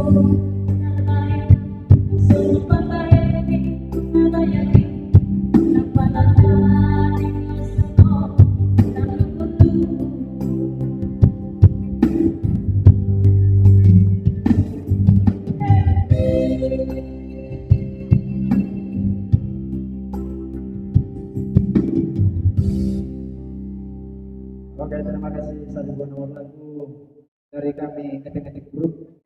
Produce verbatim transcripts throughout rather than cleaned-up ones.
Oke, terima kasih Saribu Nawar Lagu dari kami Etek Etek Group.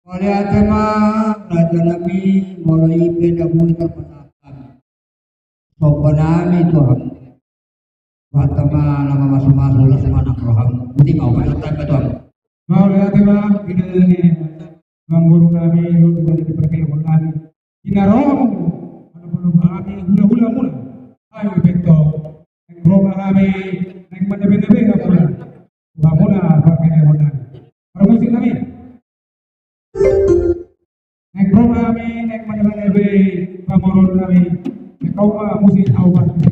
Mauliate ma, raja nami, molo i pe na boi tarpasahat hami. Somba nami tu hamu. Bahen ma na mamasumasu, las ma nang roham. Boti ma, upa, upa, upa, upa. Mauliate ma, ina nami, amangboru nami, ro tu parkeleon nami. Ina rohamu, manopa-nopa hami, hula-hula muna. Ayo, Beto. Naeng ro ma hami, naeng manebe-nebe hamuna. Hamuna parkeleon nami. Parmusik nami. Naeng ro ma hami, naeng manebe-nebe pamoruon nami. Naeng ro ma musik au batu.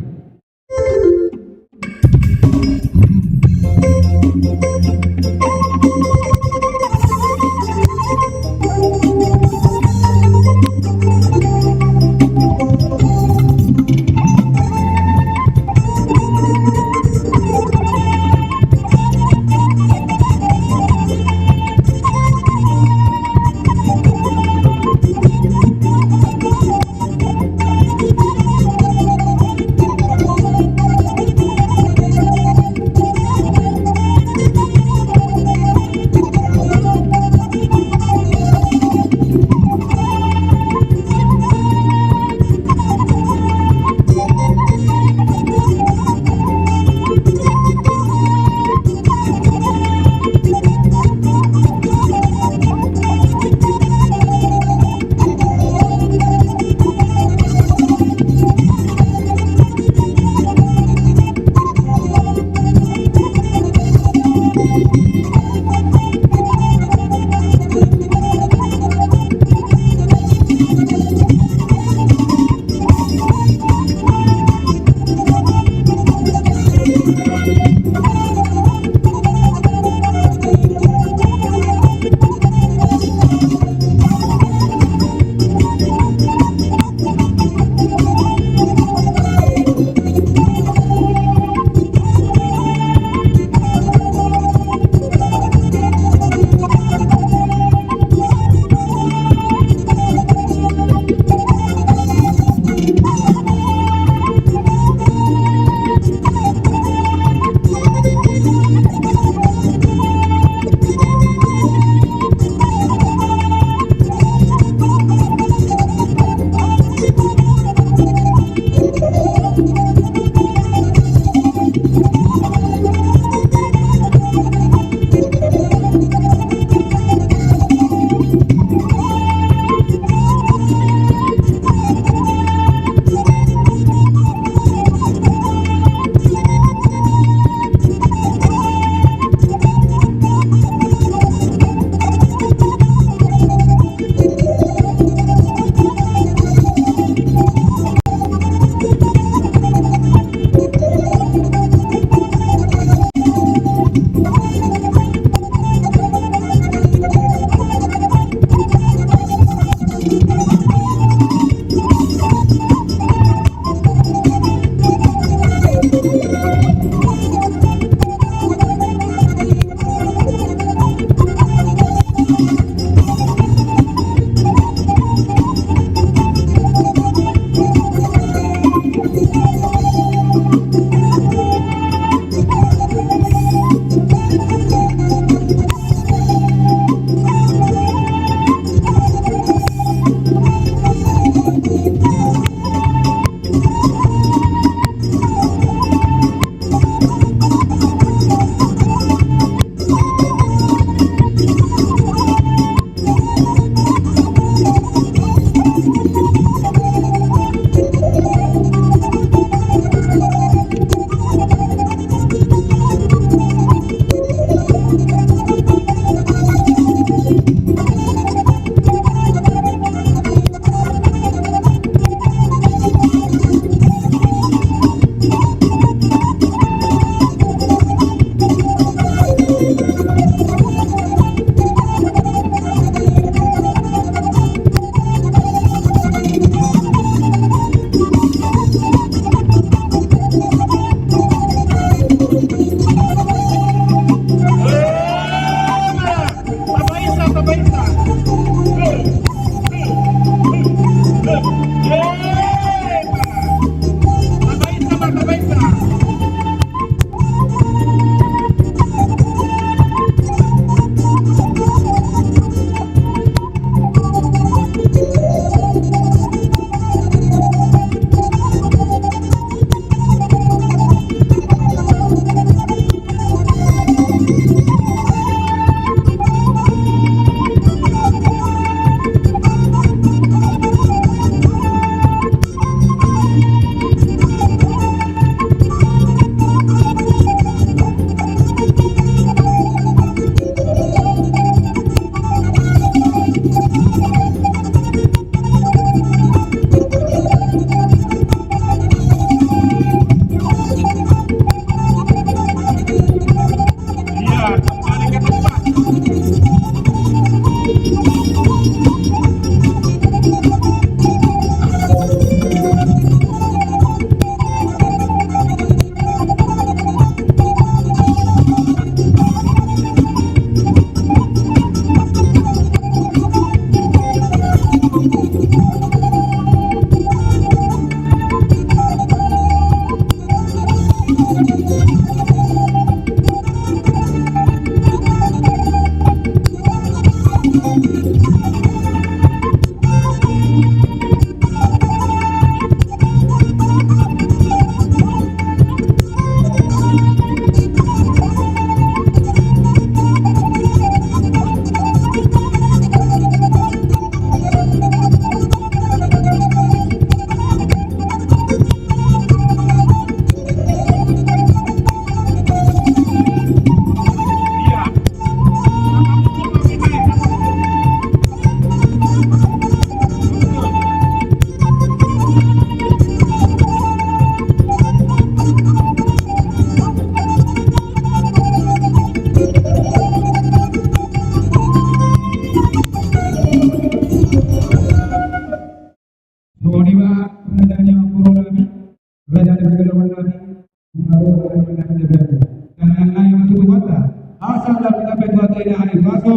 Ina ibaso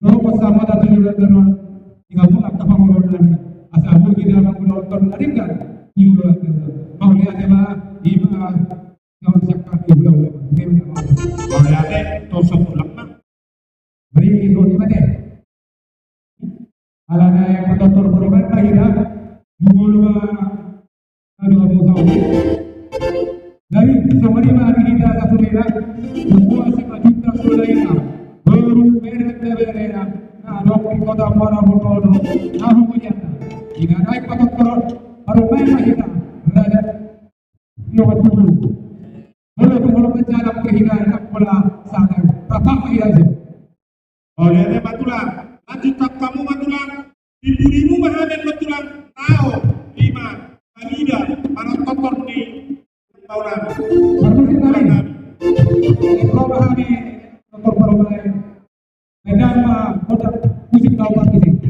dohot sama tatu julan danon. Tiga bulan tapa molon nami asa mungkin dalam bulan tahun tadi kan. Ibu mauliate ma ima. Kau siapkan ibu lau. Mauliate. Tau satu lak ma. Beri ibu ni mate. Ala naeng patortor parumaen ma hita. Jumolo ma. Aduh, aduh, aduh. Jadi, songon i ma di hita sasudena. Jumolo si pajuta sudena. Boru, bere, bere, bere. Na adong di Kota Muara Bungkulu. Na hubunganna. Ina naeng patortor parumaen ma hita. Raja. Ino ma tubu. Molo tu molo penjara pe hita. Molo sana. Rata ma hita. Ole ma tulang, lanjut hamu ma tulang. Di pudimu ma hami ma tulang. Tao, lima, pamida, parantotor ni. Tao nami. Parmusik nami. Ro ma hami, tontor parmusik. Medan ma, kota musik tao parmusik.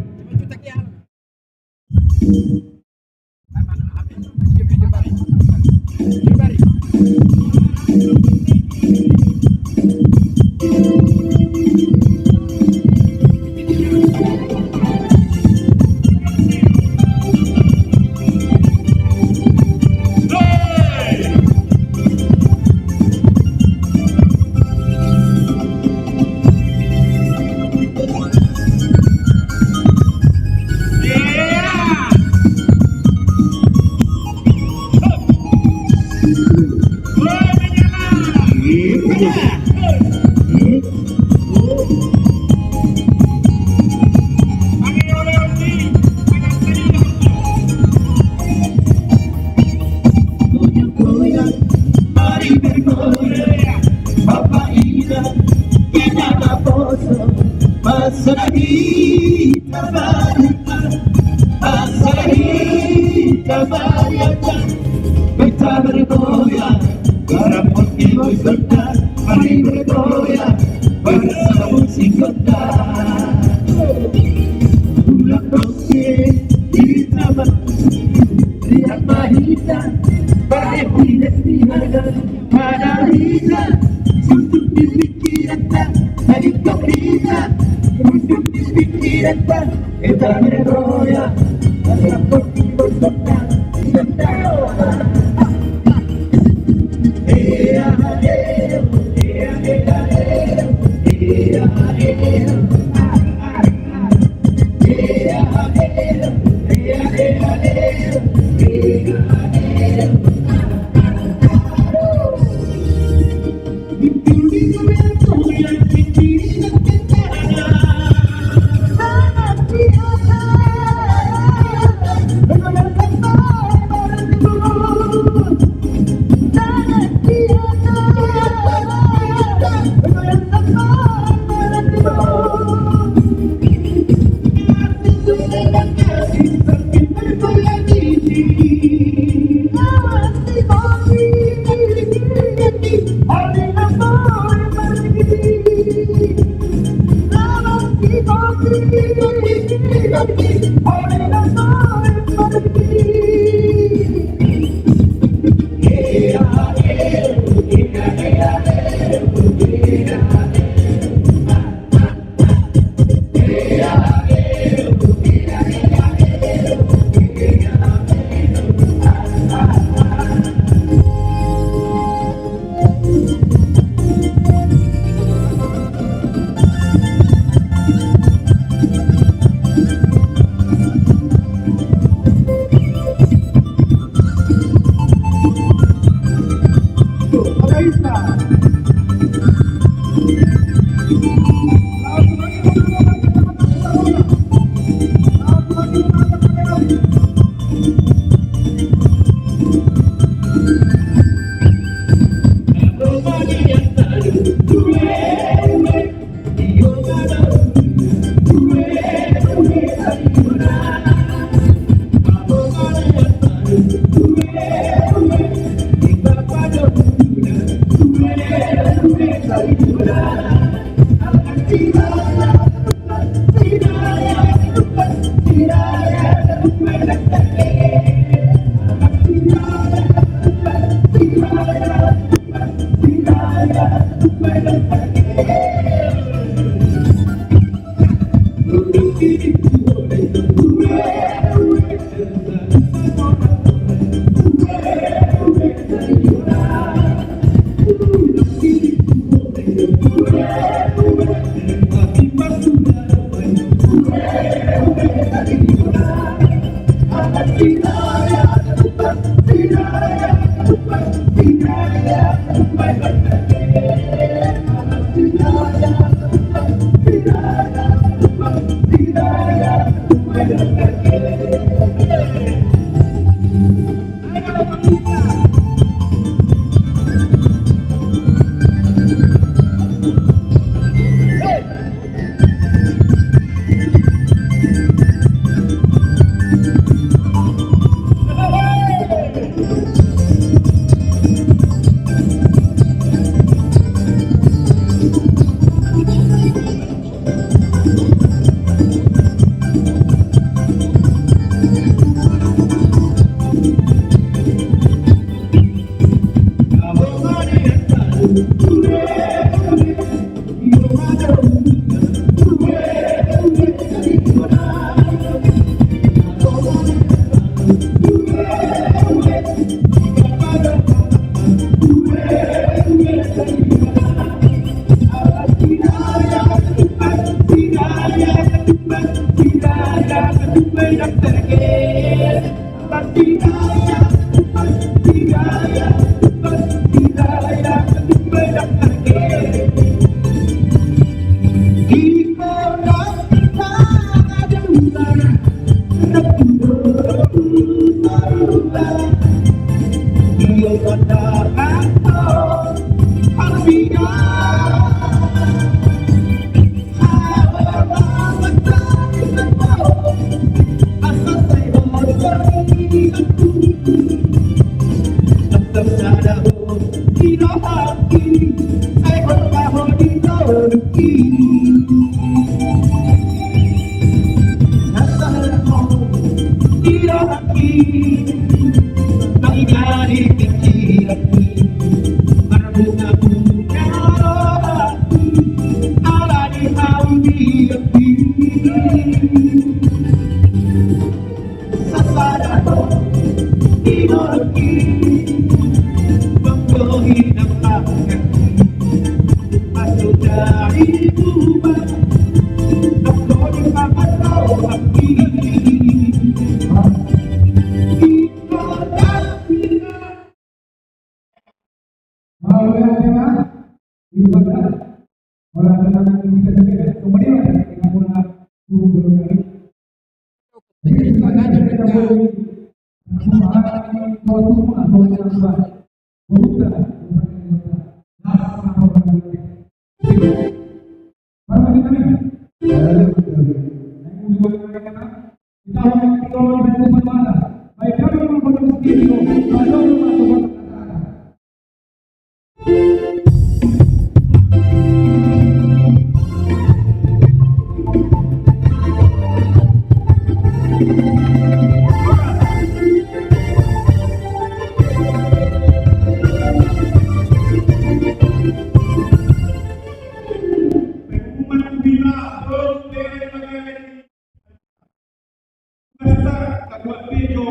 Basta, katua P J O.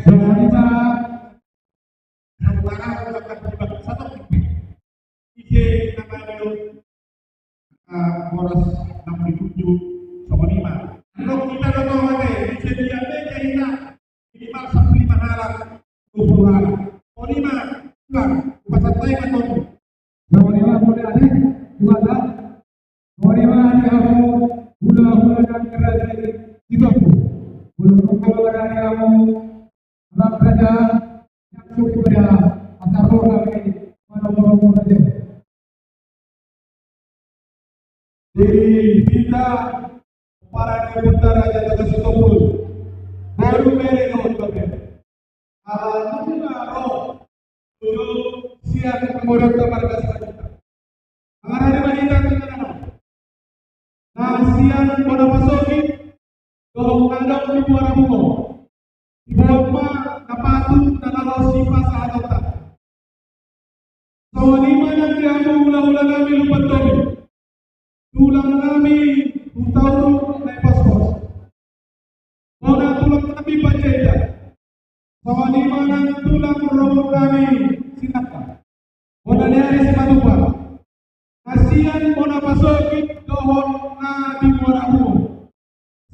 Songon i ma. Saudara, saudara, saudara, saudara. Ise namanya? Ah, boras enam puluh tujuh, songon i ma. Rok kita do tong ate, ise dia be jadi na. Minimal sampulu lima halak, dua puluh halak. Songon i ma, ulang, upasan tai ma tong. Songon i ma, mauliate, Tuhanta. Songon i ma di hamu hulahula nami raja i Sitompul. Molo dung pola di hamu, amang raja, yang sudah pada asar roha nami, manomo-nomo raja. Di hita, para ni Ompunta Raja Toga Sitompul. Boru, bere dohot babe. Ala nunga ro, tu sian amang boru ta marga Simanjuntak. Mangarade ma hita tu na, na sian bona pasogit dohot na adong di Muara Bungo. Diboan ma na patut na laho sipasahatonta. Songon i ma nang di hamu hulahula nami Lumban Tobing. Tulang nami Hutauruk Naipospos. Bona tulang nami Panjaitan. Songon i ma nang tulang rorobot nami Sinangka. Bona ni ari Simatupang. Na sian bona pasogit dohot na di Muara Bungo.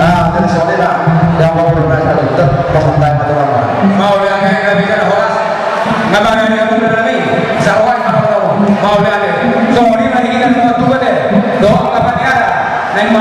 Ah, jadi soalnya, Bang, yang mau bermain satu, tetap pesantai satu nama. Mauliate, nunga bisa horas. Nunga bisa horas. Mauliate. Songon i ma di hita na martuga, dohot angka paniada. Naeng ma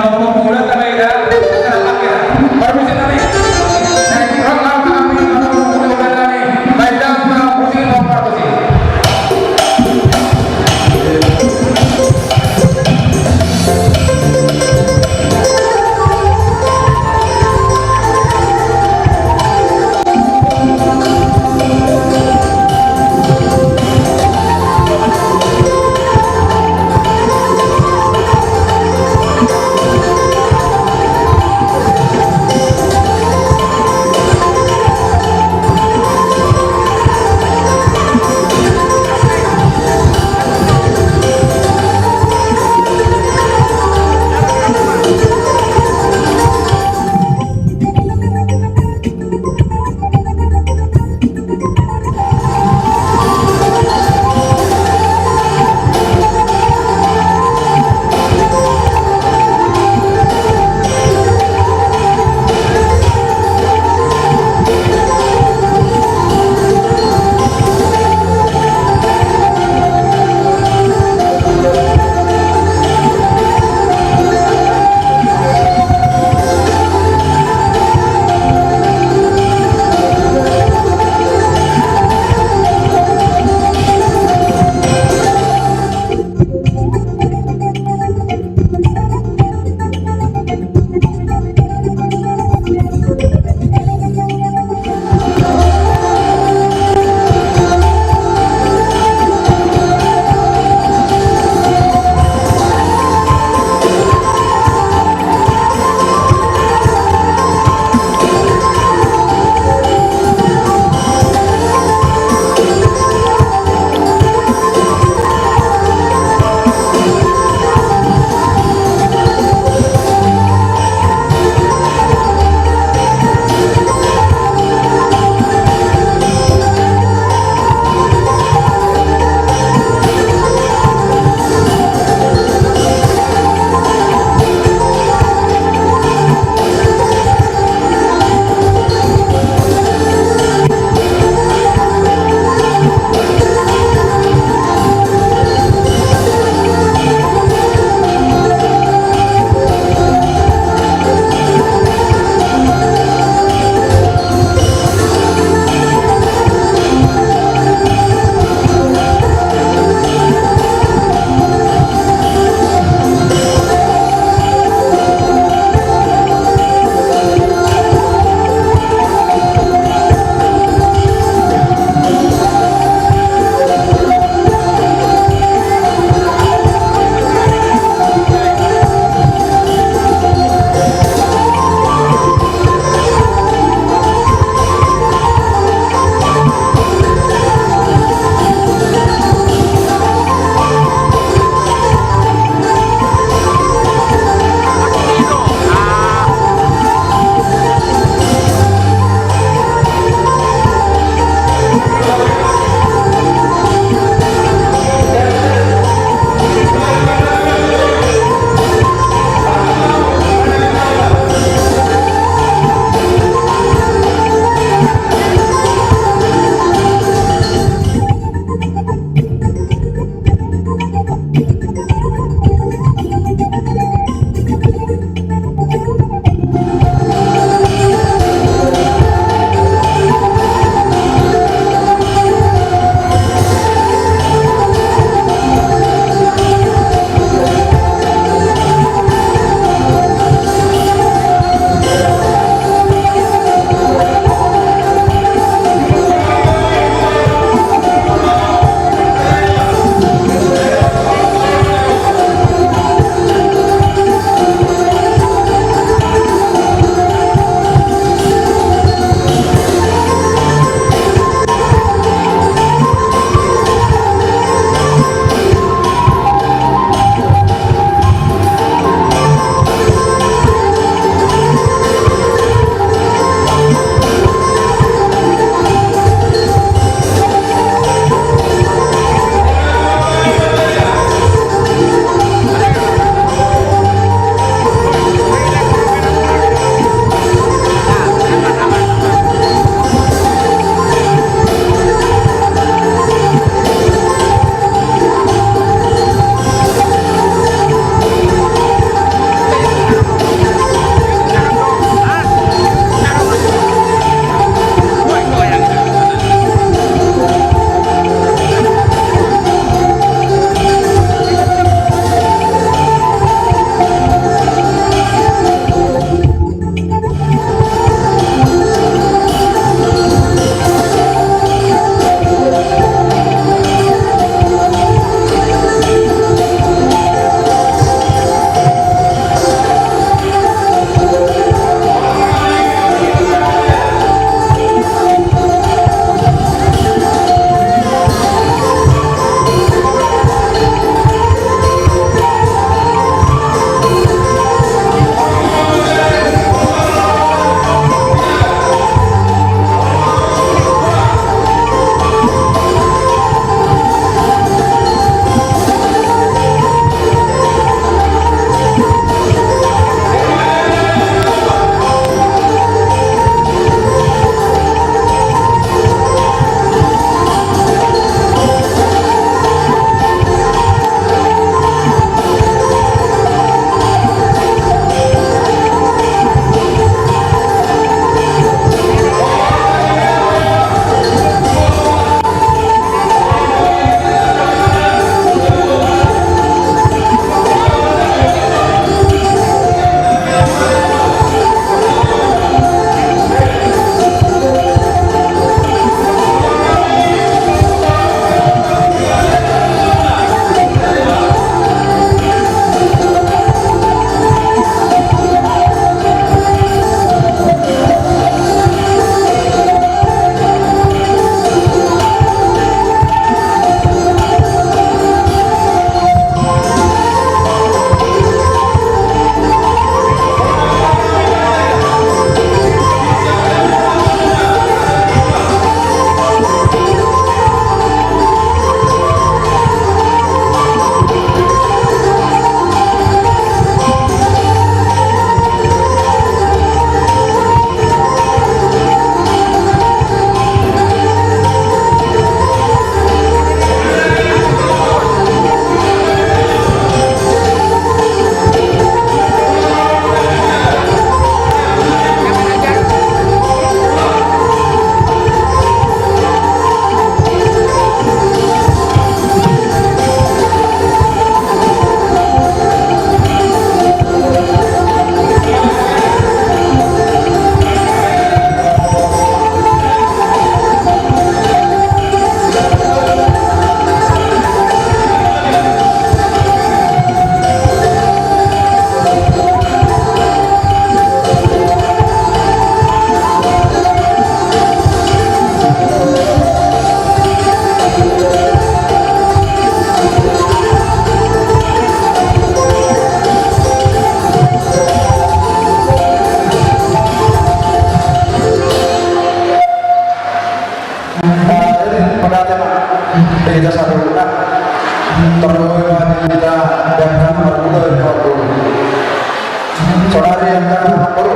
Saudari angka boru.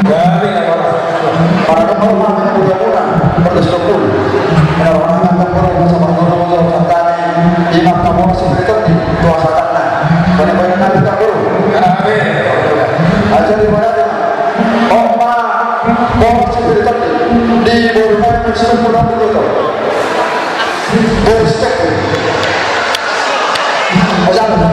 Gabe, gabe. Para boru, boru, boru, boru. Boru, boru. Ina, boru, boru, boru. Sama boru, boru, boru. Santani. Ima, boru, si Peter di tua satana. Boru, boru, boru. Gabe. Aja di mana? Oma, boru, si Peter di boru, boru, si Peter di boru. Boru, si Peter. Aja, aja.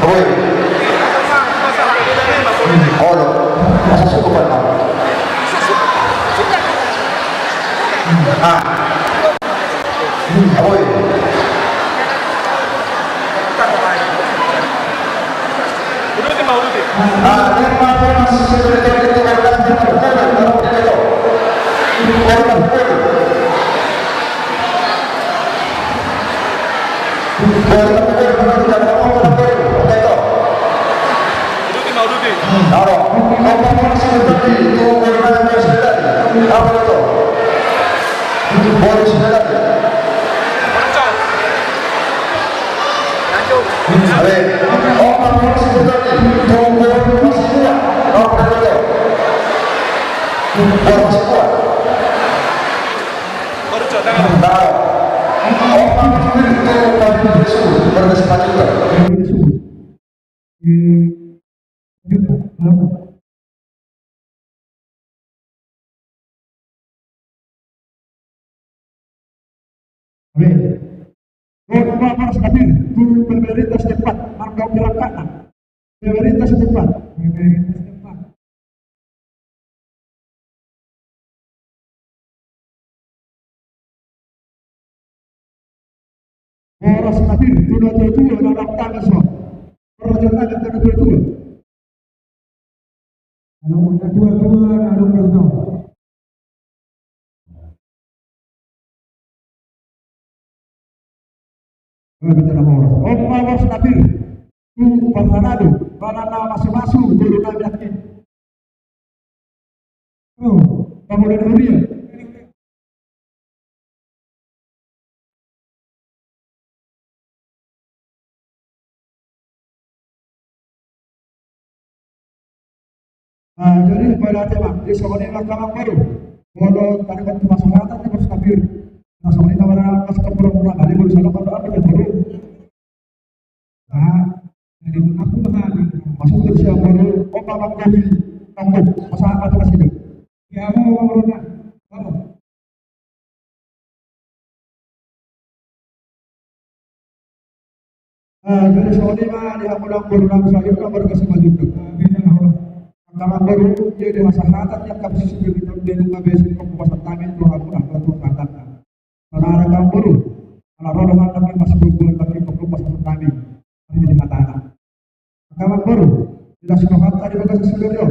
Oi. Olo. Masa suku kan, Bang? Ah. Oi. Oke. Dohot ma horas na pir tu pemerintah setempat, marga Umpirangkatna. Pemerintah setempat. Pemerintah setempat. Horas na pir tu natuatua na martangis ma. Parajangkon na natuatua. Alo, natuatua na adong do tong. Eh, bicara horas. Oma horas na pir tu parhalado, manang na masumasu boru nami nangkin. Oh, kamu dari Huria. Ah, jadi pada tema di songon i ma, Amang Boru. Molo tadi kan cuma sehatan ni, Bos Kabir. Na songon i ma, masuk ke program tadi, Boru, salam, apa, apa, Boru? Ah, jadi aku berani. Masuk ke siapa, Boru? Oh, Amang Boru. Tangguh. Masa apa tuh, Mas, itu? Ya, Amang Boru, nah. Amang. Ah, jadi songon i ma di hamu nang boru nami, saluhutna marga Simanjuntak. Angka Amang Boru, jadi hasahatan ni angka posisi di nunga be singkop pasahat nami tu hamu nang tu hasahatan. Saudara Amang Boru, ala ro do hata ni masibuk bulan bagi pokok pasahat nami. Ari di hatana. Angka Amang Boru, di las rohanta di bagasan sadari on,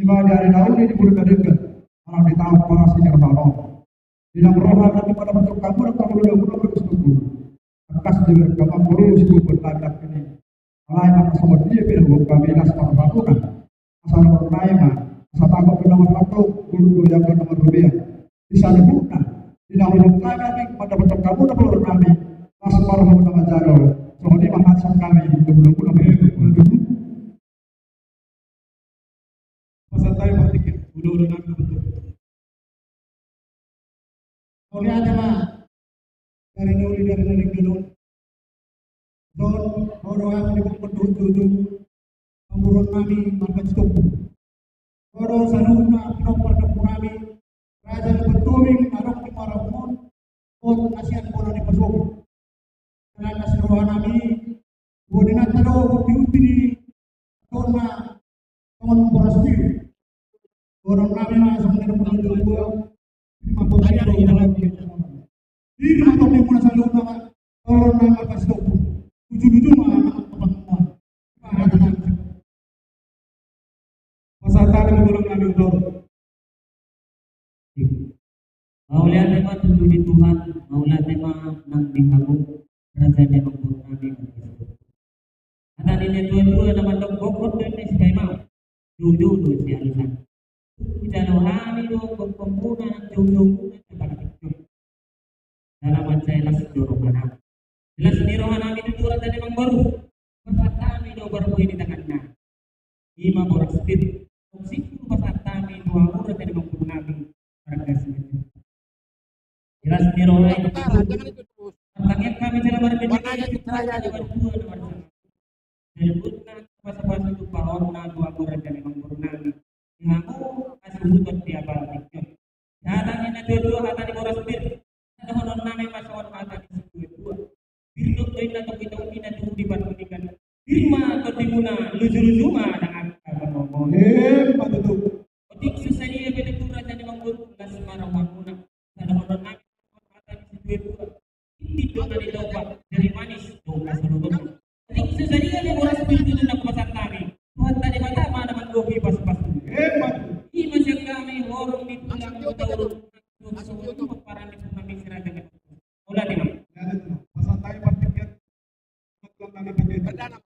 ima di ari na uli di bulan na denggan, manang di taon parasi ni roha on. Di na roha nami mandapothon hamu nang hamu na muna marga Sitompul. Tangkas di bere Amang Boru, sibubuan nami nangkin i. Alai mangkasomot dia pe na huboan hami las marrohamuna. Asa na marroha i ma, asa tangkas pe na marhatop, guru do i anggo na marrobean. Di saluhutna, di na huboan hami nangkin mandapothon hamu na boru nami, las marrohamuna manjalo. Songon i ma hata sian hami, domu-domu na marroha. Pasahat hami partingkian, ula-ula nami na betul. Uli ada ma, dari na uli dari na denggan on. Don, boru hami di pokok tutu-tutu. Pamboruon nami marga Sitompul. Boru saluhutna pinompar ni ompu nami, Raja Lumban Tobing, na adong di Marangkuon, on na sian bona ni Pasogok. Karena siroha nami, bona ni nanta do, uti-uti ni, tona, tongon boras pir. Boru nami ma, songon ni na muna dua. Ima boru nami, ima boru nami. Ima boru nami, ima boru nami. Ima boru nami, ima boru nami. Pasahat hami ma boru nami, boru. Mauliate ma tutu di Tuhan, mauliate ma nang di hamu, raja ni amangboru nami Marga Sitompul. Hata ni natuatua na mandok, gokhon do inna sipaimau. Joujou do sialusan. Tung hujalo hami do gokhonmuna nang joujoumuna sapartingkian. Jala mansai las do rohanami. Las ni rohanami tutu raja ni amangboru. Pasahat hami do parbue ni tangannami. Ima boras pir. Tong sipul pasahat hami tu hamu raja ni amangboru nami. Marga Simanjuntak. Las ni roha i. Martangiang hami jala marbinege tu Debata na marsangap. Jala buat na pasupasuon tu parumaenna tu hamu raja ni amangboru nami. Di hamu hasuhuton di apala tingki on. Hata ni natuatua, hata ni boras pir. Dohononnami ma songon hata ni situatua. Pir do inna tongkitongki na tubu di parpudi kan. Pir ma tondimuna, lujuluju ma dang angka manomo. Emma tutu. Otik so sadia pe tutu raja ni amangboru, las ma rohamuna. Dohononnami ma songon hata ni situatua. Inti do na nilompa, jari manis do na soloton. Otik so sadia pe boras pir tutu na hupasahat hami. Tuhanta Debata ma na manggohi pasupasu. Emma tutu. Ima sian hami horong ni tulang Hutauruk. Pomparan ni tulang ni si raja. Mauliate ma. Mauliate ma. Pasahat hami partingkian. Tulang nami Pendeta.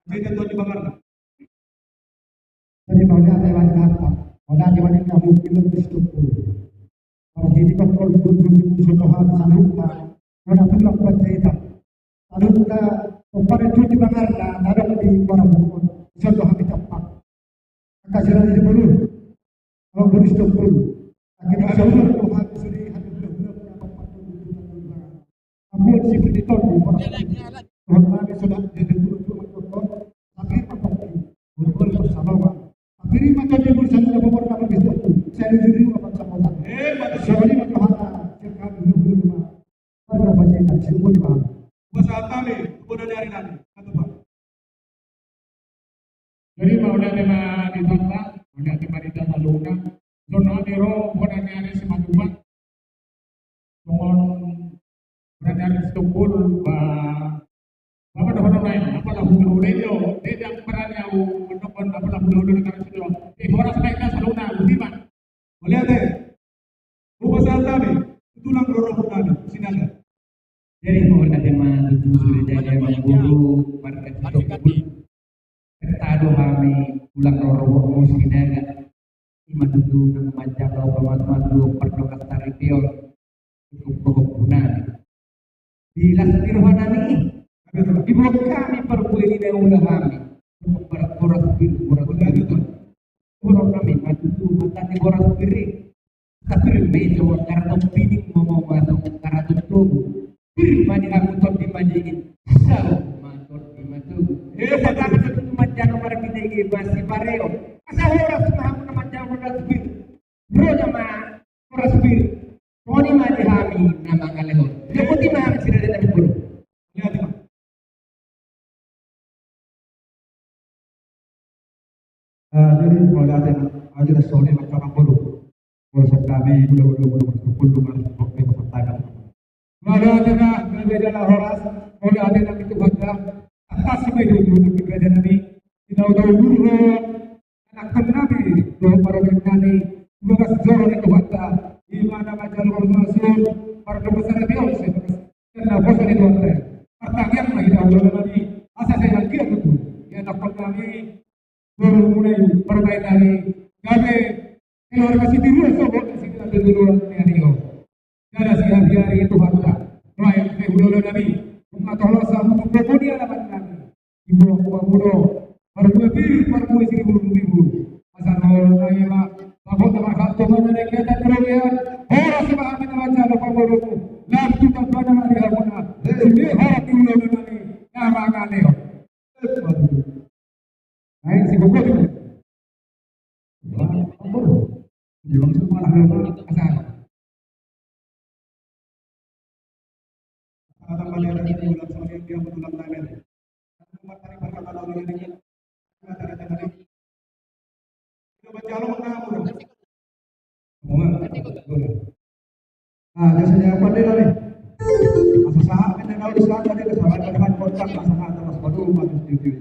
Pendeta Tuan di Bangarna. Jadi mauliate ma di hata. Mauliate ma di hamu, Tulang Sitompul. Molo di di pakkol pun pun pun soto hami saluhutna. Molo tulang Pendeta. Saluhutna pomparan Tuan di Bangarna, na adong di Muara Bungkon. Soto hami tampak. Angka sira di bulu. Kalau bulu Sitompul. Akhirnya saluhutna hami sudah hadir. Ampun si Budi Tondi. Tuhan kami sudah jadi guru Tuhan Tuhan. Tapi apa? Guru-guru bersama. Tapi ini maka dia bersama dengan pemerintah begitu. Saya jujur juga sama. Eh, maka siapa ini maka hata. Saya kami guru-guru rumah. Pada apa dia kan? Saya mau di mana? Bahasa kami, kemudian hari nanti. Kata Pak. Jadi mauliate ma di Tuhan, mauliate ma di Tuhan saluhutna. Songon hami ro, bona ni ari Simanjuntak. Songon bona ni ari Sitompul, ba, ba, ba, dohonon nai, apala hulahula i do, dang berani au, mendokon, apala hulahula na karas i do. Eh, boras nai na saluhutna, boti ma. Mauliate. Hupasahat hami tu tulang rorobot nami Sinaga. Jadi mauliate ma tutu sude, raja ni amangboru, marga Sitompul. Pesta do hami tulang rorobotmu Sinaga. Ima tutu nang manjalo pamatumatua pardongan saripeon. Cukup pokok guna. Di las ni rohanami i. Dibuat hami parbue ni naula hami. Boras pir, boras pir. Boras nami ma tutu hata ni boras pir i. Hata pir ma i songon karaton pining, momo ma songon karaton tobu. Pir ma di hamu Tondi Madingin. Saut ma Tondi Matogu. Hata nami tutu manjalo marbinege ma sipareon. Asa horas ma hamu na manjalo boras pir. Ro nama boras pir. Songon i ma di hami na mangalehon. Jadi boti ma hami sira di hami guru. Lihat ma. Ah, jadi mauliate ma, aja da sone ma kama guru. Guru sa kami guru guru guru guru guru guru guru. Mauliate ma, gabe jala horas, mauliate ma di Tuhanta. Atas ma i do guru na gabe jala ni. Di na udah guru. Anakkon nami dohot parumaen nami, di bagas joro ni Tuhanta, ima na manjalo pasupasu, pardongan saripeon, sian na poso ni Tuhanta. Martangiang ma hita hulahula nami, asa sai anggiat tutu di anakkon nami, borumuna i, parumaen nami, gabe keluarga sitiruon sogot ni sitiruon ni ari on. Jala sihabiari Tuhanta, baen pe hulahula nami, nunga tolsa hutu pokok ni alaman nami. Dibuat pamudo, parbue pir, parbue siribu ribu. Asa na olo na ia ma, pabot na marhalto mana na ingatan kerobean, horas ma hami na manjalo pamudo, lam tu tambana ma di hamuna, sude horas di hulahula nami, na mangalehon. Naeng si gogo tu. Wah, pamudo. Di bang semua lah, asa. Kata malihat di bulan sama dia, dia betulan tangan. Matahari berkata lalu ini. Matahari tadi. Kita berjalan mengamu. Semua. Ah, jasanya apa dia tadi? Masa saat ini kalau di sana tadi kesalahan ada kontak masalah atas baru masuk studio.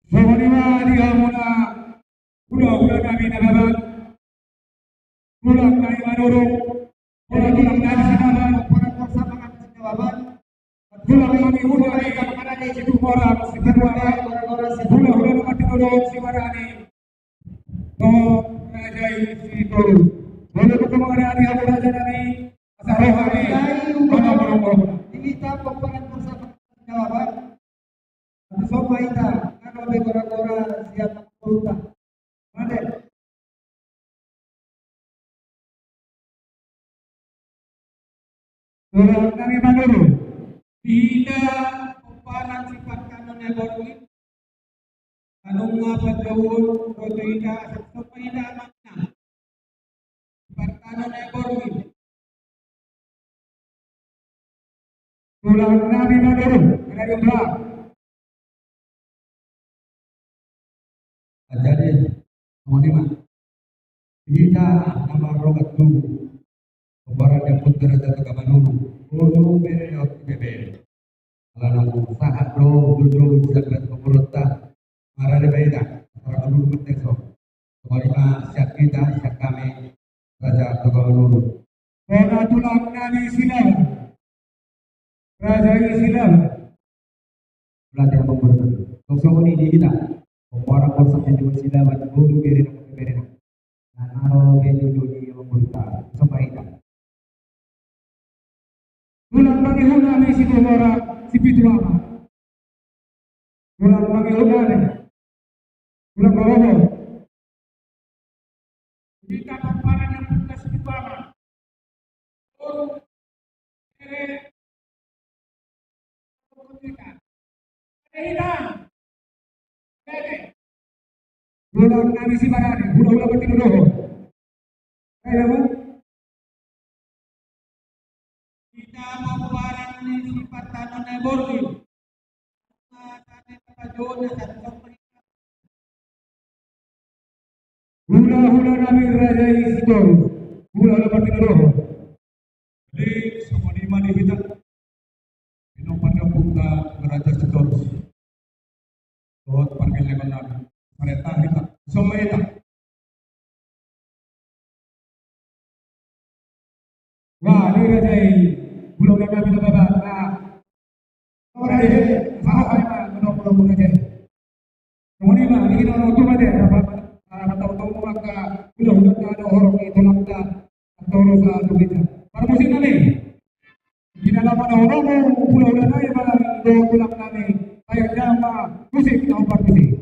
Songon i ma di hamuna hulahula nami Nababan, tulang nami Manurung, tulang nami Sinaban, tulang nami Huna, Situmorang, Sipaduana, hulahula nami Tinolon, Simarani, dohot raja i Sitorus. Molo tung mangarani hamu raja nami, asa roha ni, mana mana mana. Di hita pomparan bersama Jawa Barat. Asa somba hita, ngana be gora-gora siap mangkuruta. Mate. Tulang nami Manurung. Di hita pomparan Sipartano na borngin. Nunga pajaon ro tu hita, asa somba hita amangna. Sipartano na borngin. Tulang nami Manurung, ada di belah. Jadi, songon i ma. Di hita na marrogat tu pomparan ni Ompunta Raja Toga Manurung, boru, bere dohot ibebere. Alana sahat do jolo sian parboruonta, marade ma hita, asa ra maruru marteso. Songon i ma sian hita, sian hami, Raja Toga Manurung. Bona tulang nami Silaban. Raja i Silaban. Raja Toga Manurung. Tong songon i di hita. Pomparan Borsak Silaban, boru, bere nang ibebere nang. Nang ro be jolo di amangboruta, somba hita. Tulang pangihut nami Situmorang, Sipitu Ama. Tulang pangihut nami. Tulang pangihut. Hita pomparan ni Ompunta Sipitu Ama. Boru, bere, tulang nami Simarani, hulahula martinodohon. Ai, dabu. Hita pomparan ni Sipartano na borngin. Hulahula nami raja i Sitorus. Hulahula martinodohon. Jadi, songon i ma di hita. Pinompar ni Ompunta Raja Sitorus. Dohot pargellengon nami. Marenta hita. Somba hita. Wah, di raja i. Hulahula nami Nababan. Nah. Raja i. Sahat ma, menang hulahula raja i. Songon i ma, di hita na ro tu ma de, rapat, rapat tau-tau ma angka hulahulanta dohot horong ni tulangta, Sitorus Sahatubuan. Parmusik nami. Di na lam na honomu, hulahula nami, manang dohot tulang nami, tayang jama, musik na hombar musik.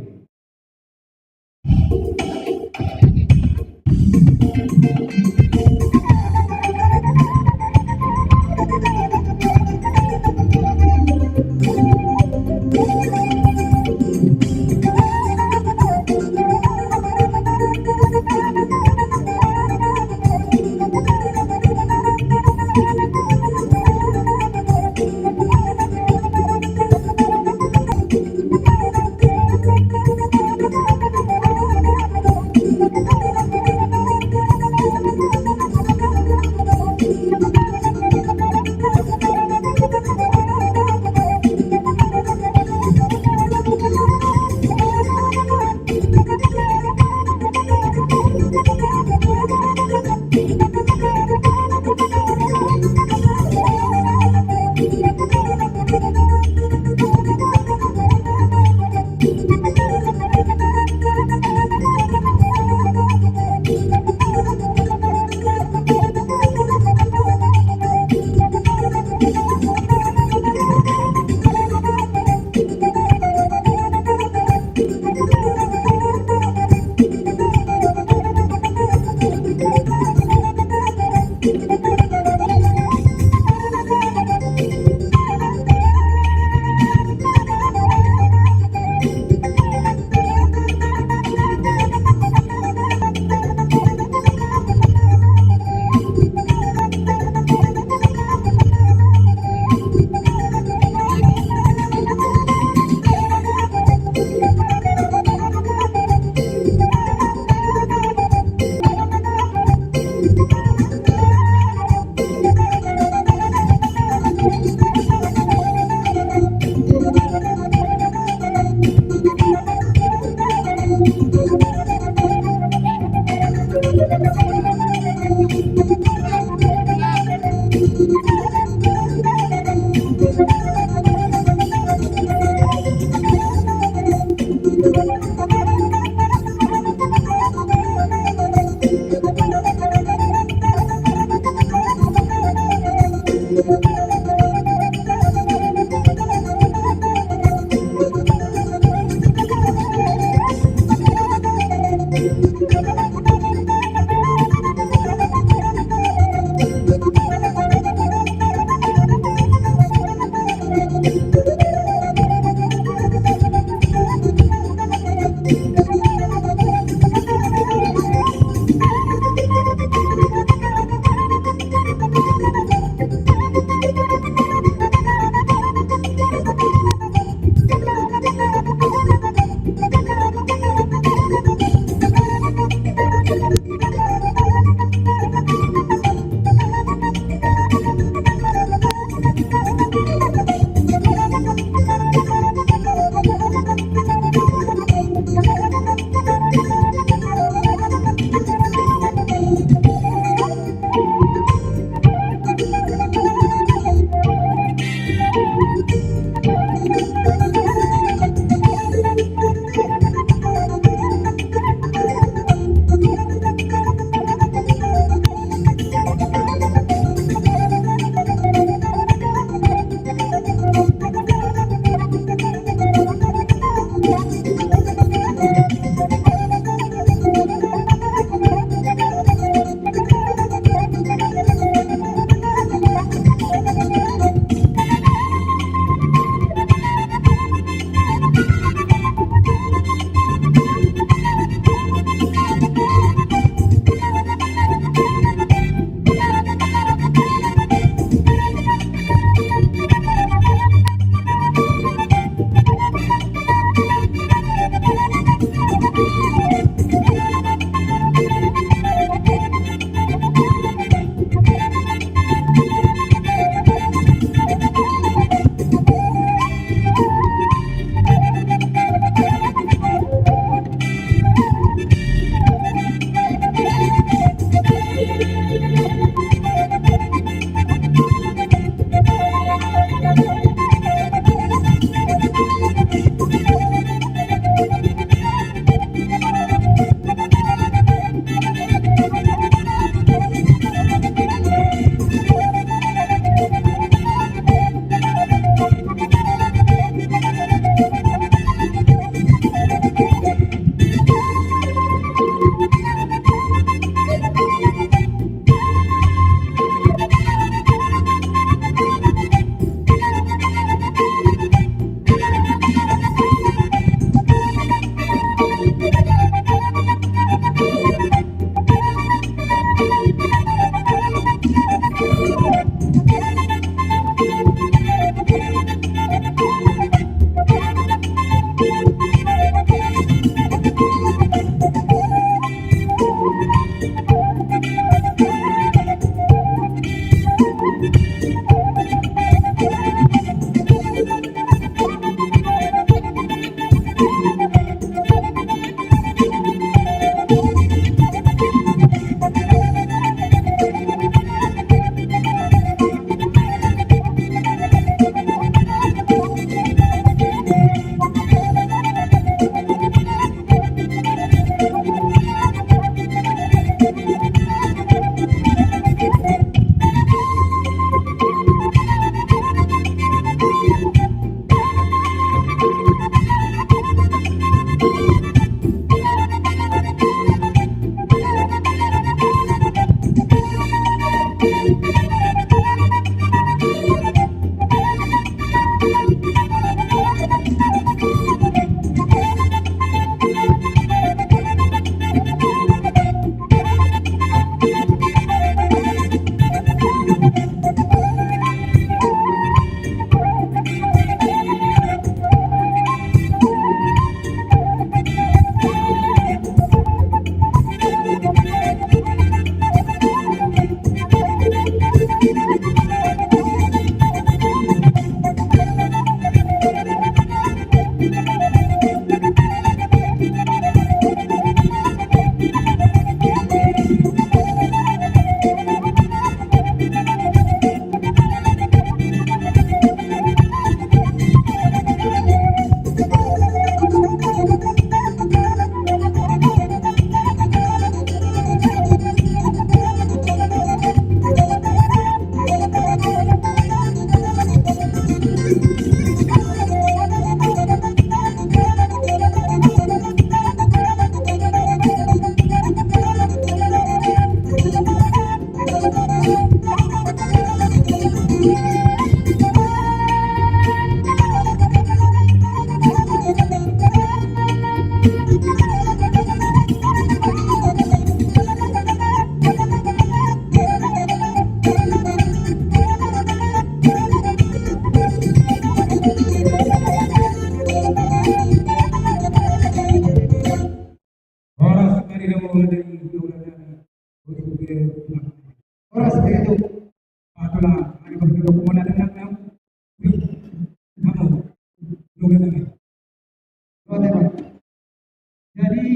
Jadi,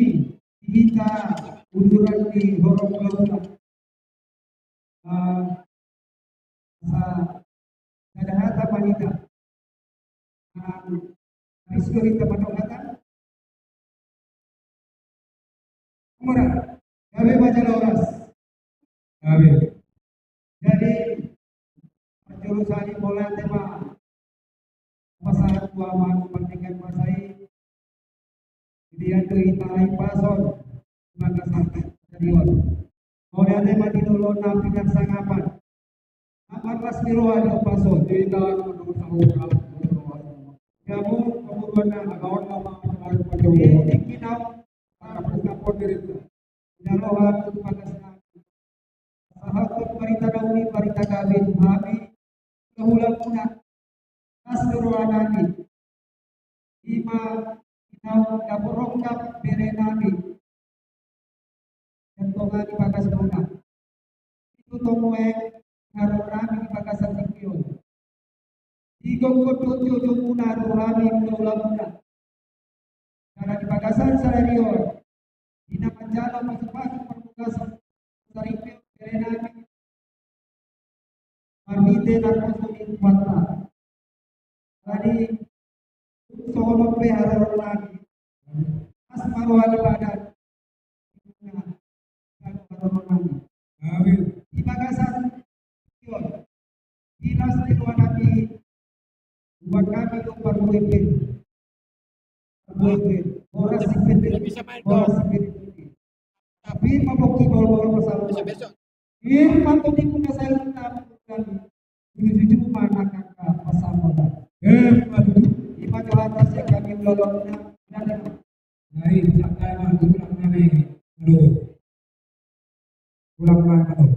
hita uduran ni horong laut. Ah, sa-, sada hata ma hita. Ah, Rizky, hita mandok hata. Mura, gabe ma jala horas. Gabe. Jadi, parjolo sahali mauliate ma pasahat tu Amang Pardenggan Basa i. Jadi, ando hita i pason, maka sampai tadi on. Mauliate ma di dolok na pinarsangapan. Amat las ni roha di pason. Di dalam sahur. Kamu, kamu benar. Di kinau. Kapon diri. Jalo hami tu bagas nami. Sahat tu barita na uli, barita gabe tu hami. Hulahula muna. Las ni roha nami. Ima, ima, dapot rongkap bere nami. Di tonga ni bagas muna. Di tu tonga ni na ro nami di bagasan tingki on. Di gokhon dohot joujou muna ro hami hulahula muna. Jala di bagasan sadari on, di na manjalo pasupasu parmugasan saripe on bere nami. Marhite na poso ni Tuhanta. Jadi, songon on pe haroro nami. Las ma roha ni badan. Haroro nami. Amin. Di bagasan on. Di las ni roha nami. Buat kami do parbue pir. Parbue pir. Horas si pir. Horas si pir. Tapi mabok ki bol-bol pasal. Bisa besok. Pir ma tu di muna saluhutna. Jujur ma na angka pasahaton. Pir ma tu. Ima jo hata sian hami hulahula muna. Nai, santai ma, tulang nami. Aduh. Tulang nami, aduh.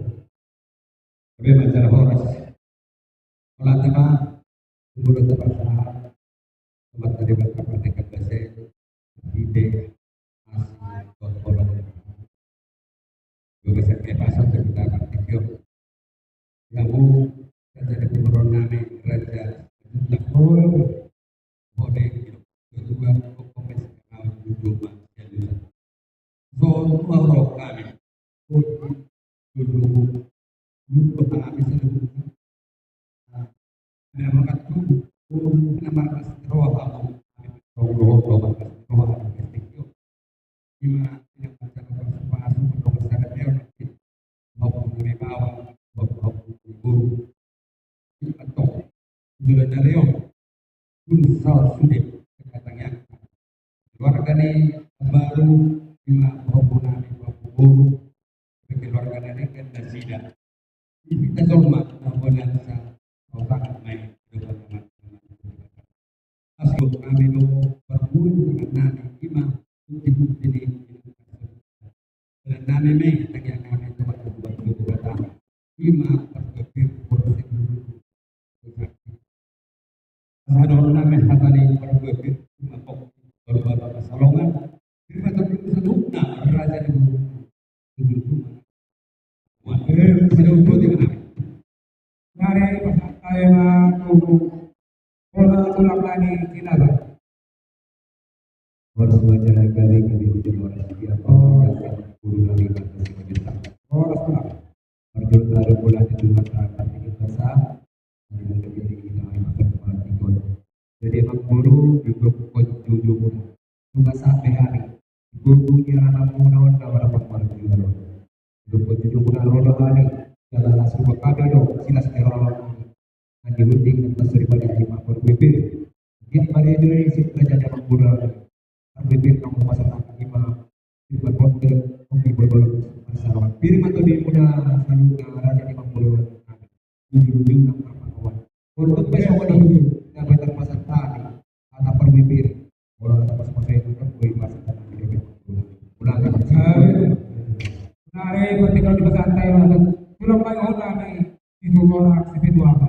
Gabe ma jala horas. Mauliate ma, tu Amanta Debata Pardenggan Basa i, di bagasan kehidupan kita. Yang mau raja di pemurun nami, raja. Hode, kedua, kompes, jujur ma, jujur. Songon roha nami. Jujur. Jujur nami saluhutna. Nah, markas tu, na markas roha hamu. Roha, roha, markas roha, S T Q. Ima, ima, markas roha, markas roha, markas roha. Hopu ni bawa, hopu, hopu ni guru. Ima tong. Jula dari on. Pun salah sude. Kedatangan. Keluarga ni baru, ima, hopu nami, hopu guru. Keluarga ni kan nasida. Hita jolma na bona sa, au sangat main, dohot teman-teman. Asli nami do parbue tangan nami, ima, putih-putih ni. Tangan nami me, tangan nami, teman-teman, buat dulu kata. Ima, parbue pir, parbue pir. Sadorna me hata ni parbue pir, ima pok, baru-baru pasalongan. Terima kasih, sadukna, raja di bulu. Tujuh puluh. Wah, eh, pada umpul di mana? Dari pasantai ma tubuh. Pola tulang nami kinaba. Horas ma jala gabe, gabe ma jala horas. Dia apa? Guru nami. Horas ma. Parjolo na ro mauliate tu Amanta Pardenggan Basa. Jadi, amang boru, di gokhon joujou muna. Tugas sampe hami. Di gogo ni alaman muna on na marapat marjual on. Di gokhon joujou muna ro do hami. Jala las roha hami do, silas ni roha nami. Nang di hunding nang tas daripada ima parbue pir. Dia pada dari si raja amang boru. Parbue pir nang masa nang ima. Ima konten, oke, boleh, boleh. Masalah. Pir ma tu di muna saluhutna raja ni amang boru. Ujung-ujungna marpakuan. Untuk besok ini, dapat terpasang tadi, ada parbue pir. Kalau ada pas-pasan itu kan, gue pasang tadi, dia kan pulang. Pulang ke. Nah, ini penting kalau dipasang tadi, tulang baik orang nih, itu orang, seperti itu apa?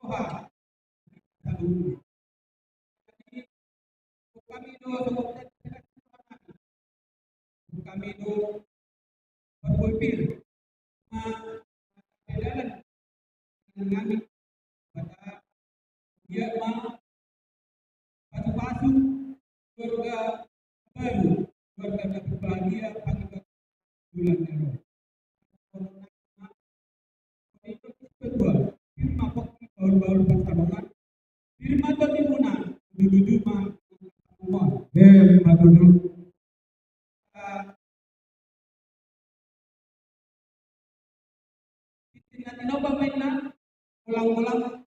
Tuhan. Jadi, kami do sogot, kami do berpikir, ma, dalan, dengan kami, pada dia ma, pasu-pasu, keluarga baru, keluarga yang berbahagia, pagi-pagi bulan Mei. Kedua, firma pokok bahul-bahul pasarongan, firma tondi muna, dudu-dudu ma, ma. Eh, firma dudu. Tinatina baen na, ulang-ulang.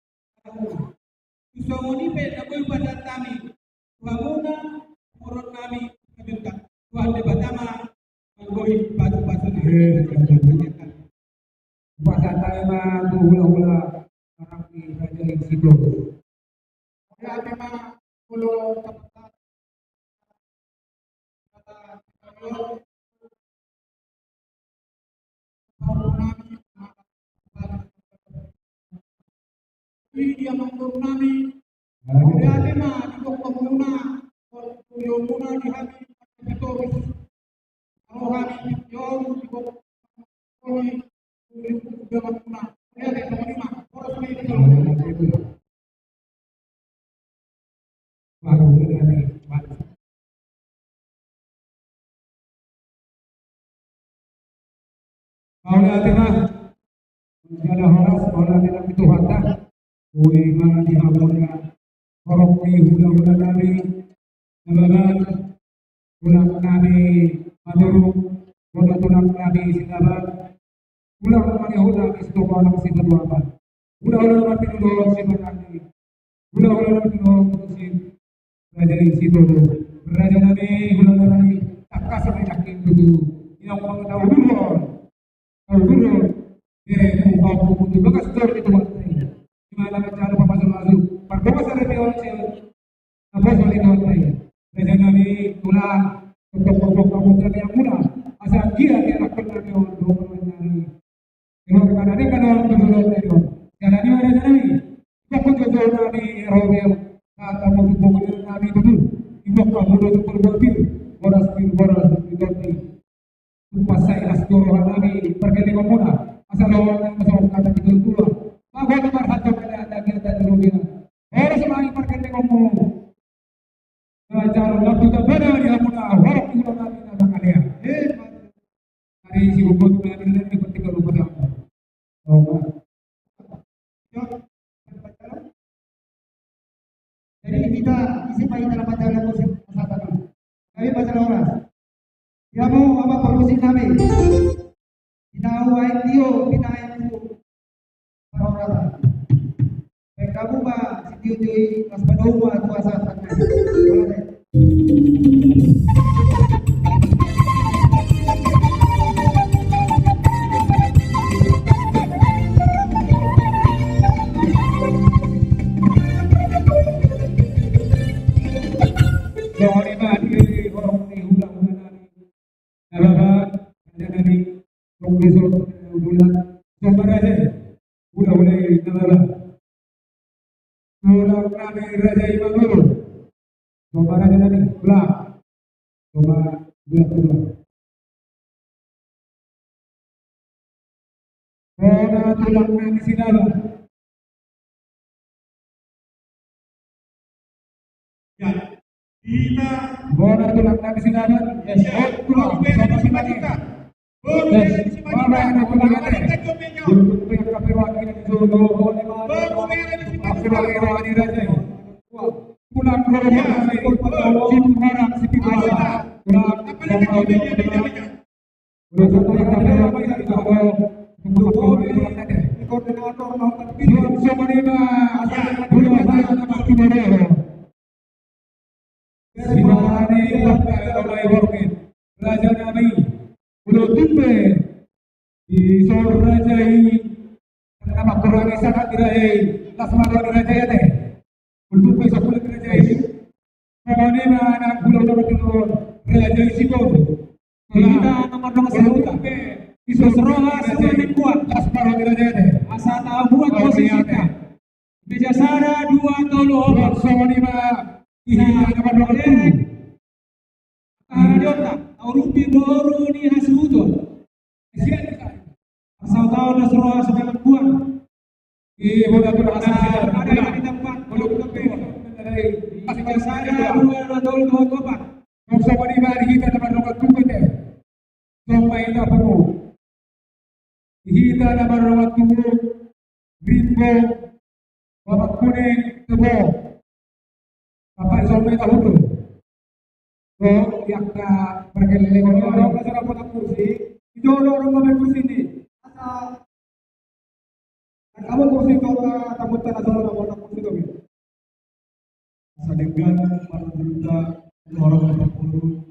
Songon i pe na boi pasahat nami tu hamuna, umur nami, na bintang. Tuhan Debata ma manggohi pasu-pasu nami. Eh, pasahat nami ma tu hula-hula, anak ni Raja Insitor. Oke, oke, ma, hula-hula. Dia mangguru nami. Mauliate ma di gok panguluna, di gok panguluna di hami, di gok panguluna di hami. Mauliate ma. Jala horas, mauliate ma tu Tuhanta. Ui ma di hamuna, horong ni hula-hula nami, na baban, tulang nami Manurung, boru tulang nami Sinaban, tulang nami hula ni Sitopo anak Sitopo anak. Hula-hula nami tu dohot si Manurung, hula-hula nami tu dohot si Raja Insitor, raja nami, hula-hula nami, tangkas ma i nangkin tutu, inang mangatahu dulu. Au guru, eh, au guru tu bagas jor ni Tuhanta i. Di mana manjalo papasu-pasu, parbongas ari on sian naposo ni Tuhanta i. Raja nami, tulang, tongtong bongkak-bongkak ni hamuna, asa anggiat diarahon nami on, dohot nami. Keluarga nami kan on tu Solo nami on. Jala ni raja nami, bongkak jolo nami, robiam, kata mau bongkak nami dulu. Ibongkak mulu tu Purbo Pir, boras Pir, boras Pir, boras Pir. Tumpasai las do roha nami pargellengmuna, asa dohot nang songon hata ni natua-tua. Mago na marhata mada ata giata di lobina. Horas ma i pargellengmu. Jarum lampu tabana di hamuna, horong di hula nami na mangalea. Eh, ari si bobot nami na di penting kalau pada. Oh, jadi hita isi ma hita na manjalo musik pasahaton. Gabe ma jala horas. Di hamu amang parmusik nami. Di na ahu aek tio, di na aek tu parhorasan. Baen hamu ma sitio-tio i, las padomu ma tu asa. Songon i ma di horong ni hula-hula nami. Na baba, raja nami, tong dison, hula, songon raja i, hula-hula i na baba. Tulang nami raja i ma dulu. Songon raja nami, tulang. Songon tulang, tulang. Bona tulang nami Sinaga. Ya. Hita. Bona tulang nami Sinaga. Yes. Oh, tulang. Bona tulang nami Sinaga. Bona tulang nami Sinaga. Bona tulang nami Sinaga. Tulang. Tulang. Tulang. Raja nami, ulo tumbe, di sor raja i, nama kurang sangat di raja i, las maro di raja i ate. Ulo tumbe, sopulak raja i. Pokokna ma nang gula ulo betul raja i sipon. Hita nomor dua sahuta. Iso seroha semua mingguan. Las maro di raja i ate. Asa tabuat posisi hita. Meja sada, dua, tolu, opat. Songon i ma. Hita nomor dua betul. Tahan di otak. Taurupi boru ni hasuhuton. Sian. Asal tahu das roha sekarang buang. Iya, bola tu asa ada di tempat. Bola tu tempat. Meja sada, dua, dua, tolu, dua, opat. Songon i ma di hita na mardongan tubu ate. Songon i ma hita pungu. Di hita na mardongan tubu, Rimbo, Bapak Kuning, Tebo. Bapak Isolme tahu tu. Oh, yang ka perkele orang orang ka sana kota kursi. Itu orang orang kursi ini. Asa. Kamu kursi kota, kamu tanah sana kota kursi kami. Sadenggan, para berita, orang orang kursi.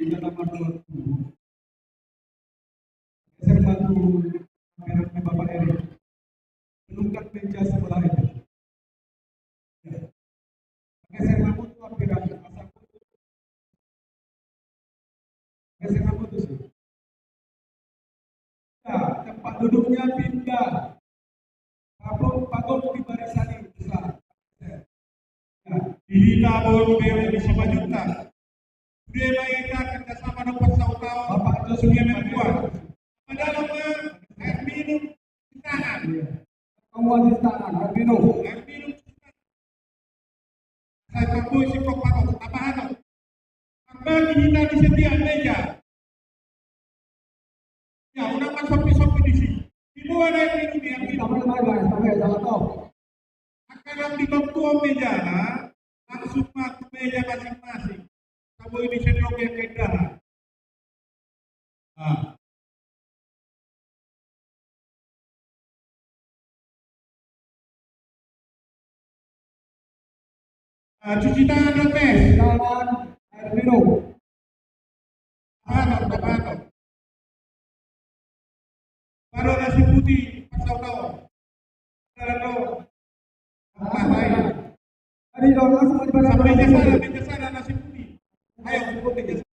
Hita na mardongan tubu. Geser ma tu kamera ni Bapak Eri. Renungkan meja sebelah itu. Ya. Geser ma tu kamera ni Bapak Eri. Geser ma tu sini. Ya, tempat duduknya pindah. Pagok, pagok di barisan ini, bisa. Ya. Di hita boru bere di Simanjuntak. Sude ma hita kerjasama dohot pasaut-saut. Bapak Josua sude ma membuat. Padahal ma air minum cuci tangan. Iya. Kamu cuci tangan, air minum. Air minum cuci tangan. Sai pamboi singkop pagok, tambahan. Marbagi hita di setiap meja. Ya, unang mansompi-sompi disi. Diboan air minum, air minum. Angka na di bangkuon mejana, langsung ma tu meja masing-masing. Taboi di sendok yang keindahan. Ah. Ah, cuci tangan, Rates. Tangan, air minum. Tabanon, tabanon. Baru nasi putih, pasau tau. Tabanon. Tabanon. Tadi dong, langsung di belakang. Sampai meja sana, meja sana, nasi putih. Ayo, meja sana.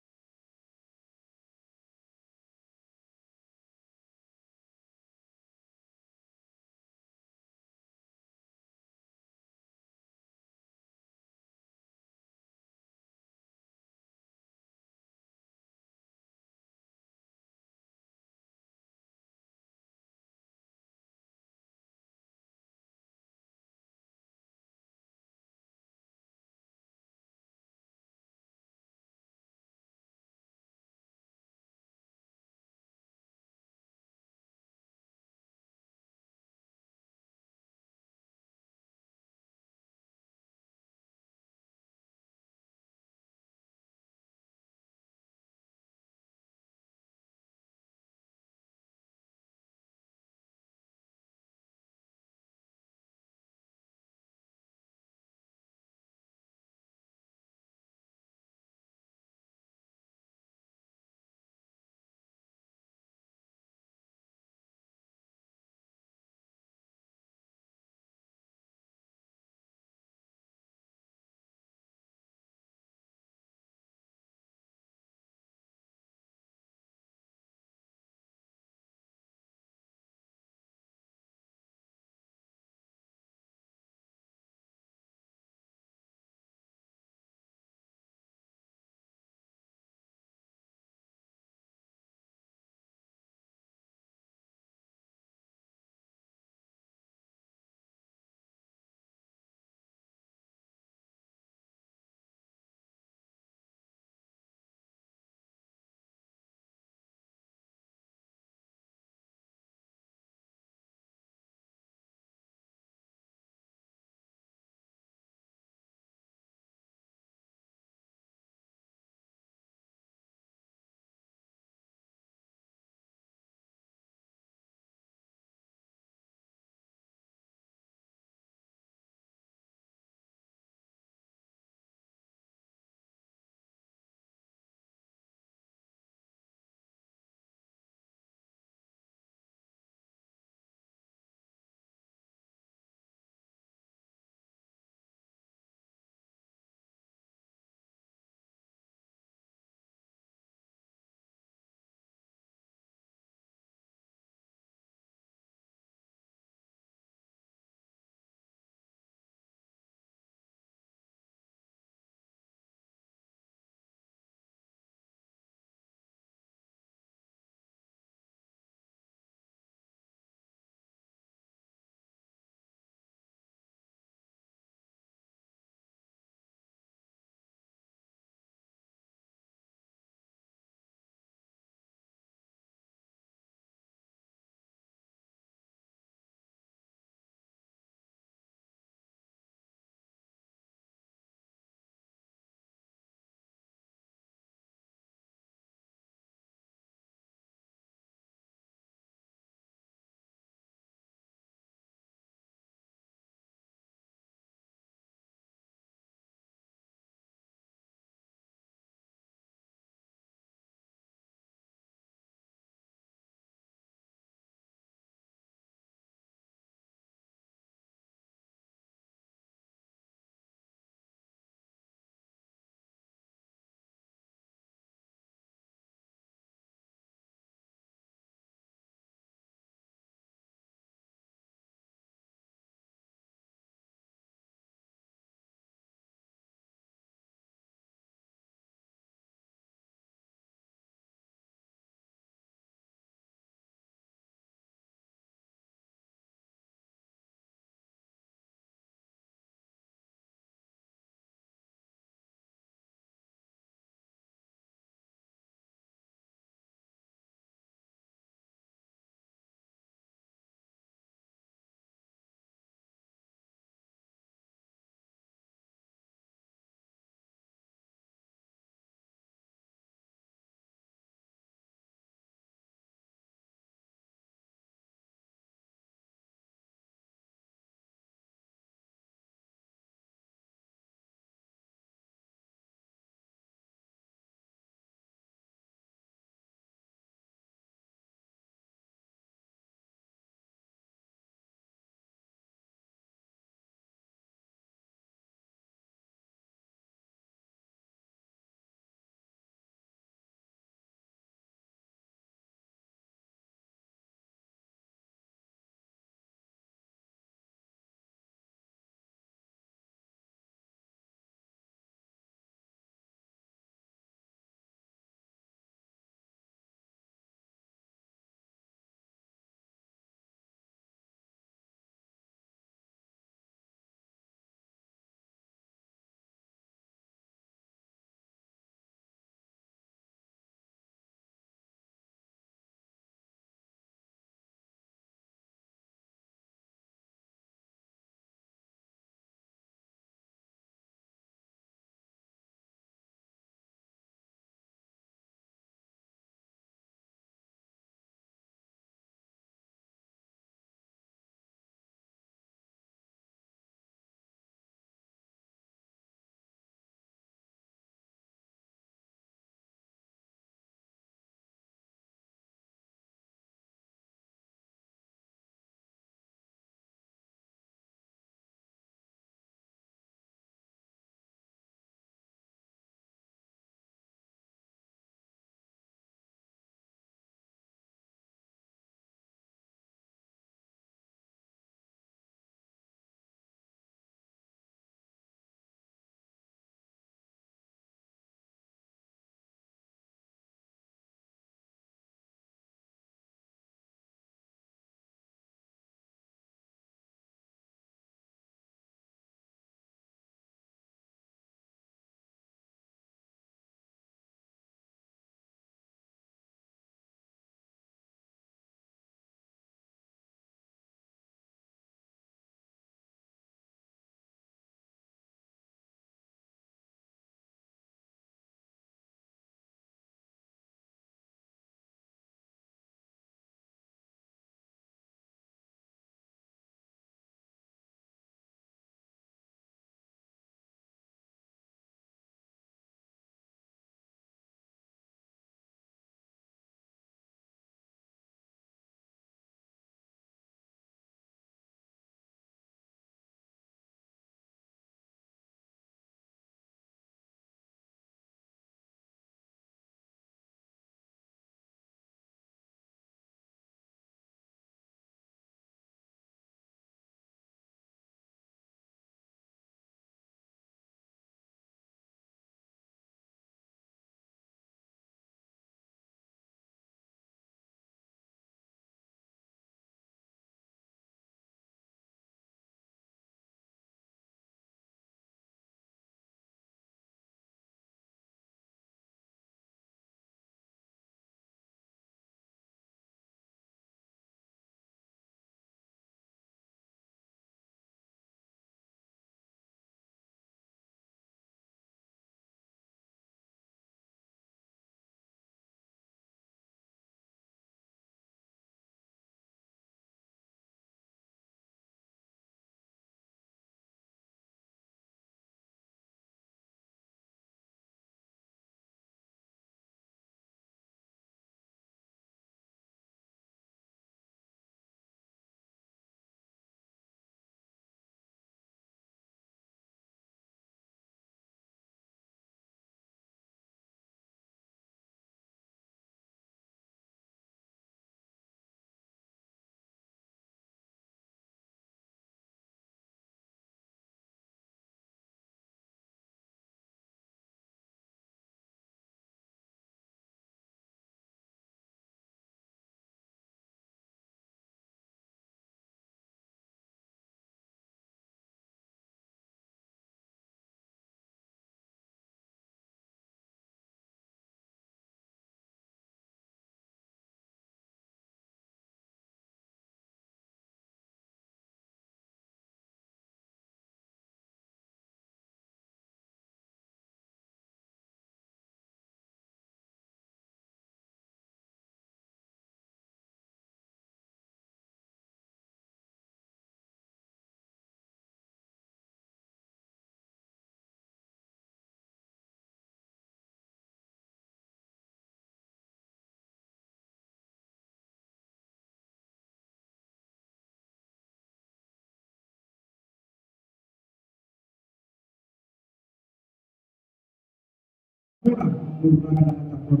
Guru nami na mangkatahon.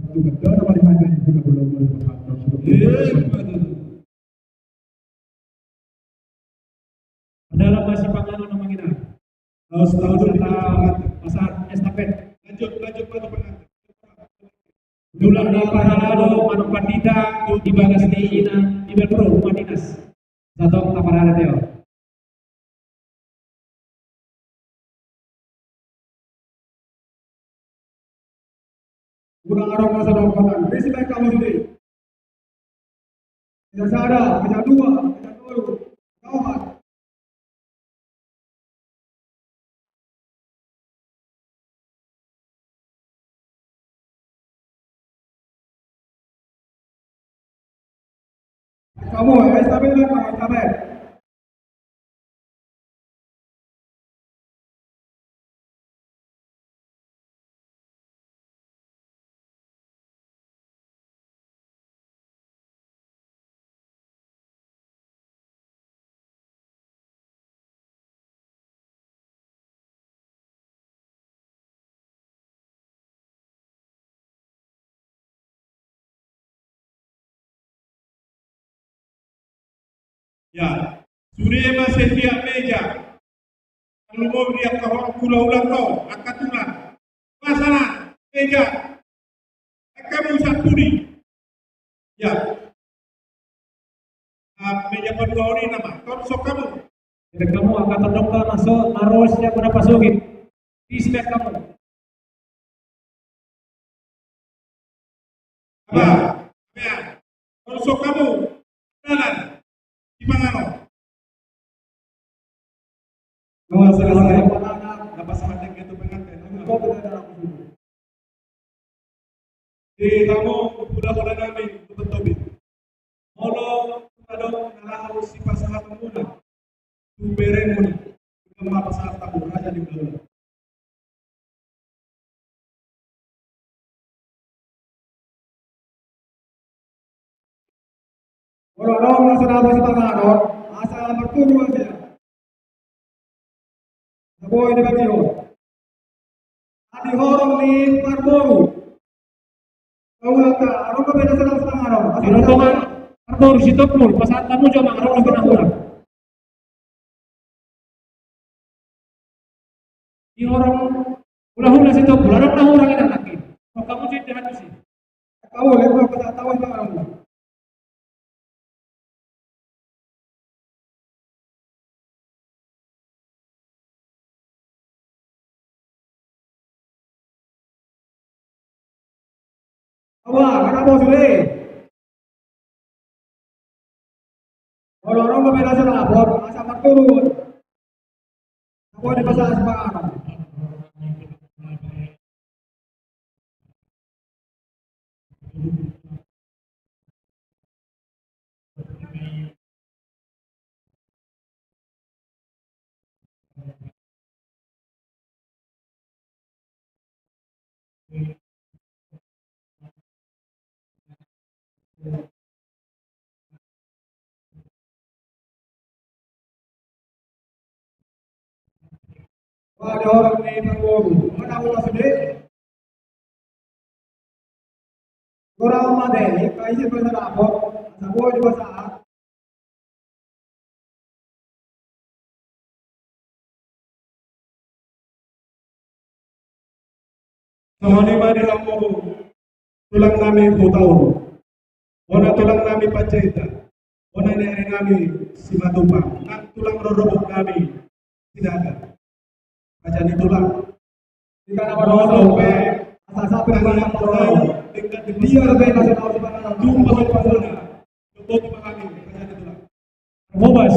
Tuhan, Tuhan, nama di hati, guna, guna, guna, guna, guna, guna. Eh, betul. Dalam masih panganon nama kita. Laos tahu dulu kita pasahat estafet. Lanjut, lanjut, lanjut, lanjut. Tulang ni parhalado, manuk pandita, di bagas ni ina, di Belpro, rumah dinas. Satu, tak parhalado ya. Ulang arong masa dong kotan. Respect kamu sini. Bisa sada, bisa dua, bisa tolu. Kawan. Kamu, eh, sampai bilang, Pak, sampai. Ya, sude ma setiap meja. Kalau mau dia kau kulau-ulang kau, angkat tulang. Pasana, meja. Kamu sampuli. Ya. Ah, meja paduahon i nama. Tonsok hamu. Jadi kamu angkatan dokter masuk, harus dia pada pasogit. Respect kamu. Apa? Ya. Tonsok hamu. Dalan. Di panganon. Nunga selesai. Nunga selesai. Dapat sahaja gitu pengantin. Nunga. Di hamu hulahula nami, Tulang Tobing. Molo adong na laho sipasahatonmuna tu beremuna, nunga pasahat hamu raja ni hulahula. Molo adong na so dapot sipanganon, asa marturu ma ia. Na boi dibagion. Di horong ni parboru. Paulanta, adong dope na so dapot sipanganon. Di rombongan parboru Sitompul, pasahat hamu jo amang, adong dope na hurang. Di horong hulahula Sitompul, adong na hurang i nangkin. Adong hamu jo indahan tusi. Tahu, lek, tahu, tahu, tahu, tahu. Awa, kada bos le. Molo adong dope na so dapot, asa marturu. Apo dipasahat sipanganon. Wah, di horong ni parboru. Mana aku masuk deh? Kurang mate, ika isi pesa dapot, asa boi dipasahat. Songon i ma di hamu tulang nami Hutauruk. Bona tulang nami Panjaitan. Bona ni ari nami Simatupang. Nang tulang rorobot nami Sinaga. Raja ni tulang. Tingkat apa doang dope. Asa sapi tangan yang pertama. Tingkat di dia lebih kasih tahu di mana. Tumpah di mana. Cukup pahami. Raja ni tulang. Hobas.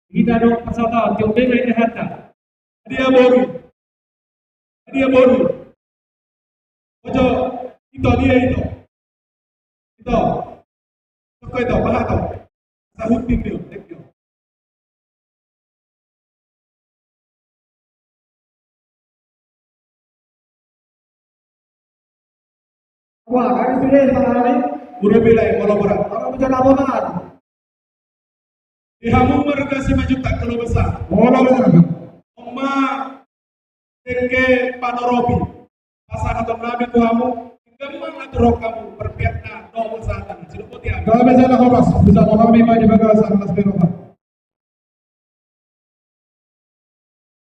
Hita do pasahat, tiop denga ini harta. Dia boru. Dia boru. Ojo, ito dia ito. Ito. Toko ito, paha to. Sahutin dia, thank you. Wah, kami sudah sama kami. Udah bilang, kalau berat. Kalau bicara apa? Di hamu marga Simanjuntak Kalo Besar. Olo, bener. Oma, dengke Panoropi. Pasahaton nami tu hamu, gabe mangaturhon hamu, parpeakna, dohot pasahatanna, sidok boti hami. Gabe jala horas, bisa rohami ma di bagasan las ni roha.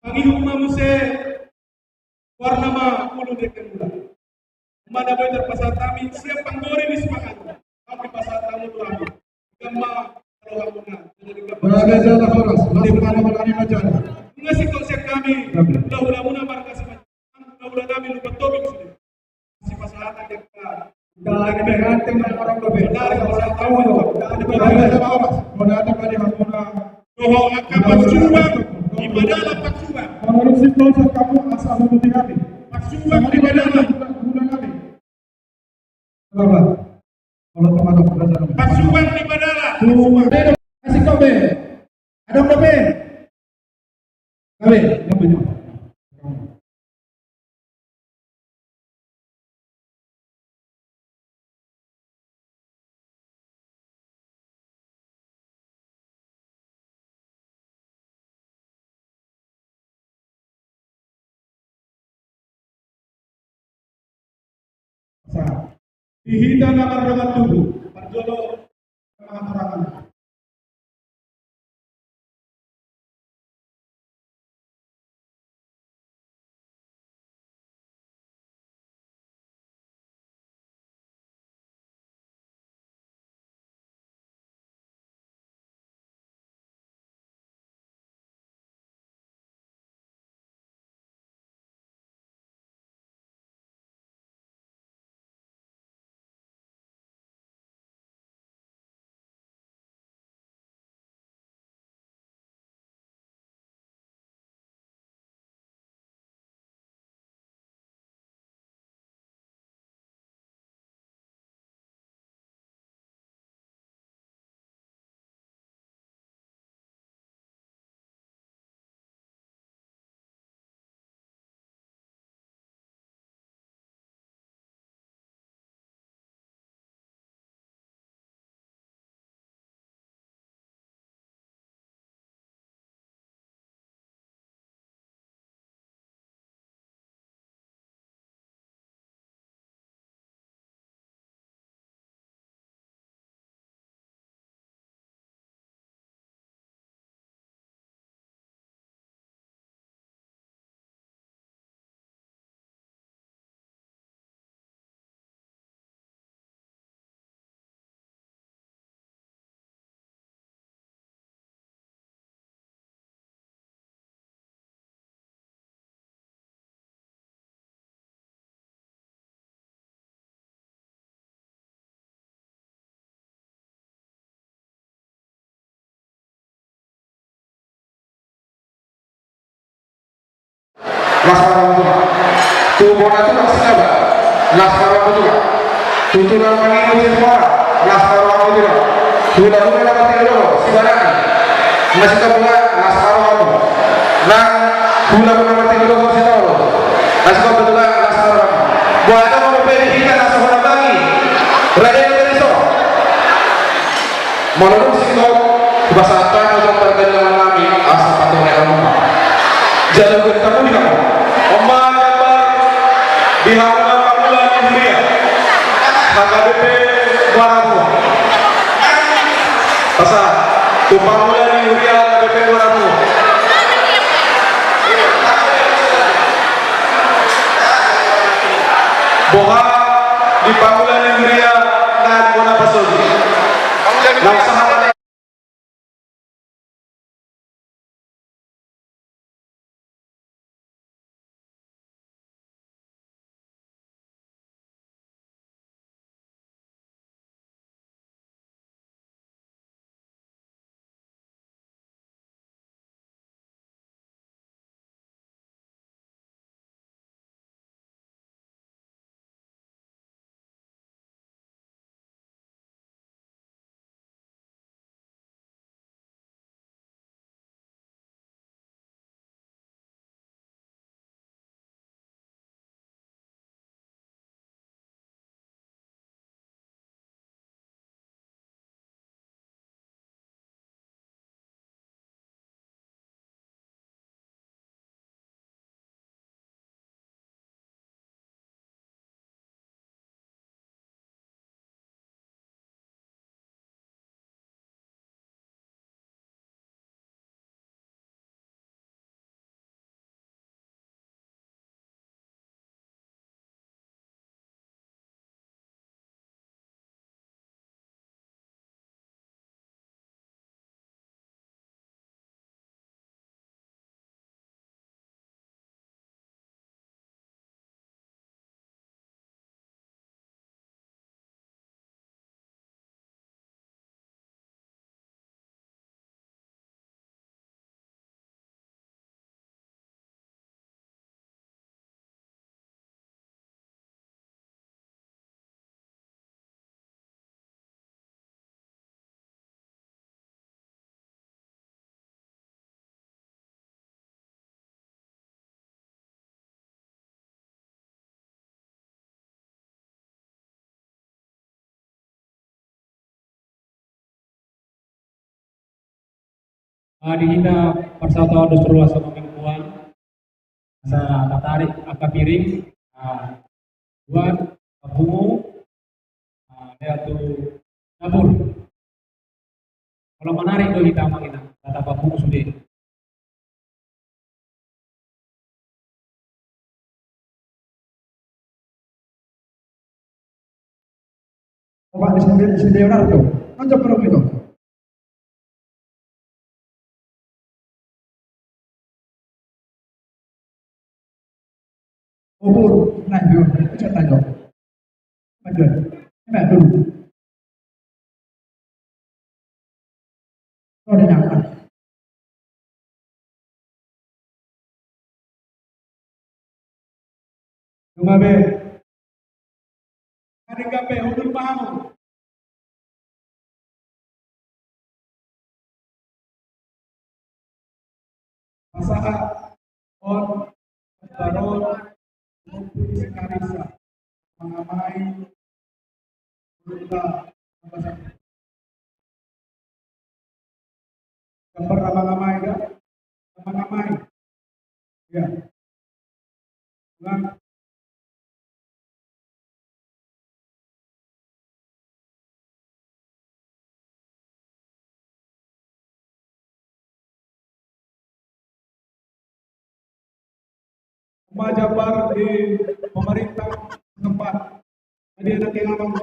Mangihut ma muse, goarna ma ulu ni angka mula. Umana boi tarpasahat hami, siap panggori ni sipanganon. Hami pasahat hamu tu hami. Gabe ma rohamuna, jadi gabe. Gabe jala horas, las ni roha ma jala. Nunga singkop sian hami, gabe. Hula-hulamuna marga Simanjuntak, hula-hula nami Lumban Tobing sude. Sipasahatan di angka. Dari berante ma orang dope. Dari pasal tahu tu. Dari berante ma orang. Mau datang dari hamuna. Dohot angka pangsuang di padalan pangsuang. Menurut si Paul sakamu asa hubuti kami. Pangsuang di padalan. Guna kami. Selamat. Kalau teman-teman berasa. Pangsuang di padalan. Pangsuang. Kasih kau be. Ada kau be. Gabe, gabe nyo. Sa. Di hita na mardongan tubu, parjolo. Las ma rohamu, Tulang. Tu bona tulang Sinaga, las ma rohamu, Tulang. Tu tulang Mangido Jatimuara, las ma rohamu, Tulang. Hulahula na martinodohon Sibarani, na sitongga, las ma rohamu. Nang hulahula na martinodohon Sitaolon, na sitongga, Tulang, las ma rohamu. Boha do molo pe di hita na so hona bangi, rade do tadi so. Molo dung singkop, hupasahat hami ma jolo pardalanannami asa patore hamu ma. Jala gabe tapudi hamu. On ma gambar di hamuna pangula ni huria H K B P Muara Tua. Pasahat tu pangula ni huria H K B P Muara Tua. Boha di pangula ni huria na bona pasogit. Nang sahat. Ah, di hita parsatongkinan dos ruas sama mingguan, asa tatarik angka piring, ah, buat, pungu, ah, dia tu dapur. Kalau menarik tu hita manginan, kata Pak Bungus sudah. Coba di sini, di sini Leonardo. Kan coba dong itu. Ubur, nah, yuk, itu saya tanya. Betul. Ini dulu. Oh, ini apa? Nunga be. Adong gabe, hundul ma hamu. Pasahat on, baron, Puji Karisa, mangamai, Puji Karisa. Gambar na mangamai, ya? Na mangamai. Ya. Ulang. Majabar di pemerintah setempat. Jadi, anak yang abang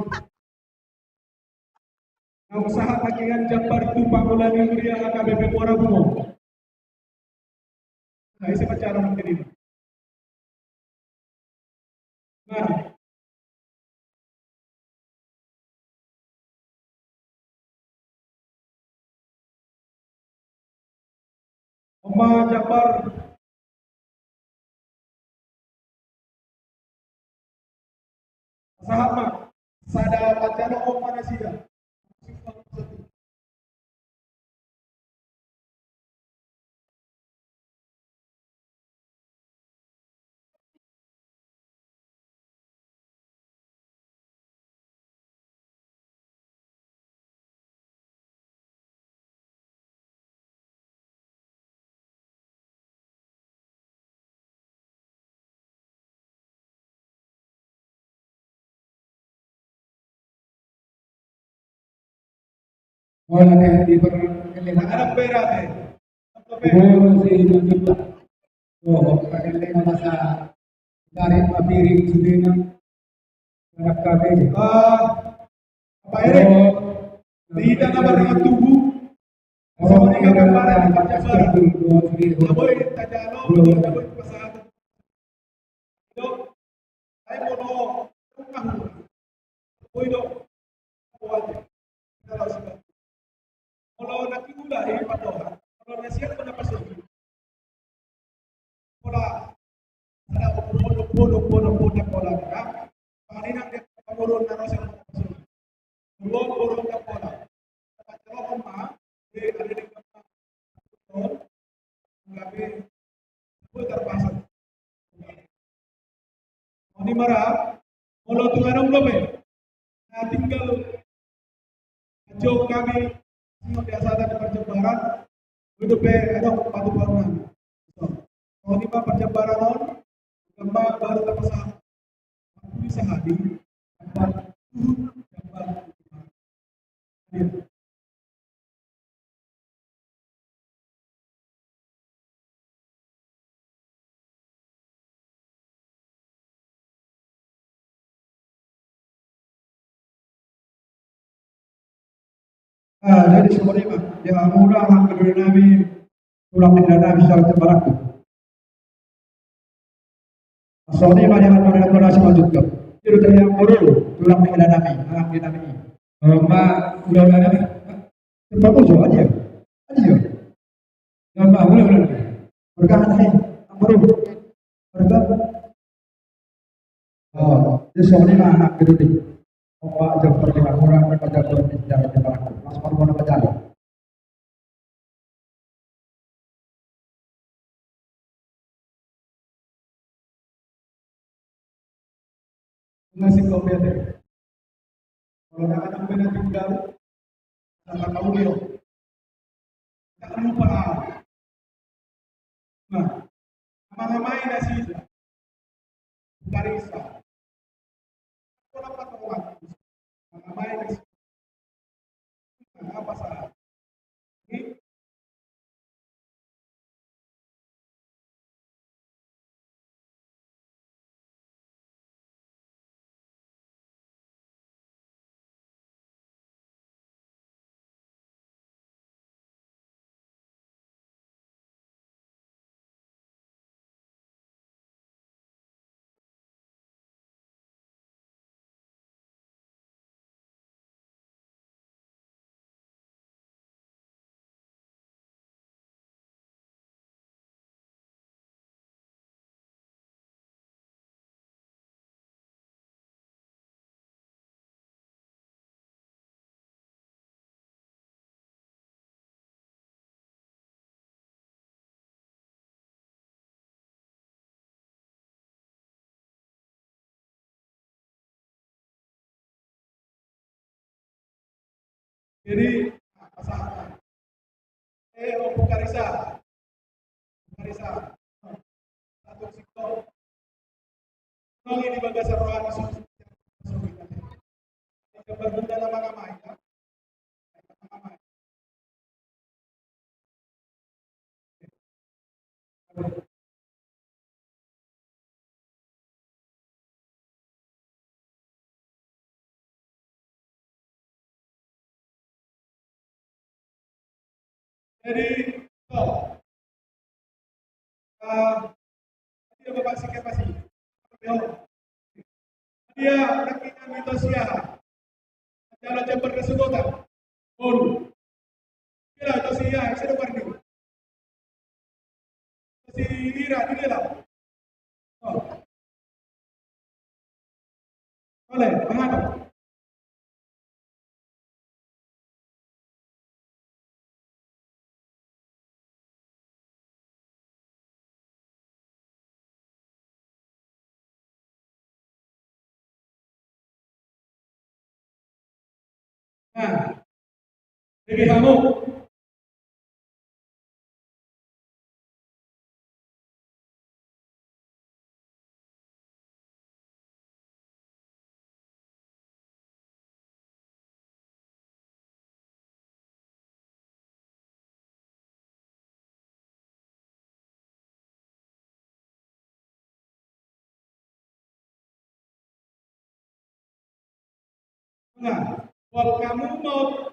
na usaha takian jambar tu pangula ni huria H K B P Muara Bungo. Nah, isi pacaran mungkin ini. Nah. Oma jambar. Sahat ma, sada pajalo oma nasida. Wala te di per-, anak berate. Guru si Manjuta. Oh, pakai lima masa dari Mapiring Sudena. Anak kami. Ah, apa ini? Oh. Di tanah barang tubuh. Oh, sama dengan gambaran di Pancasila. Tidak boleh tajalo, tidak boleh pasangan. Dok, ai molo, boi do, boi do. Molo na tinggal i pandohan, molo na siap na pasogit. Pola, ada pola, pola, pola, pola, pola, ya. Palinang dia pangurun na rasa na pasogit. Dua pola, pola. Dapat jawab ma, di ada di gambar. Gabe, boi tarpasang. Oni mara, molo tung adong dope na tinggal, ajo kami, sino biasa ada di parjambaran, itu pe adong patupaon nami. So, oni ma parjambaran on, gambar baru tapasang. Bisa hadi, gambar turun, gambar. Ah, jadi songon i ma, ya, mauliate ma di hula nami, tulang ni hula nami, sahala tu marangkup. Songon i ma di hula nami, hula nami, sahala tu marangkup. Jadi, tulang ni hula nami, tulang ni hula nami. Olo ma, hula nami. Tempat musuh, aja. Aja. Olo ma, hula nami. Berkah, hei. Amor. Berkah. Oh, jadi songon i ma anak gedung ni. Opa jambar lima orang, opa jambar ni, jambar lima orang. Mas, mau mana pacaran? Masih kau bete. Kalau nak ada bete tinggal, nak kau dia. Ndang lupa au. Nah, amang-amang i nasida. Parisa. Pola patorang. Amang-amang i nasida. Nah, apa salah? Ini Jadi, nah, pasahat. Eh, Ompu Karisa. Karisa. Satu sikto. Nang ini bagasan rohani susu. Gambar bunda nama-nama ya. Jadi, so, ah, dia bapak sikit masih. Dia lagi kami tahu siapa. Jalan jam berkesubutan. Bolu. Kira tahu siapa, saya depan ni. Si Ira, di dia lah. Oh. Boleh, mangapa? Nah, jadi hamu. Nah, buat kamu mau.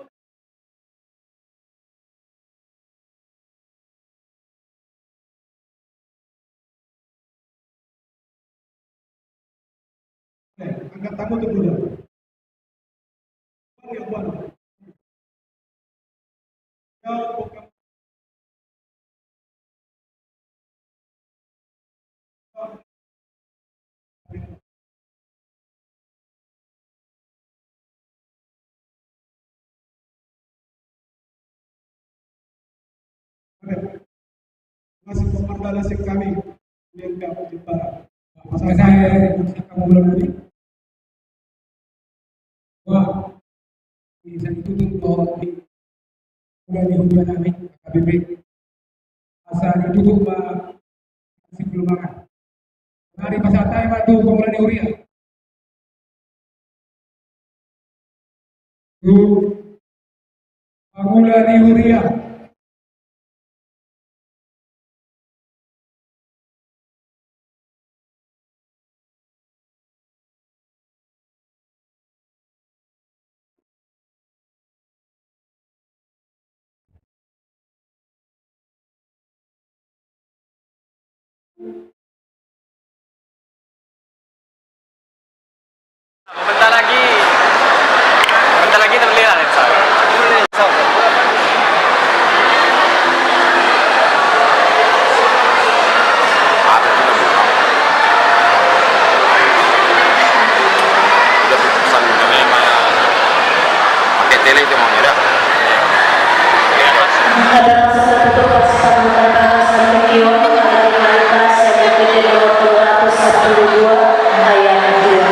Eh, angkat tangan tuh dulu. Yang mana? Oke. Masih pemperdalam kami. Yang kami jembaran. Masa saya kamu belum tadi? Wah, bisa ditutup bahwa di, udah di hubungan kami, K B B. Asa ditutup, Pak, masih belum makan. Mari pasahat hami ma tu pangula ni huria. Tu pangula ni huria. Bentar lagi, bentar lagi terlihat, insya Allah. Ada satu tempat sampah, ada di Malitas, ada di P T nomor dua ratus sepuluh dua, ayat dua.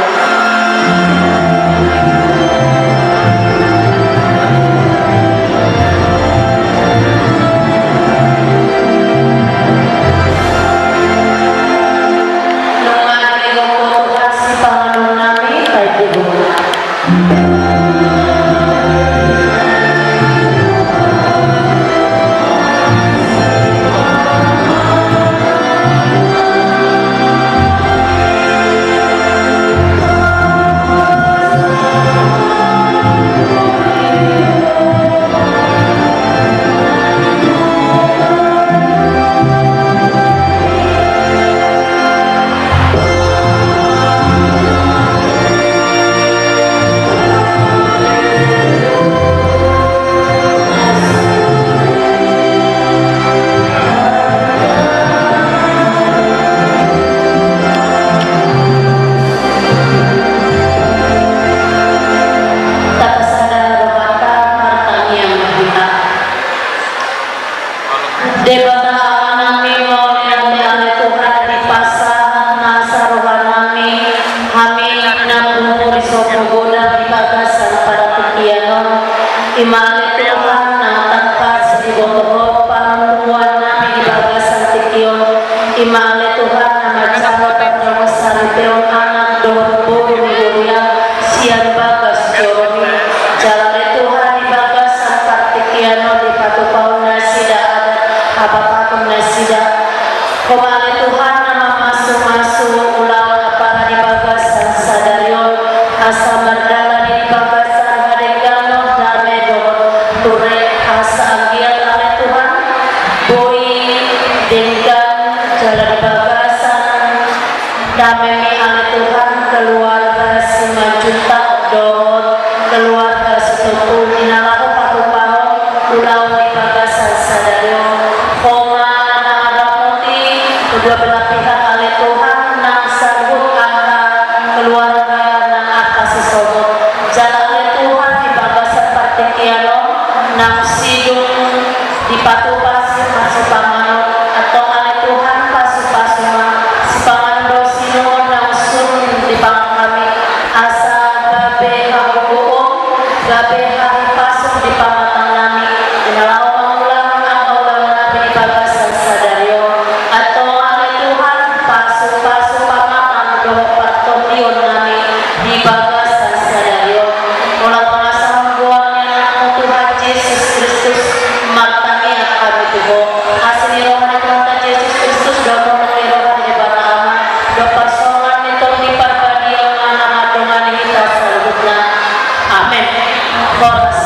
Debata Amanami, mauliate ale Tuhan, dipasahat nasa rohanami hami na pungu di sopo godang di bagasan partingkian on. I ma ale Tuhan na tangkas diboto Ho pangunjunan nami di bagasan tingki on. I ma ale Tuhan na manjalo pardongansaripeon anak dohot boru ni huriaM sian bagas joroMi. Jala ale Tuhan di bagasan partingkian on dipatupa Ho nasida adat, habatahon nasida. Ho ma ale Tuhan na mamasumasu ulaon ampara di bagasan sadari on, asa mardalan i di bagasan hadengganon, dame dohot ture, asa anggiat ale Tuhan boi denggan jala di bagasan dameMi ale Tuhan keluarga Simanjuntak dohot keluarga Sitompul di na laho patupahon ulaon di bagasan sadari on. Ho ma na mangaramoti kedua belah pihak ale Tuhan, nang saluhut angka keluarga nang angka sisogot. Jala ale Tuhan di bagasan partingkian on nang sidung dipatupa sipanganon, antong ale Tuhan pasupasu ma sipanganon dohot sinuan nang sun dipangan hami, asa gabe hagogoon, gabe hahipason di pamatang nami di na laho mangulahon angka ulaon nami di bagasan sadari on. Antong ale Tuhan pasupasu pamatang dohot partondion nami di bagasan sadari on. Molo tung asa hangoluan ni AnakMu Tuhan Jesus Kristus, martangiang hami tu Ho. Asi ni roha ni Tuhanta Jesus Kristus, dohot holong ni roha ni Debata Ama, dohot parsaoran ni Tondi Parbadia ma na mandongani hita saluhutna. Amen. Horas.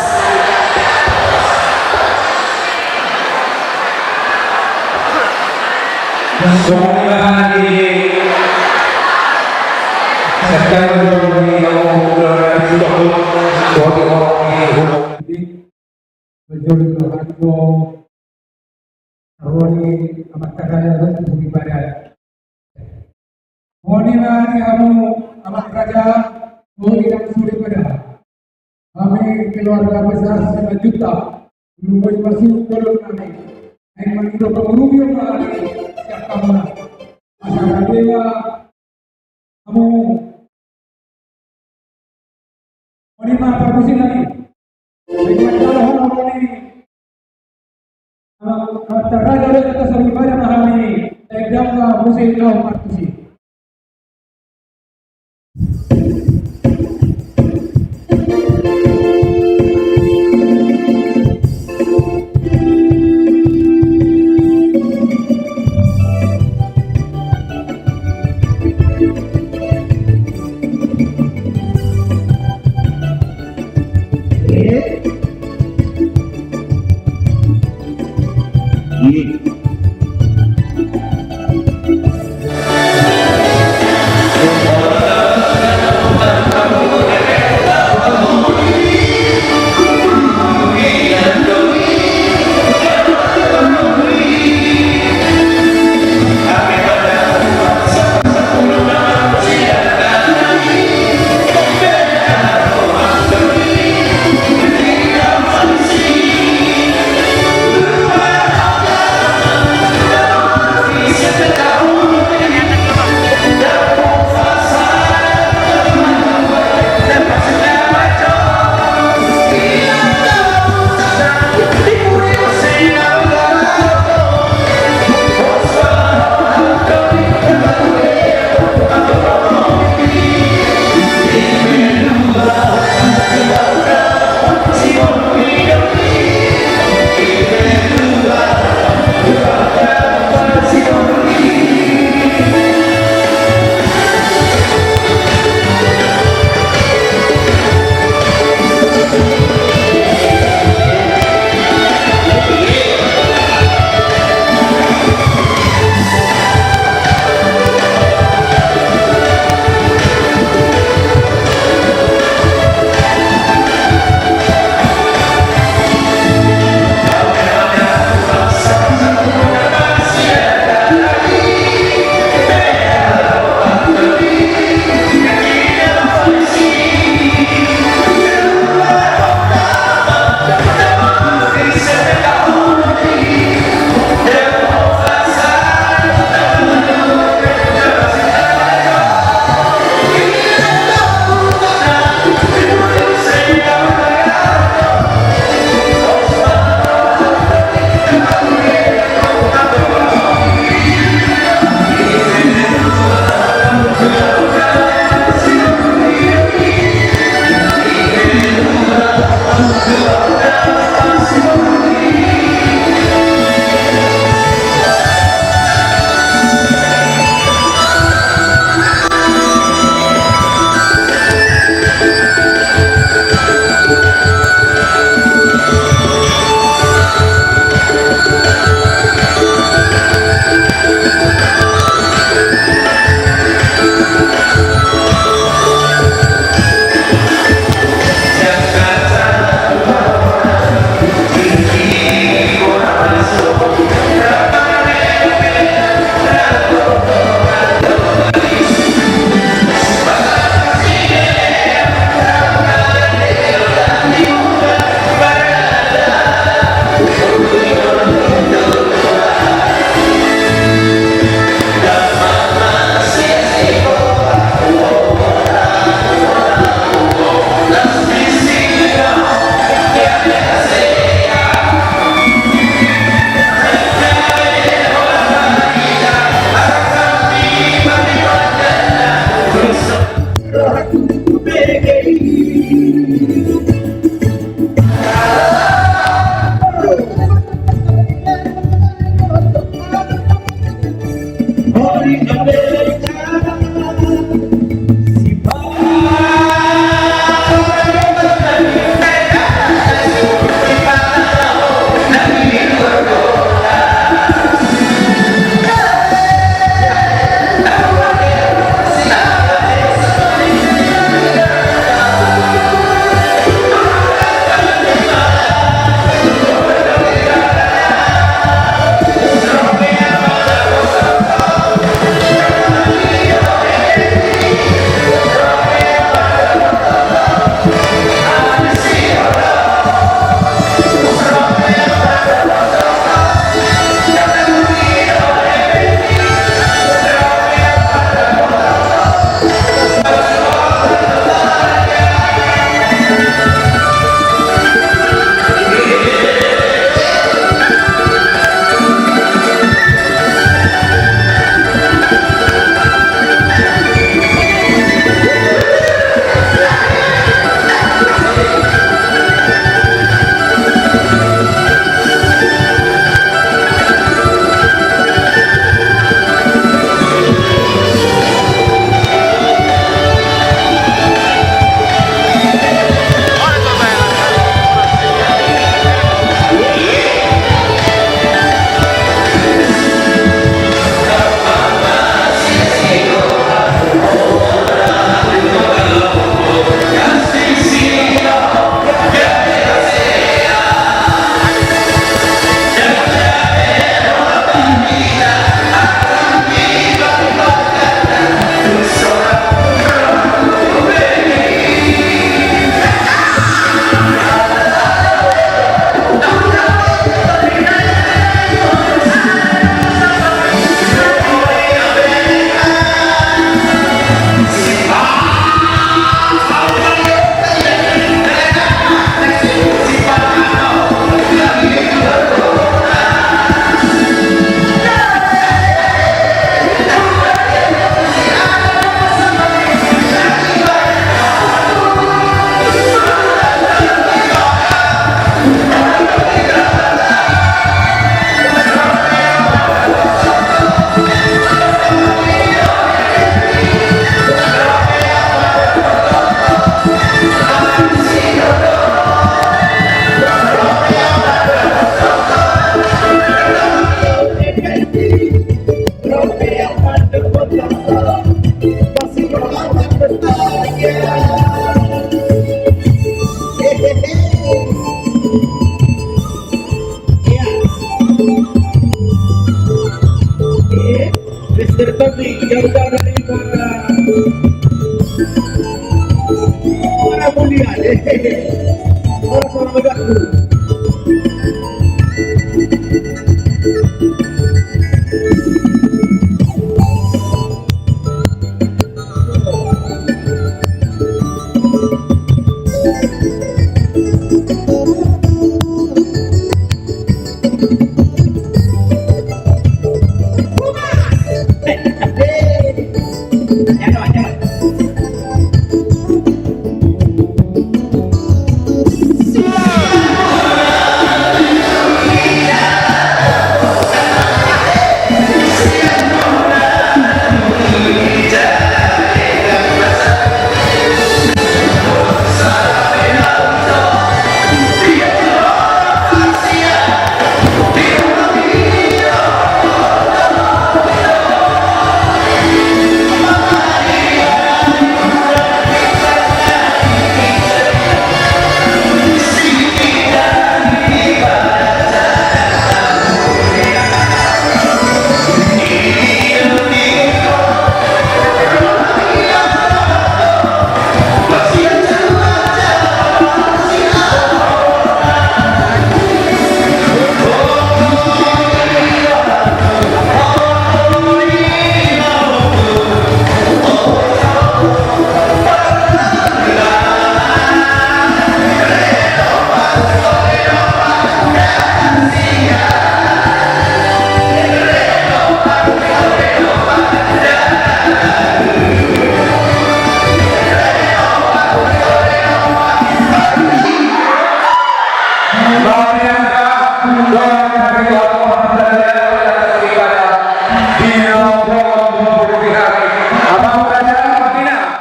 Jolo do hami tu roha ni amanta raja dohot tu soripada. Mauliate ma di hamu amanta raja dohot inanta soripada. Hami keluarga besar Simanjuntak, dung boi masuk tolong nami, naeng mangido pangurupion ma hami sian hamuna. Asa gabe ma hamu. Mauliate ma parmusik nami. Baik, macam mana ni? Amanta raja dohot inanta soripada ma hami. Baik, dang ma musik nau parmusik. Terpenting yang udah ada di mana? Mana mulia, hehehe. Orang sama bedak.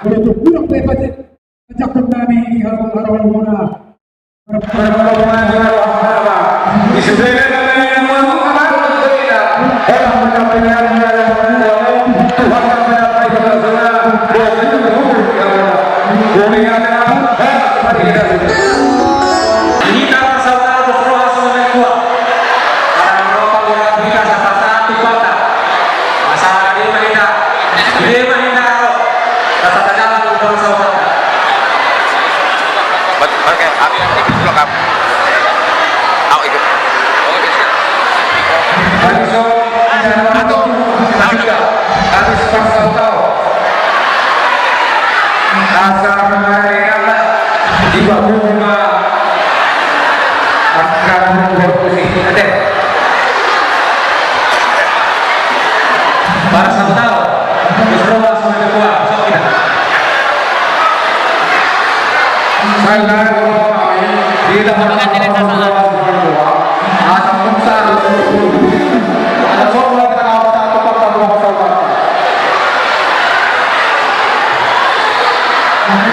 Penutup bulan pe pajak, pajakkon nami di halak haroa muna. Parmangkabungan di halak haroa. Di sude nami nunga mangkabungan di halak haroa. Orang menyampaikan hal yang berguna, Tuhan menyampaikan hal yang berguna. Hita parsaoran dos roha sude tua. Ala roha panggoran hita sahat-sahat tu Tuhan. Asa ade ma hita, ade ma hita ro. Asa tajalang tu parsaoran. Bat-, bat-, kayak, ah, ikut dulu, Kak. Au, ikut. Asa mengaringan di bawah bunga. Angka bunga kursi. Ate. Para santau. Terus roda sudah keluar. Sok kita. Santau, kami tidak mengatur. Asal besar. Ada soal kita kau tak tepat tak mau.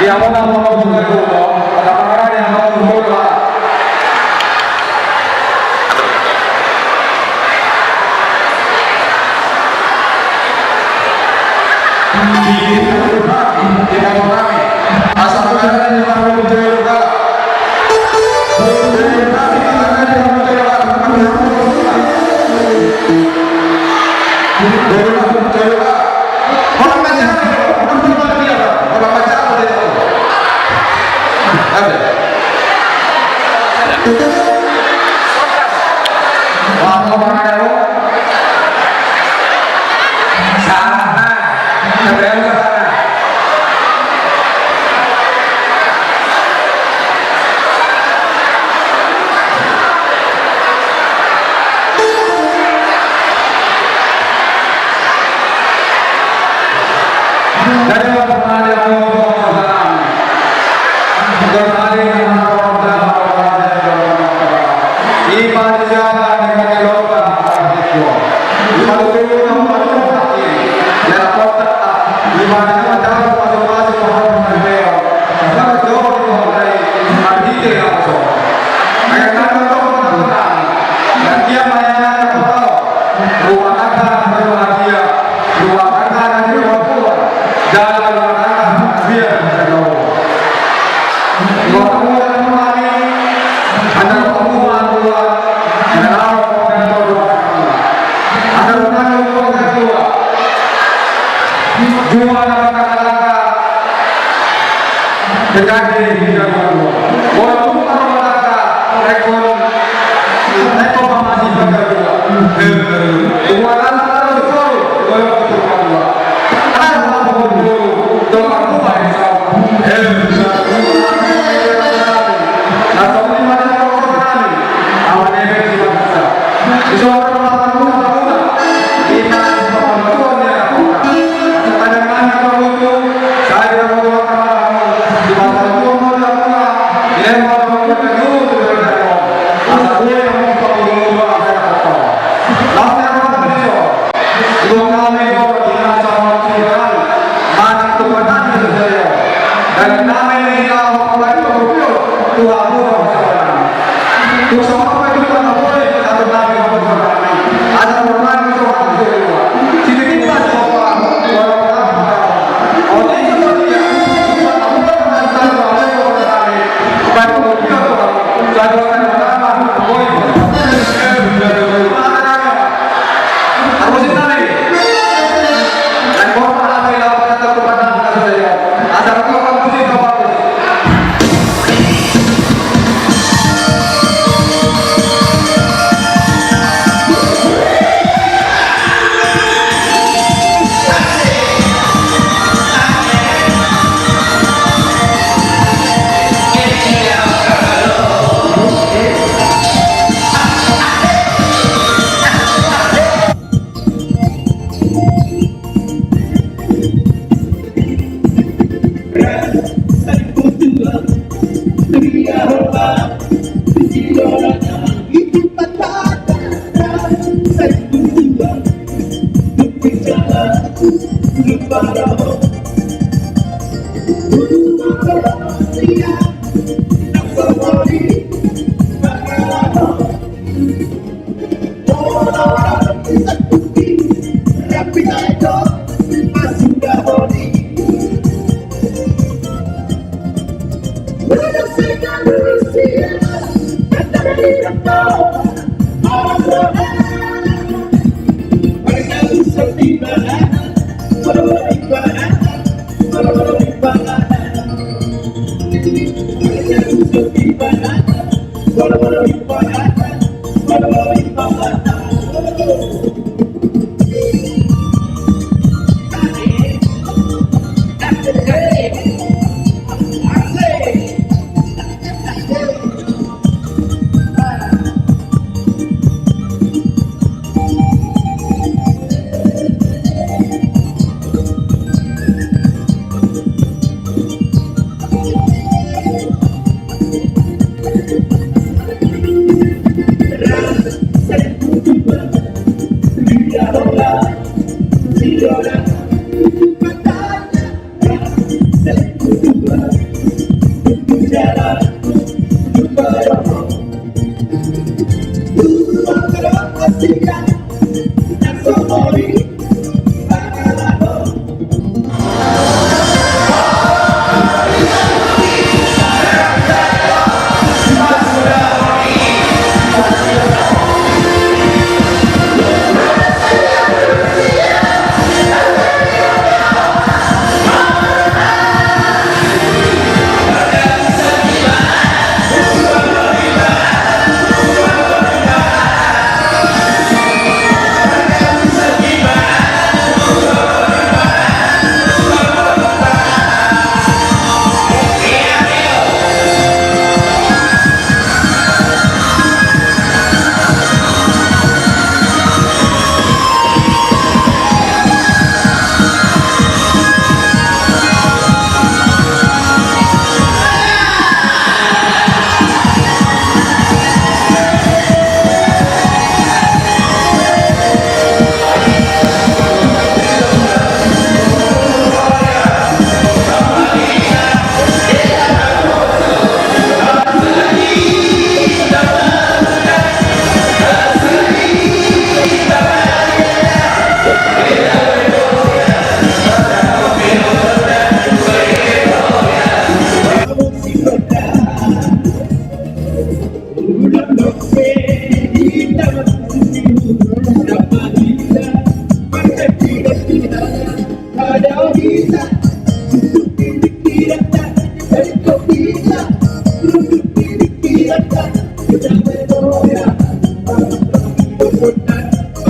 Dia mau nang mau nang mau nang mau. Ada pengarah yang mau nang mau. Asal pengarah yang mau nang mau.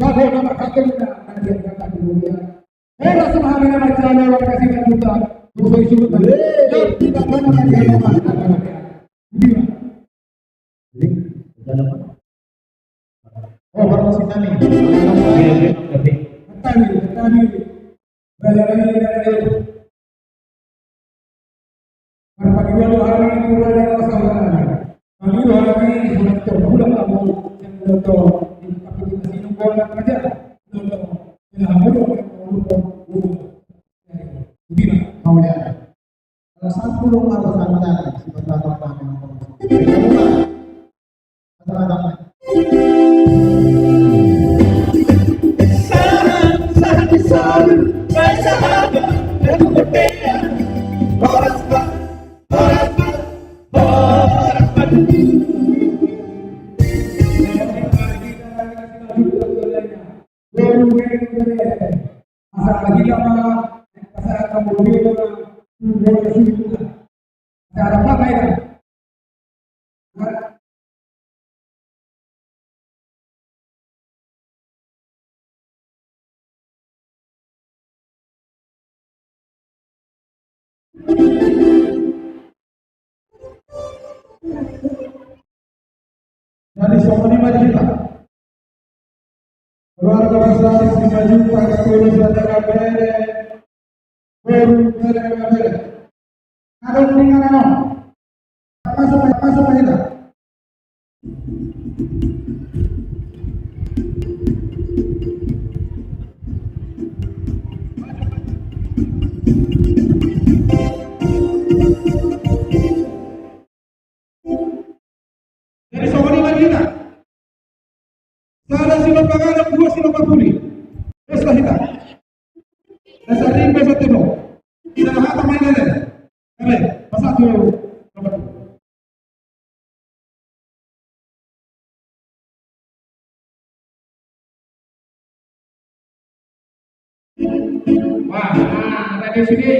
Bago nama kata na dia kata dia. Era sama hami na macam mana kasih kita. Terus itu. Tidak pernah dia nama. Oh, parmusik nami. Iya, iya, tapi. Tapi, tapi. Bayar ini, bayar ini. Marpagiuan do hami tu raja na saudara. Pagiuan hami surat to bulan kamu yang udah to di kapitulasi nunggu raja. Udah to tidak hamil udah to udah to. Bina mau dia. Kalau satu rumah bersama si pertama kami. Asa hita ma, asa kamu dia ma, tu bola sulit tu. Asa ada apa kaya? Jadi songon i ma di hita. Keluarga besar Simanjuntak, Simanjuntak, Bere, Bere, Bere, Bere. Adong di mana no? Masuk, masuk ma hita. Jadi songon i ma di hita. Sada silompa gadang, dua silompa puli. Pesta hita. Dasar rimba satu no. Tidak ada hata main ada. Kare, pasatu. Wah, nah, ada di sini.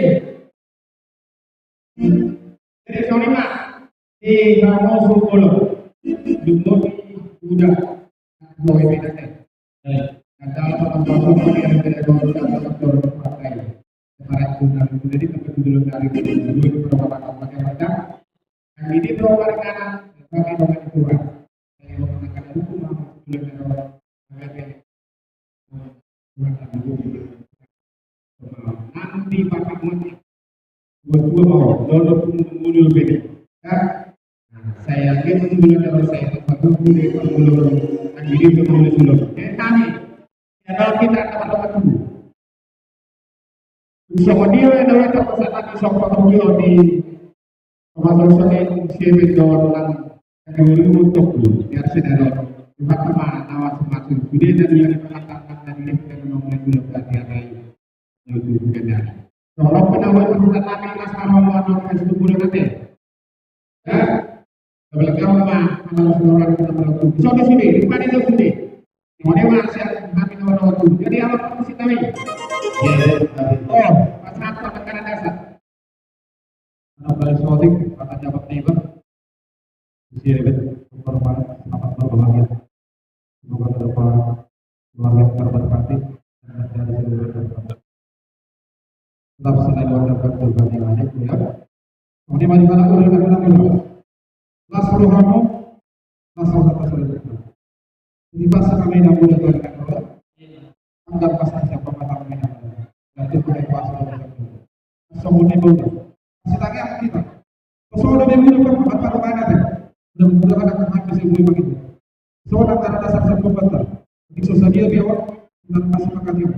Jadi, sorry, Pak. Di kamu sepuluh. Jumbo udah. Dua ini nanti. Ada apa-apa yang tidak mau kita pakai. Sekarang itu nanti jadi tempat dulu dari dulu di beberapa macam macam. Yang ini beberapa kanan, tapi bukan kurang. Nanti bapak mati. Dua-dua mau, lolo pun mulu beda. Ya. Nah, saya yakin mulu kalau saya itu bapak mulu, mulu. Kan ini udah mulu sudah. Eh, tadi. Ya, kalau kita kata-kata dulu. Songon i do na ita pasahat i songon i di pamasaran ni si Ebet do nang kategori untuk lu biar sedaro. Cuma sama nawa semakin sudah dari yang mengatakan tadi dia tidak mau main dulu berarti ada yang lebih benar. Kalau pun awal kita tadi mas kalau mau nonton itu bulan nanti. Ya. Kalau kamu mah, kalau orang kita berlaku. Soalnya sini, di mana itu sini? Di mana mah, saya, kami nomor satu. Jadi, apa kamu sih, kami? Iya, iya, kami. Oh, pas satu, apa, karena dasar. Anak balik sotik, maka dapat neighbor. Usia, ya, selamat berbahagia. Semoga ke depan keluarga kita berkati dan menjadi seluruh keluarga. Tetap selalu ada perjuangan yang ada, ya. Kemudian mari kita udah kita udah. Las rohamu, las roha kita sudah. Jadi pas kami yang udah dari kantor, anggap pas siapa mata kami yang udah. Dan itu pakai pas udah. Semuanya udah. Masih tanya kita. Soalnya dia udah pernah apa kemana deh? Udah udah ada kemana sih gue begitu. So, anggaran dasar sampulu pata. Jadi so sadia be, anggaran dasar pakai dia.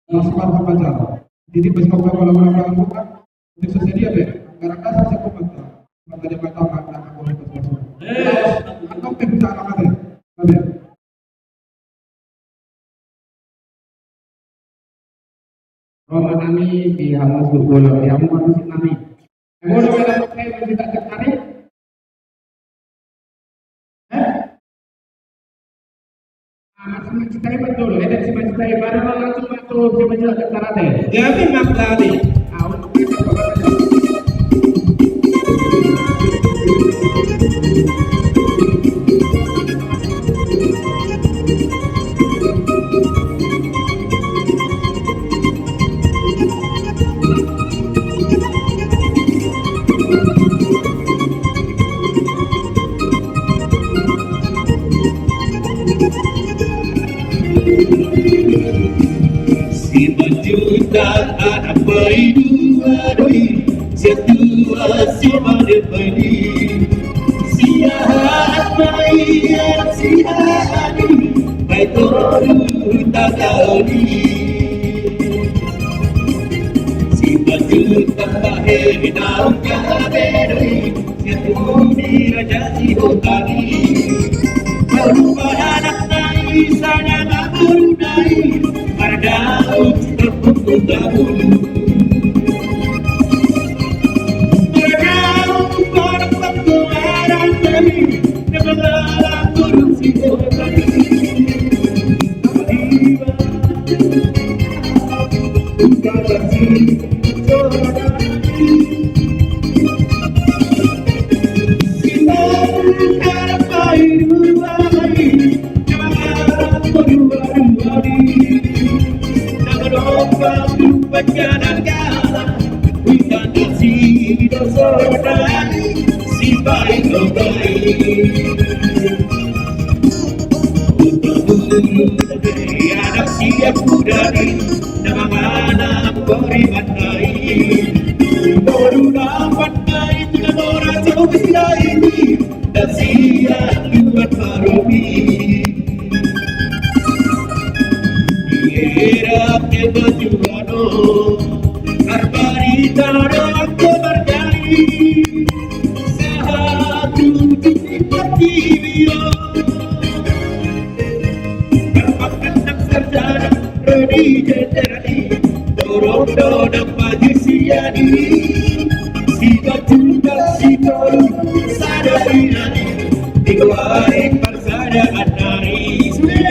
Langsung apa baca. Jadi bes kau kalau orang orang buka. Jadi so sadia be, anggaran dasar sampulu pata. Maka dia mata mata aku harus masuk. Atau kita bisa apa deh? Ada. Roha nami di hamu suhut bolon, di hamu manusia nami. Hamu udah pada pakai mencinta cari? Hah? Ah, masih mencintai betul. Ada si mencintai baru langsung masuk si mencinta cari. Jadi mak tadi. Ah, untuk Anak paidua do i, sian tua si Madepani. Siahaan ma i, siahaan i, baen toru tagani. Simanjuntak bahen naung gabe do i, sian tu ni raja Sihotang i. Boru ma anak nai, sada ma boru nai, mardaun sitampuk tu tabulu. Mardaun parak pakko anak nai, na mangalap boru Sihotang i. Anak siap muda ni, na mangalap boru mandai. Boru na pandai, na mora so bisa ini, na siap buat baromi. Di era kemajuan on, marbarita do angka margari. Sahat tu ujung ni portibi on. Marpangkat nang sarjana, ro di jenderal i, torop do nang maju sian i. Simanjuntak sitolu, sada inang i, di goari parsada mandari. Sude.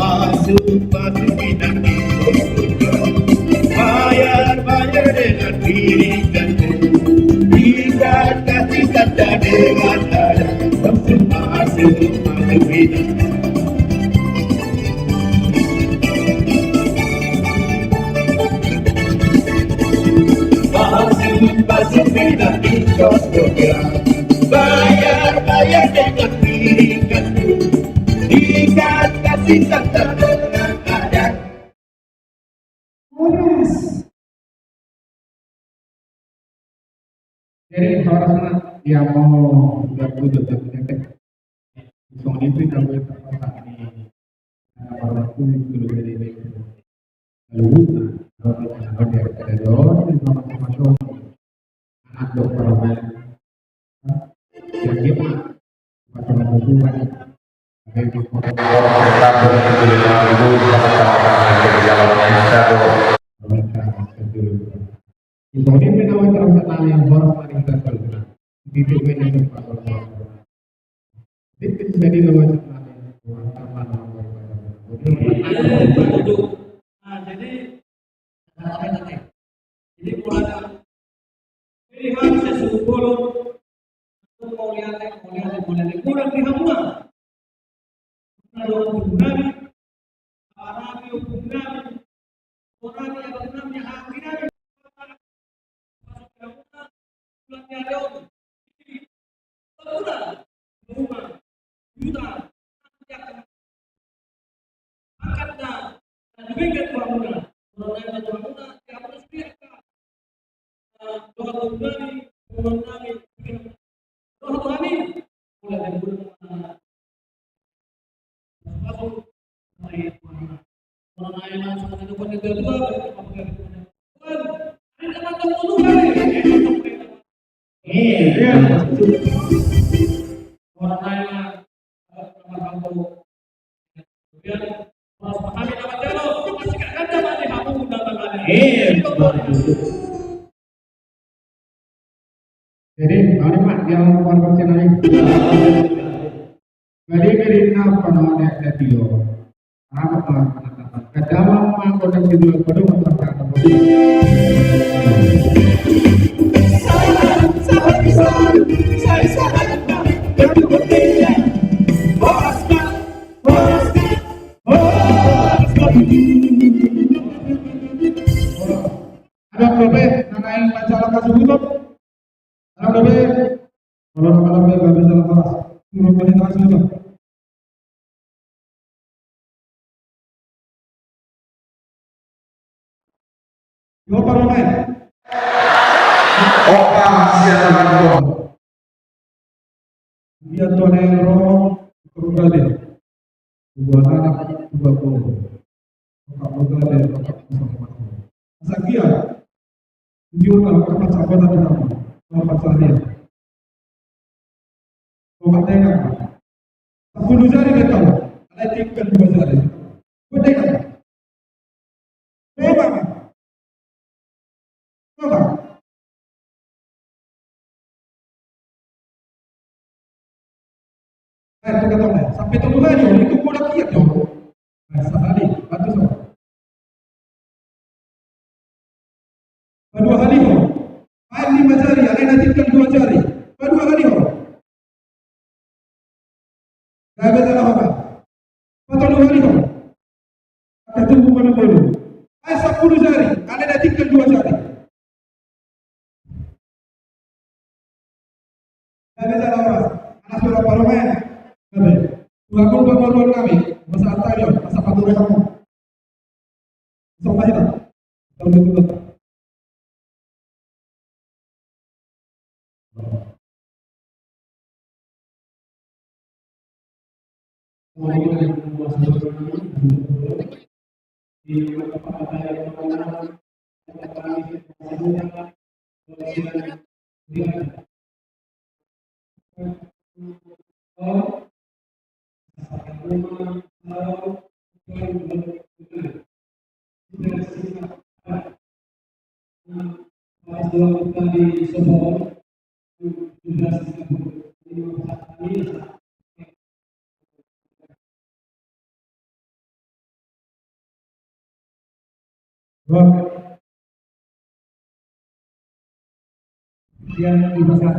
Masuk, masuk, minang di surga. Bayar, bayar dengan piring dan kuku. Ikan kasih tanda dengan dada. Masuk, masuk, masuk, minang. Masuk, masuk, minang di surga. Bayar, bayar dengan piring dan kuku. Ikan kasih tanda dengan dada. Jadi, horas ma, ia mau buat butuh dan ketek. Songon i pe na gue terpaksa ni, na parwaktu ni dulu dari ini. Lalu buka, lalu buka, lalu dia ada dong, di rumah masing-masing. Anak dokter apa? Yang dia, macam apa tuh, kan? Nah, jadi, jadi mulai dari hari saya suruh bolong, untuk mau lihat, mau lihat, mau lihat, kurang di hamuna. Kurang di hamuna. Apalagi hukum nami, orang yang bernama hati nami. Jadi, mari, Pak, yang warga channel ini. Jadi, jadi, apa namanya, video? Apa, Pak? Kadang, Pak, kau dah video, kau dah, Pak. Adong dope na naeng manjalo hasuhuton? Adong dope? Molo adong dope, gabe jala horas. Turun ma hita hasuhuton. Opa, Roman. Opa, sian Roman. Dia tuan yang roh, turun balik. Dua anak, dua boru. Opa, dua balik, opa, bisa. Asa dia, dia udah, opa, sabar, opa, sabar. Opa, dia. Opa, dia. Sepuluh jari dia tahu. Ai tinggal dua jari. Betul kan? Coba. Coba. Eh, tunggu, tunggu. Sampai tunggu lagi, itu kurang lihat dong. Nah, sahali, bantu sama. Padua hali ho. Ai lima jari, alai na tinggal dua jari. Padua hali ho. Gabe jala ho. Patolu hali ho. Ketubu malu-malu. Ai sampulu jari, alai na tinggal dua jari. Gabe jala ho. Anak surat parlemen. Gabe. Dua puluh dua puluh kami. Masa tadi, masa paturai kamu. Masa paturai. Tahun itu. Rock. Sian di masa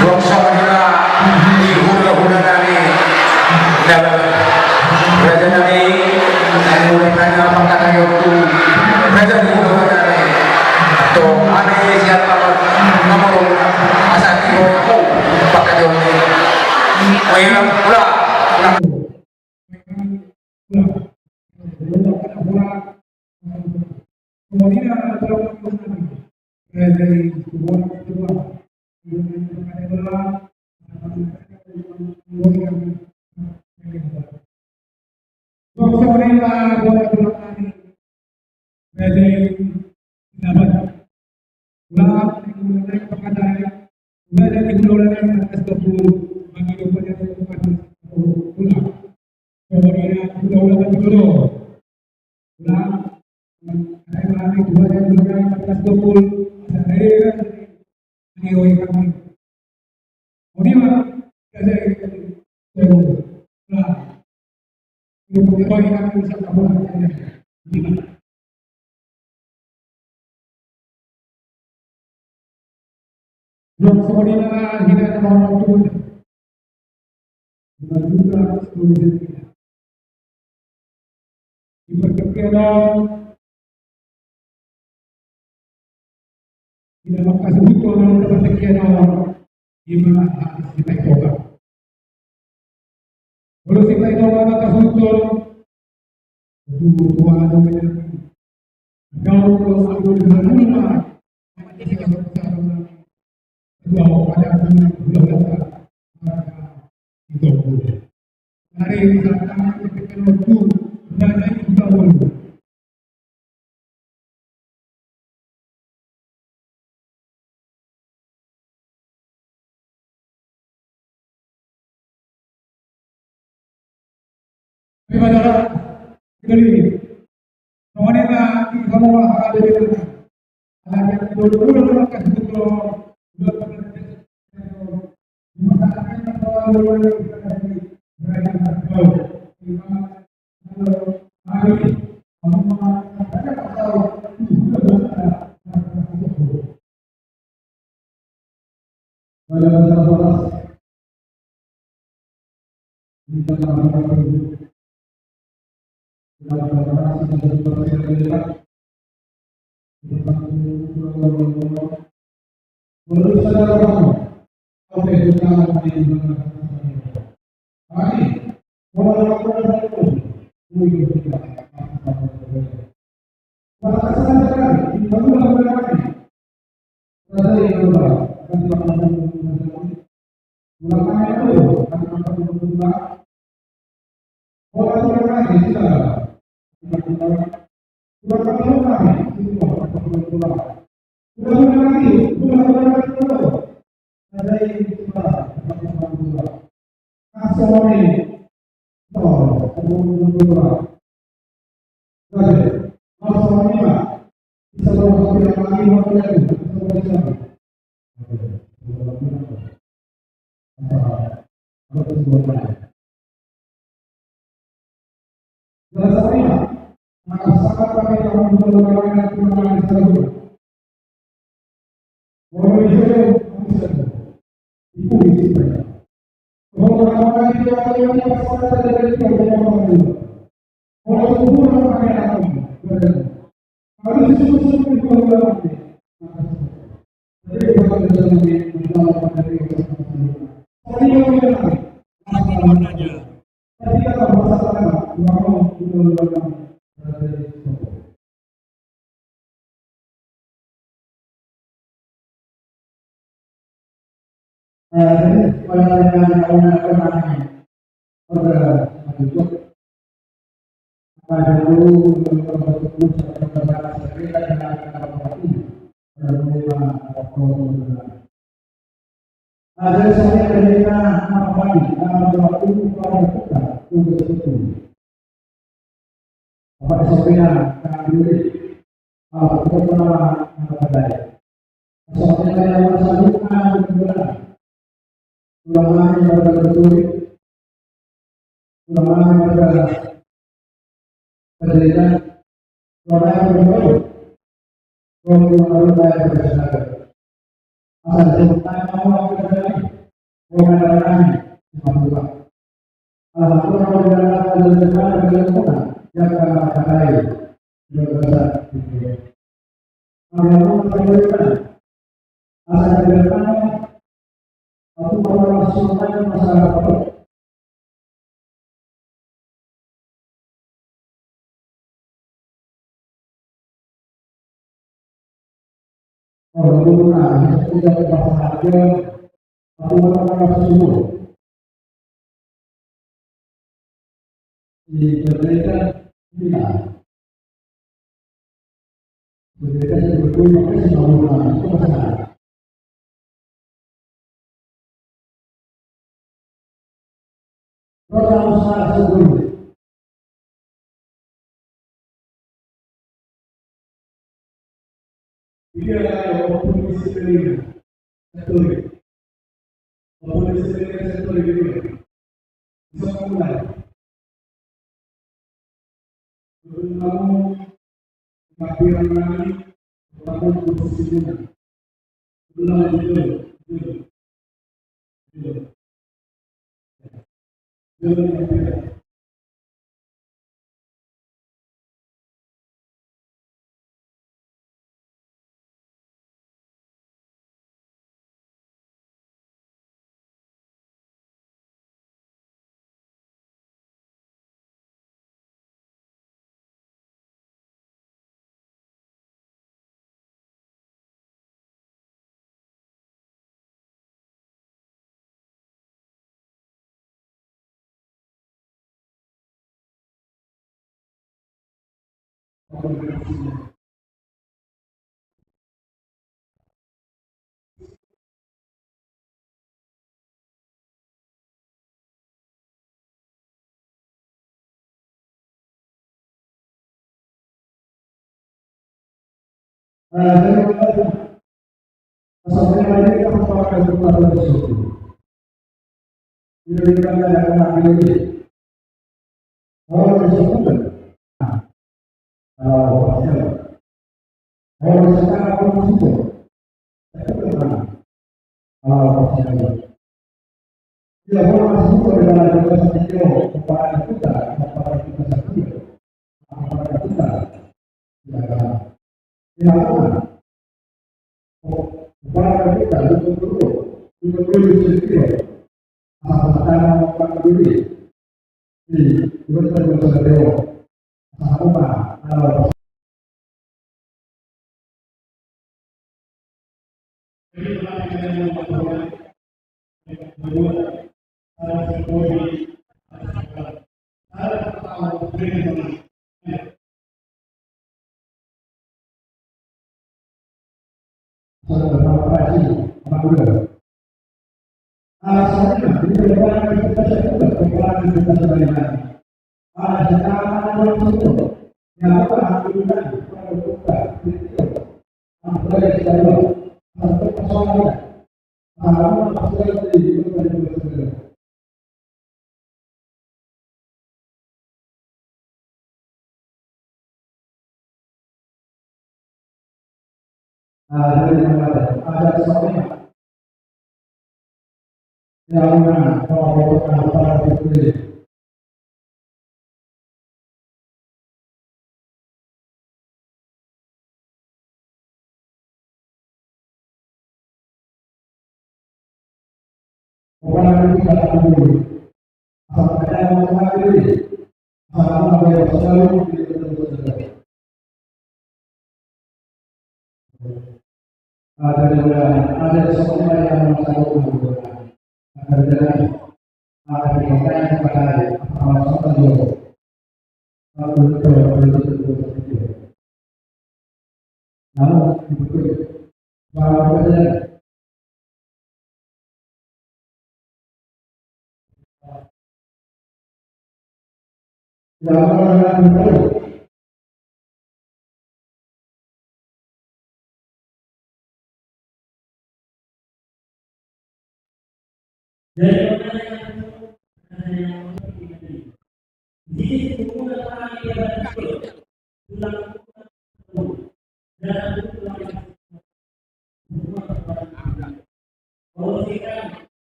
Suang songon i ma di hulahula nami na bahen. Raja nami, mulai nai ma pangkataion tu raja ni hulahula nami. Antong hami sian pangkat nomor asa tiga pangkataion ni. Ulang, ulang, ulang. Di partingkian on, di na mangkasuhuthon on di partingkian on, di ma hata Sipaitoga. Molo Sipaitoga mangkasuhuthon,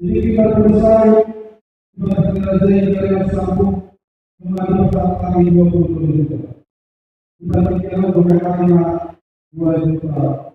Jadi kita berusaha, kita bekerja, kita yang sanggup mengambil pesan kami dua puluh dua juta. Kita pikir dua kali dua juta.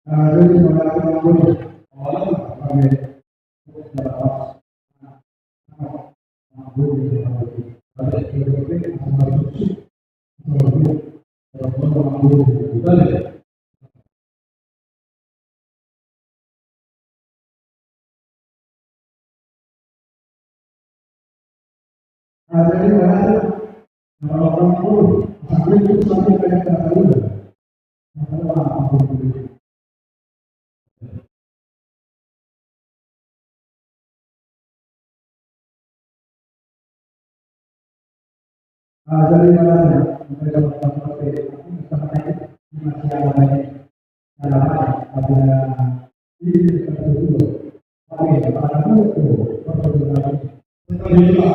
Ah, jadi, kalau kita ngomong, awalnya, kami Ah, jadi mana ya? Mereka dapat pakai, tapi kita pakai, ini masih ada lagi. Ada apa? Ada ini, ada itu. Oke, pada dulu tuh, perlu lagi. Setelah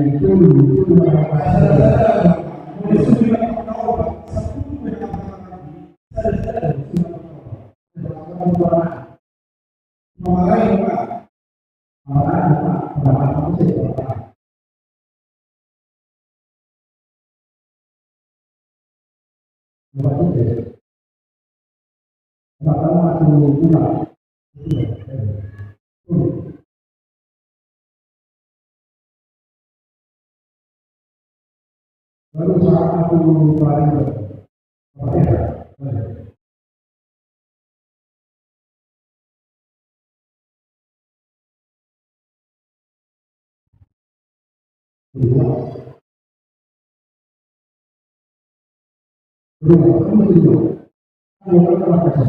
itu, Baru saat aku lupa itu. Apa ya? Kedua. Kedua, kamu kedua. Kamu apa kata?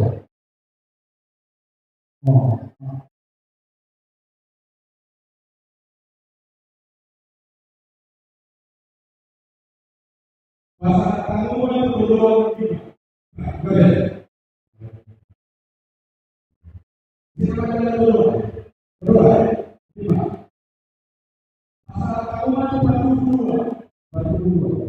Oh. Pasahat hamu ma tu dolok i. Nah, boleh. Silakan, dolok. Dolok, eh. Lima. Pasahat hamu ma tu patupudua. Patupudua.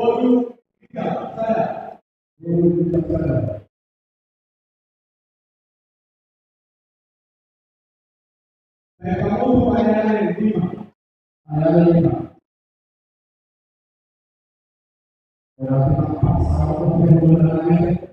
Tolu, tiga, sada. Tolu, tiga, sada. Baik, kamu tuh, pertanyaan lima. Pertanyaan lima. Berarti, Pak, sama tuh, yang belum ada.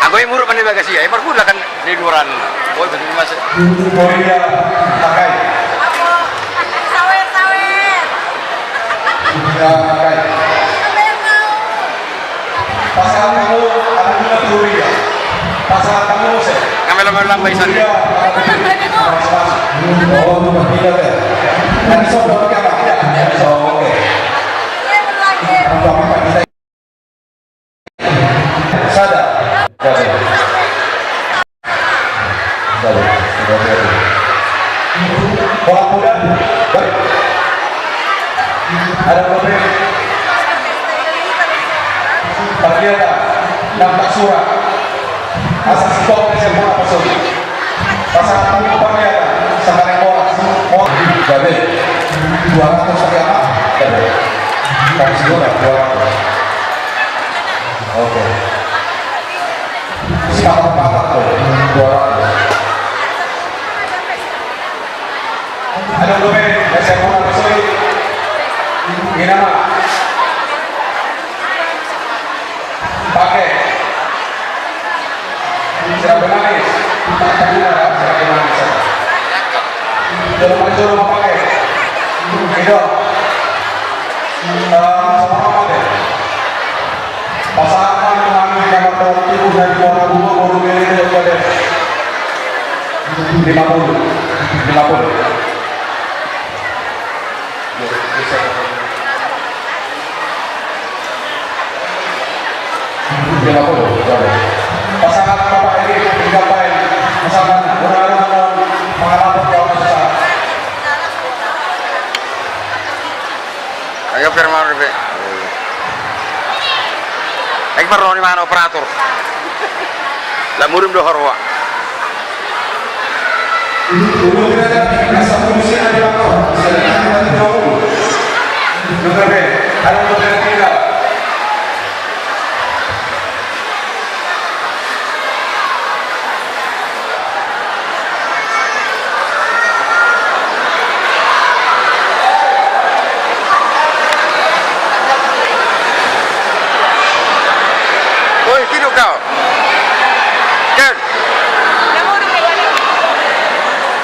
Anggo i muruk kan di bagasia, i margula kan di luaran. Oi, betul mas. Korea, pakai. Ya, pakai. Pasahat hamu, hamu na Gloria. Pasahat hamu muse. Kami lambai-lambai sana. Gloria. Oh, itu bertiga ya. Nanti sobat kita, Pak. Ya, ya, so, oke. Sada. Sada. Sada. Sada. Bola muda. Baik. Ada problem. Parliata. Nampak surat. Asa stop di semua pasal. Pasahat hamu Parliata. Sakarya bola. Oh, gabe. Dua ratus saja, Pak. Gabe. Kasih bola, dua ratus. Oke. Siapa patah tuh? Dua ratus. Ada dua menit, saya mau masuk. Ini nama. Pakai. Siapa manis? Siapa manis? Jangan main dulu, pakai. Gitu. Eh, sama apa deh? Pasahat ma hamu di kamar tolu, tibu dan dua ratus dua puluh menit ke depan. Lima puluh. Lima puluh. Lima puluh. Pasahat Bapak Edi, tiga poin. Pasahat, mudah-mudahan pengalaman kau susah. Ayo, Firman, Rebe. Ayo, Firman, mana operator? Lah, murim do horwa. Oi, tidur kau. Ken.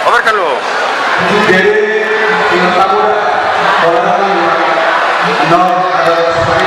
Over kan lu. Jadi, ingat kamu dah. Kalau datang, no, ada sekali.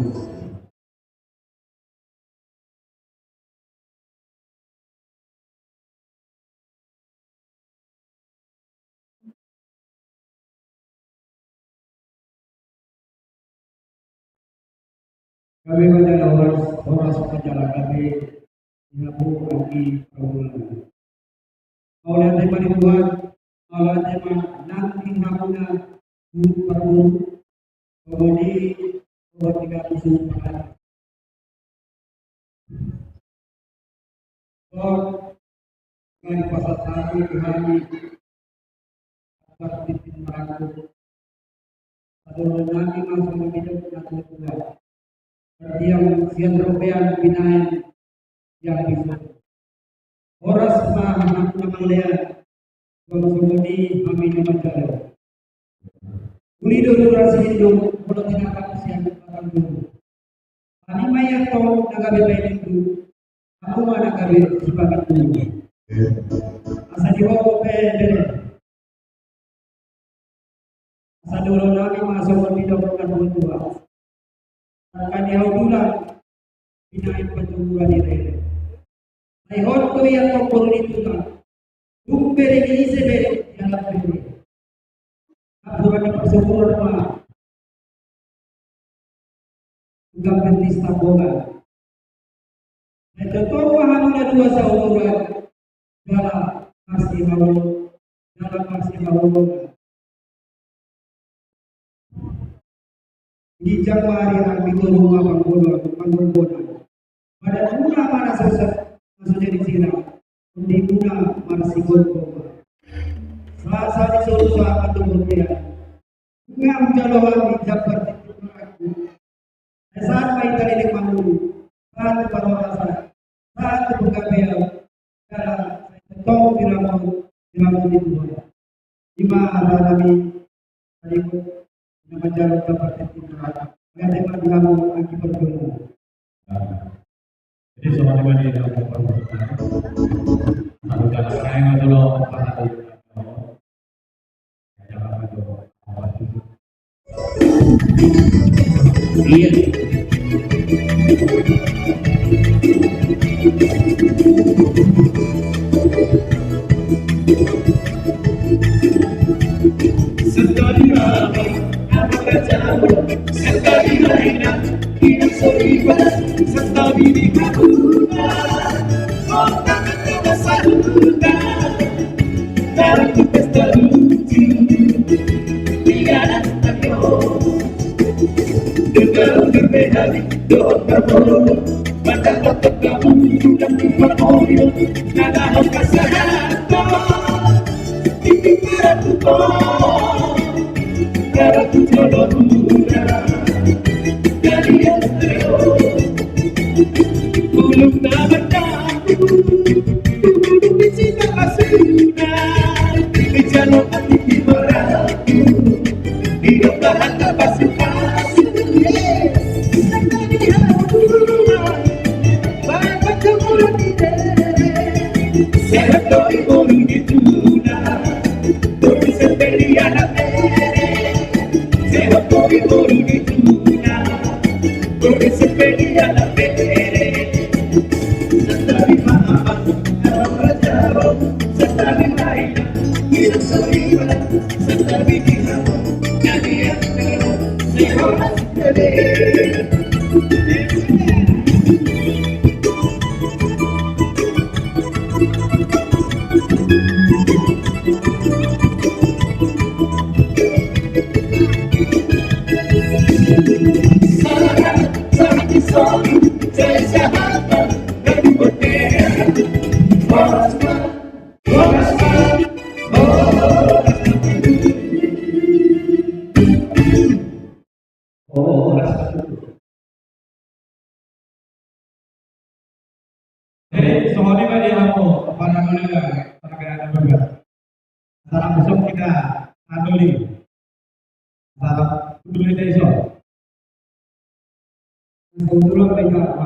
Tuhan. Gabe ma jala horas, horas ma jala gabe di hamu anggi parboruon. Mauliate ma di Tuhan, mauliate ma nang di hamuna guru parboru, songon i dohot di hamu suhut parboru. Songon na dipasahat hami, angka tintin marangkup. Sadolo nami ma songon didok na tuatua. Mardiang sian robean binahen yang bisa. Horas ma hamu na mangalean, songon i hami na manjalo. Uli do rura sindung, molo tinatap sian batang tubu. Hami ma i antong na gabe painandu, hamu ma na gabe sipainandu. Asa dihohom pe bere. Asa dolo nami ma songon didok na tuatua. Angka ni hau tulang, binahen patoguan ni rere. Sai hot do i antong boru ni tulang. Tung bere ni ise be dialap bere. Nampuna ni parsaoran ma tukang bisnis tambolan. Sai tongtong ma hamu na dua saumuran jala marsihaholongan, jala marsihaholongan. Ginjang ma ari nang di toru ma panggomgoman, panggomgoman. Badanmuna ma na so, na so jadi sirang, tondimuna marsigomgoman. Sahat-sahat ni solu sahat ma tu bontean. Nunga hujalo hami jambar tintin marangkup. Sahat ma hita leleng mangolu, sahat tu parhorasan, sahat tu panggabean, jala sai tongtong diramoti, diramoti Tuhan. I ma hata nami, tadi na manjalo jambar tintin marangkup. Mauliate ma di hamu anggi parboru. Jadi songon i ma di hamu parboru. Satu jalan raya ma dulu, apa tadi? Jadi songon i ma di hamu para kolega, para kolega. Salam sukses kita andoli. Salam dulu desa. Kebetulan baik apa?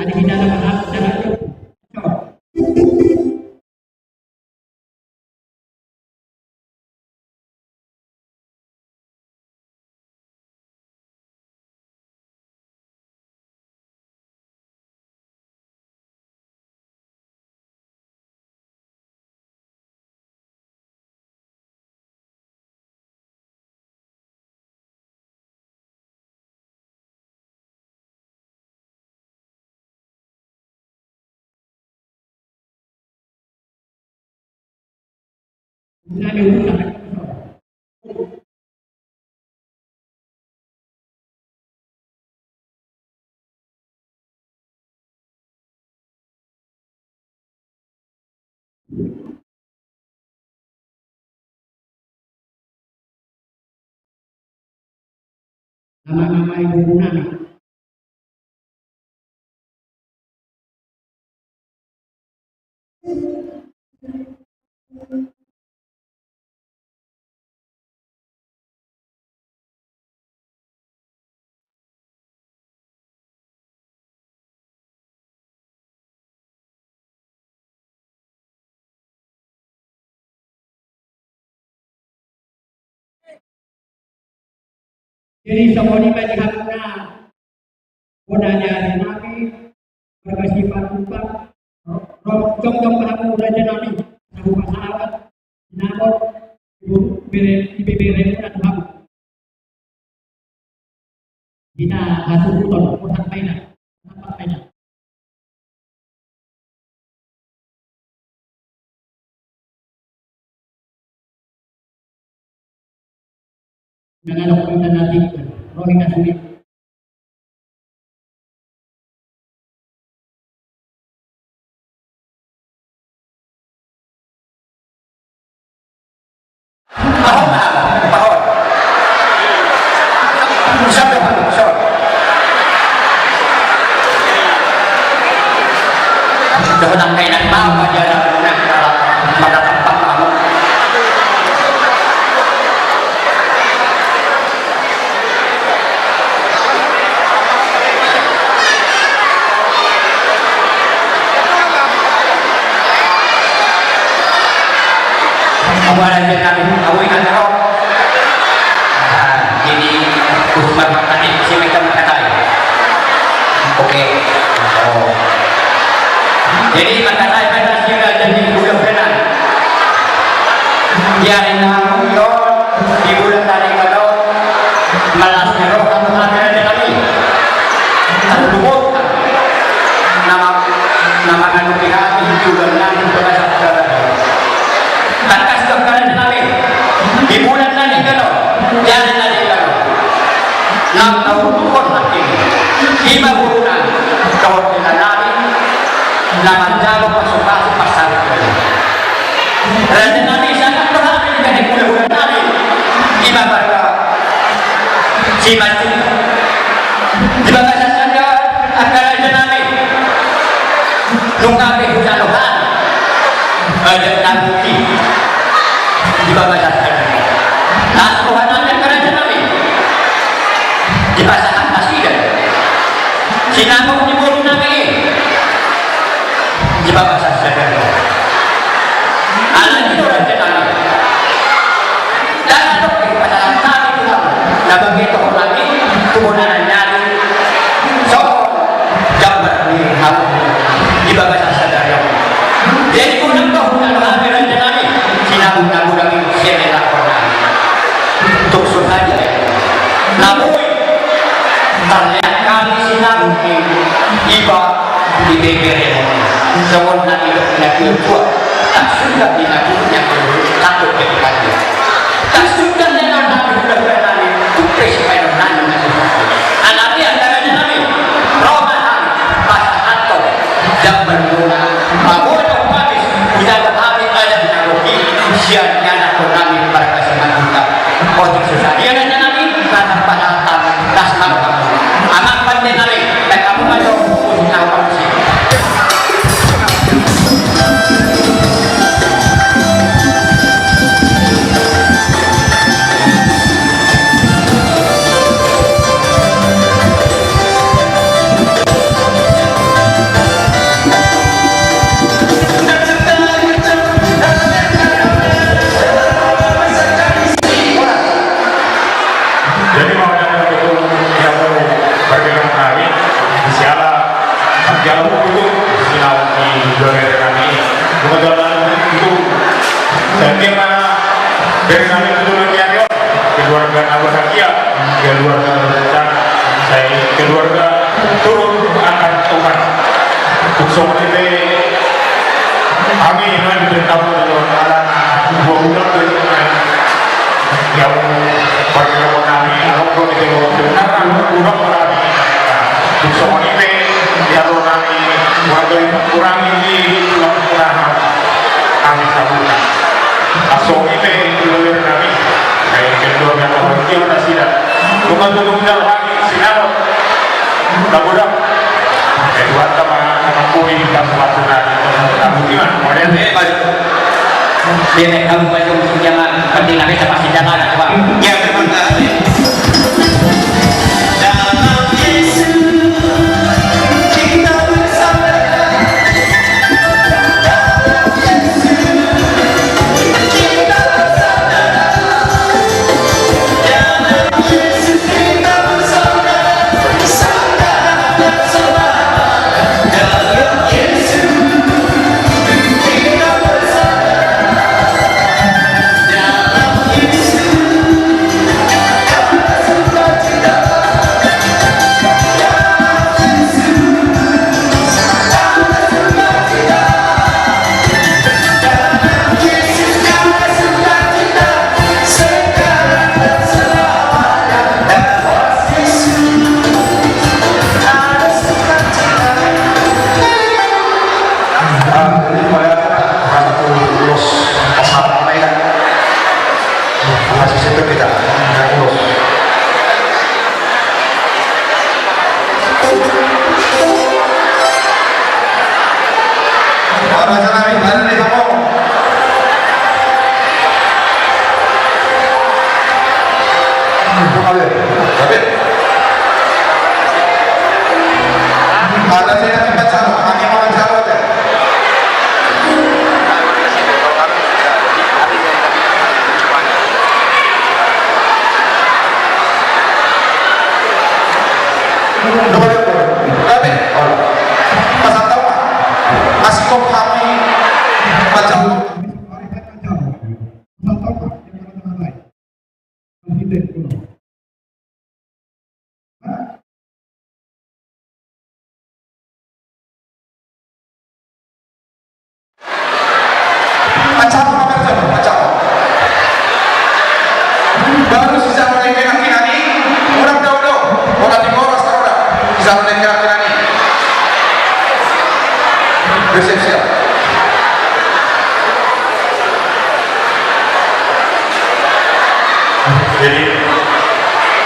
Adi hita na berhak dalam. Nama-nama ibu nami. Jadi songon i ma di hamuna bona ni ari nami, marga Simanjuntak, ro-, ro-, jongjong ma hamu raja nami, sahupasahat, sinamot, ibu, bere, ibeberemuna tu hamu. Hita hasuhuton, hot ma hita, hot ma hita. Nang adong hita na tinggal, ro hita sude. Jadi, markatai ma hita nasida jadi bulan benar. Di ari na uli on, di bulan tari kalo, malas ni roha tu hami raja nami. Tarlumobi nama, nama nganupi hami di bulan nami berasa berasa. Tangkas do raja nami, di bulan nami kalo, di ari nami kalo. Nang taurdukhon hami, ima guruna, dohot inanami, na manjalo pasupasu parsaripeon. Raja nami, sangat berharap dari hulahula nami, ima marga Simanjuntak. Di bagasan sada angka raja nami, nunga be hujalo hami adat na uli di bagasan sada. Las roha Dipasahat nasida sinamot ni boru nami i di bagasan sadari on. Alani i do raja nami, ndang adong dipasahat nami tu hamu na bage toho nami tu bona nami songon jambar ni hamu di bagasan sadari on. Jadi godang do hami raja nami sinamot na godang i sian ni laho nami. Tung so sadia na boi tarlean hami sinamot i, iba di beberemon i songon na nidok ni natuatua: Tak suka di naburnya, takut jadi kali. Tak suka dengan naburnya, tung pe sipaingon nami na suka. Alani i, raja nami, ro ma hami pasahathon jambar ni bona, paboa do habis hujalo hami adat na roha i sian ni anakkon nami marga Simanjuntak. Otik so sadia raja nami, na tarpasahat hami, las ma roha. Amang pande nami, baen hamu ma jo musik na pamusi. Jadi, mau datang itu, ya, mau bergerak kami, siala, siala itu, sinamot ni bere nami. Kebetulan itu, saya kira, bere nami itu dulu, ya, keluarga na bahagia, keluarga na berencana, saya keluarga turun angkat Tuhan. Songon i pe hami na diberitahu oleh Allah na dua bulan dari yang perkara nami, kalau kau di Jawa Tengah, anu, kurang berani. Songon i pe, ya, lo nami, kurang dari, kurang ini, kurang, kurang. Kami sabukan. Songon i pe, keluarga nami. Saya keluarga nami, dia udah sida. Bukan tuh, udah lagi, sinamot. Tabudak. Eh, buat sama, sama kui, kamu masuk lagi. Kamu gimana? Model, eh, balik. Dia naik kamu balik, jangan, penting nabi sama si jalan, apa? Ya, memang tak ada. Dalam Yesus, kita bersama. Baru sisa orang yang kena kena ni, orang tahu dong, orang di bawah, orang sisa orang yang kena kena ni. Bersiap-siap. Jadi,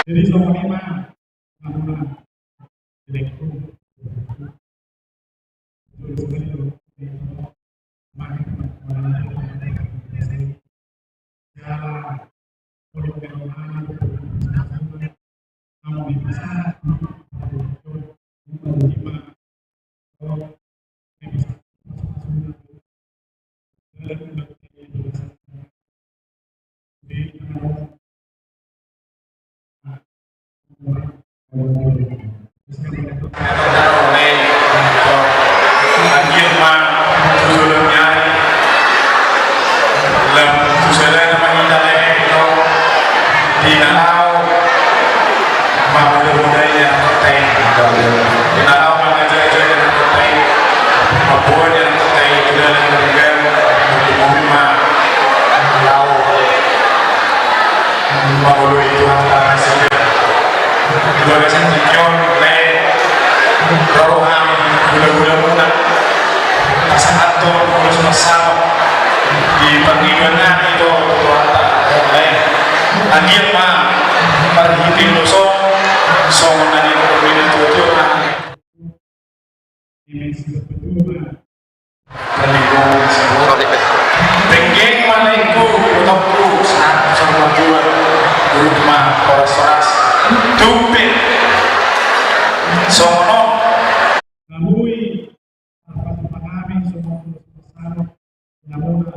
jadi, sama ini mah, sama direktur. Mangoloi Tuhanta nasida. Di bagasan tingki on, lae, ro roham, hulahula-hulamuna pasahathon ulos marsaor di pangidoan nami tu Tuhanta, lae. Anggiat ma marhite ulos on, songon na nidok ni natuatua nami. Denggan ma laengku, utokku, sahat tu saur matua, uruk ma horas-horas. Tumpak. Songon on. Namui, apa tu panami, songon on, songon on.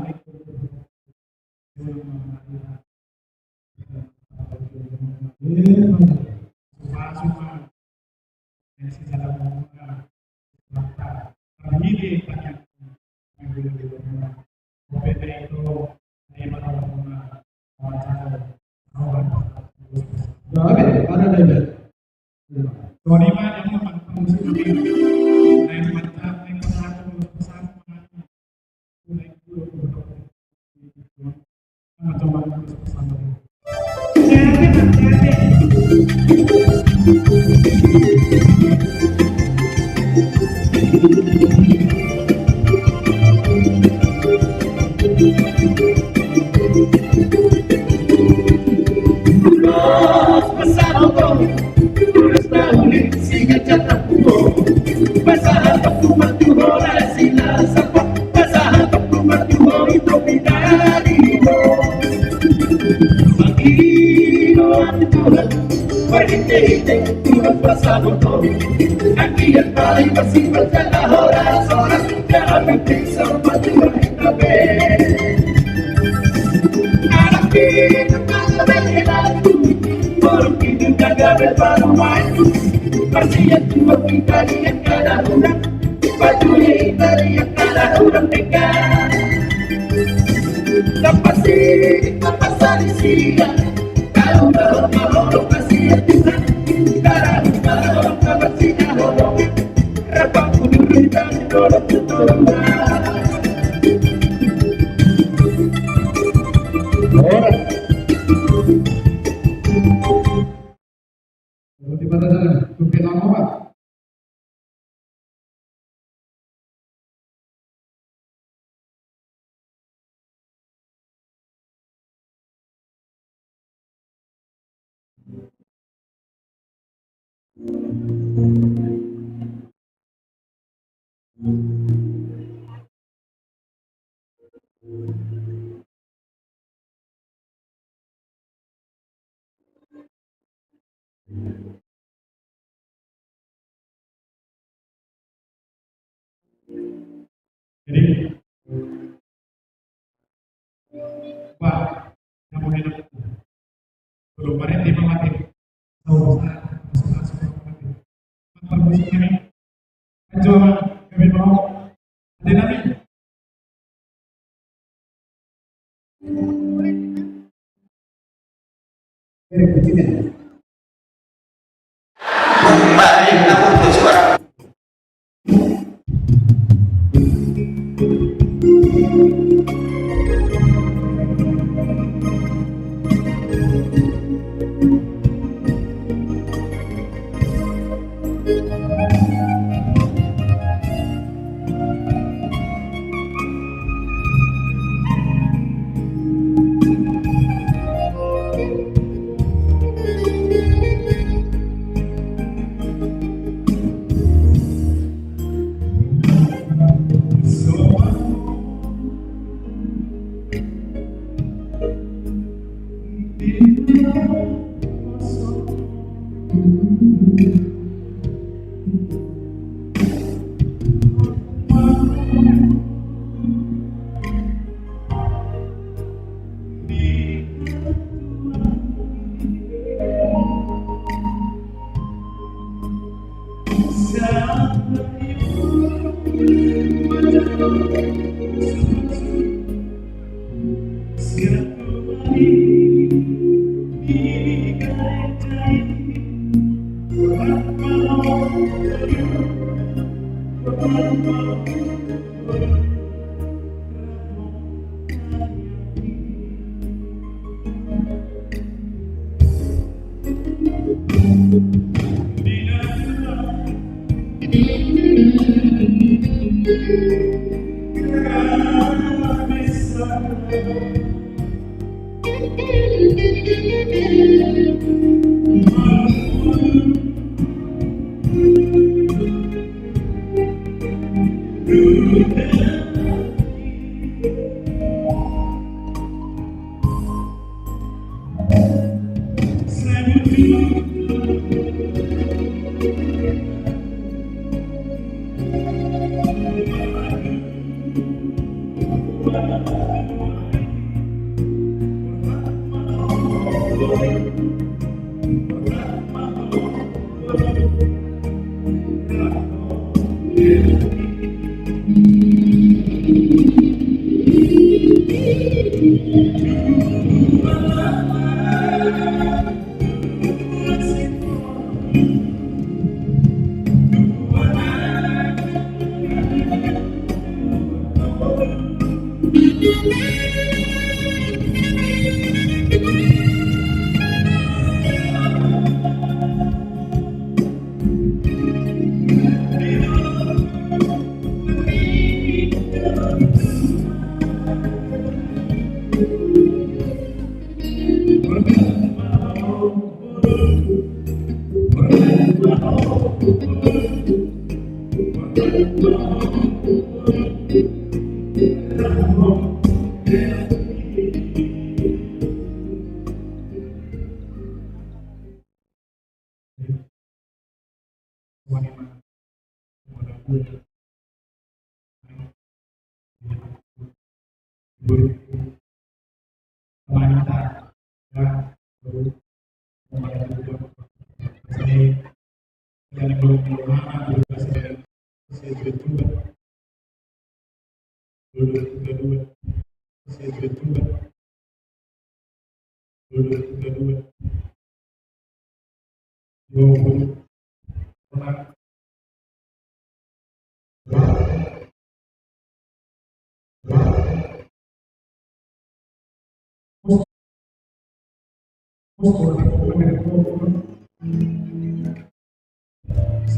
Jadi, Pak, yang mau enak, belum kemarin dia memakai.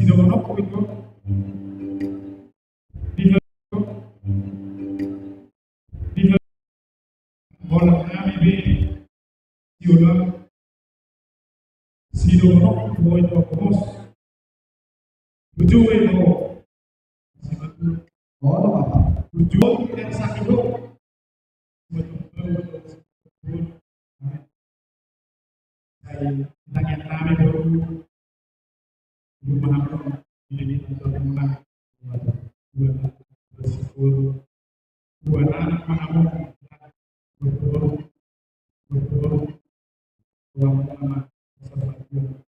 Sidohonon, di, di, holan nami be, sidohonon, sidohonon, boi tu pos. Bujur i do. Olo, Bapak. Bujur i yang sakit do. Sai tangiang nami do. Rumah aku ini di kantor rumah. Buat, buat bersyukur. Buat anak mana mau. Bersyukur. Bersyukur. Uang mana. Bersyukur.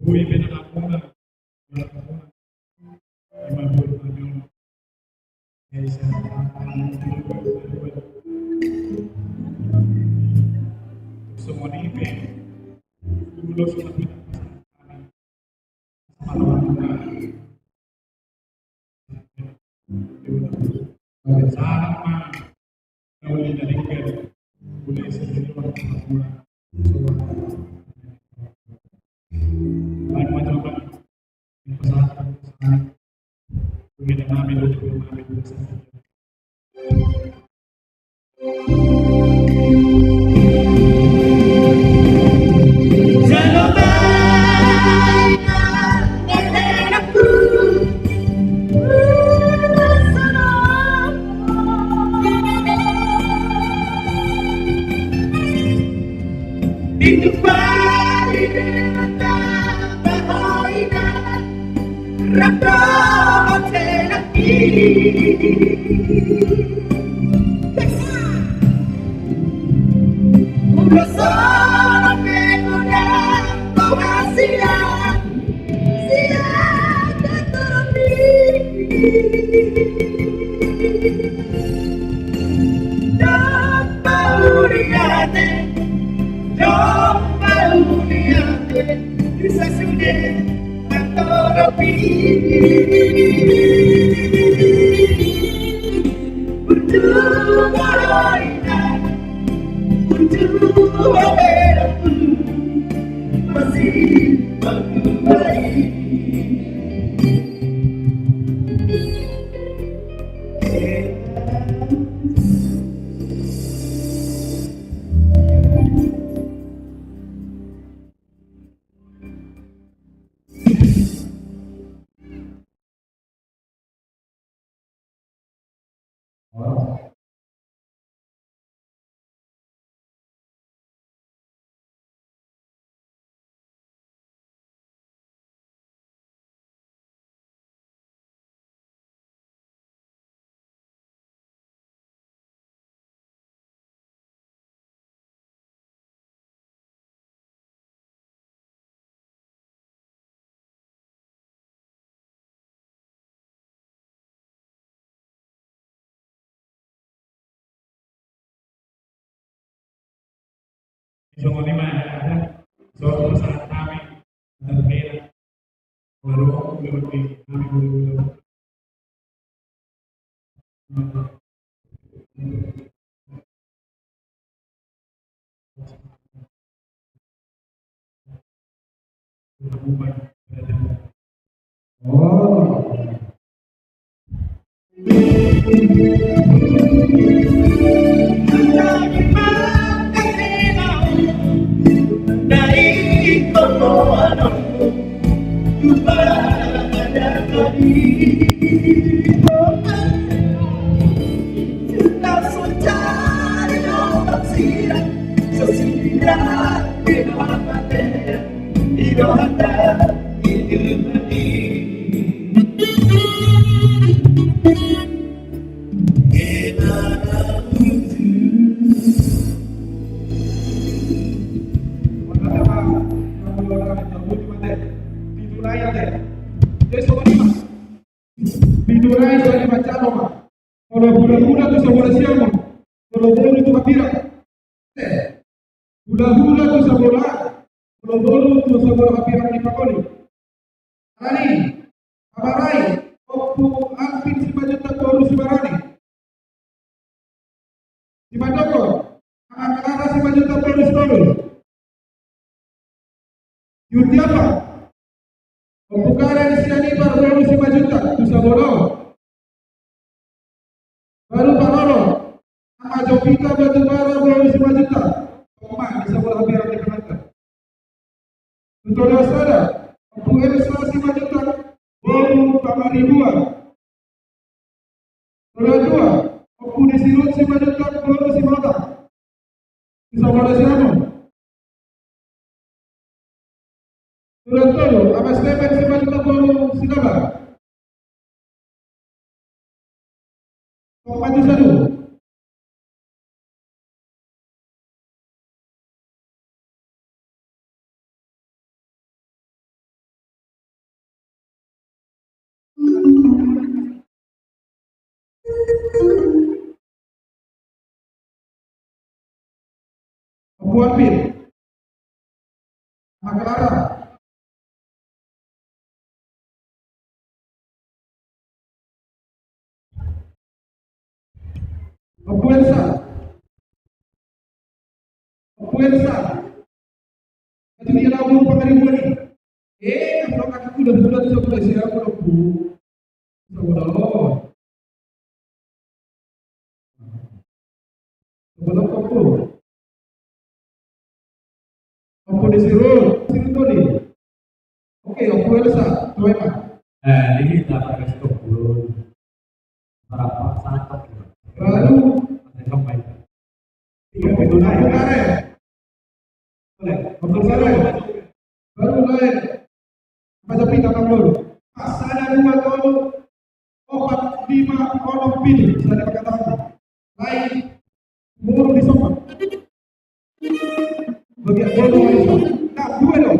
Boi pe na muna. Ima boi pe na muna. Songon i pe. Ulos na pita. Songon i ma, songon pasahat hami. Pitu nai so dibaca ma. Molo hulahula tu Sabola Siamun, molo boru tu Hambirang. Hulahula tu Sabola, molo boru tu Sabola Hambirang ni Pangoli. Alani, Habarai, Ompu Alvin Simanjuntak boru Sibarani. Simandokor, Ama Klara Simanjuntak boru Sitolu. Yutiapa, Ompu Karen Sianipar boru Simanjuntak tu Sabola on. Baru parolo, Ama Jovita Batubara boru Simanjuntak. Oma, di Sabola Hambirang di Penanta. Tu tolu sada, Ompu Elsa Simanjuntak boru Pangaribuan. Tolu dua, Ompu Desi Ruth Simanjuntak boru Simatupang. Di Sabola Siamun. Tolu tolu, Ama Stepan Simanjuntak boru Sitaba. Ompat tu sadu. Ompu Alvin. Ama Klara. Ompu Elsa. Ompu Elsa. Atu dia lau Pangaribuan i. Eh, kalau kaki kuda kuda tu Sabola Siamun, Ompu. Sabola on. Sabola on, Ompu. Ompu Desi Ruth, Desi Ruth tolu. Oke, Ompu Elsa, toe ma. Eh, ini kita pakai stop dulu. Berapa saat? Baru. Ada sampai. Tiga puluh hari. Boleh. Ompu Elsa, baru mulai. Baca pita, Bang Lur. Pas, sada, dua, tolu, opat, lima, onom, pitu. Sada, pakai tangan. Lain. Mulu di sofa. Bagian bolu di sofa. Nah, dua dong.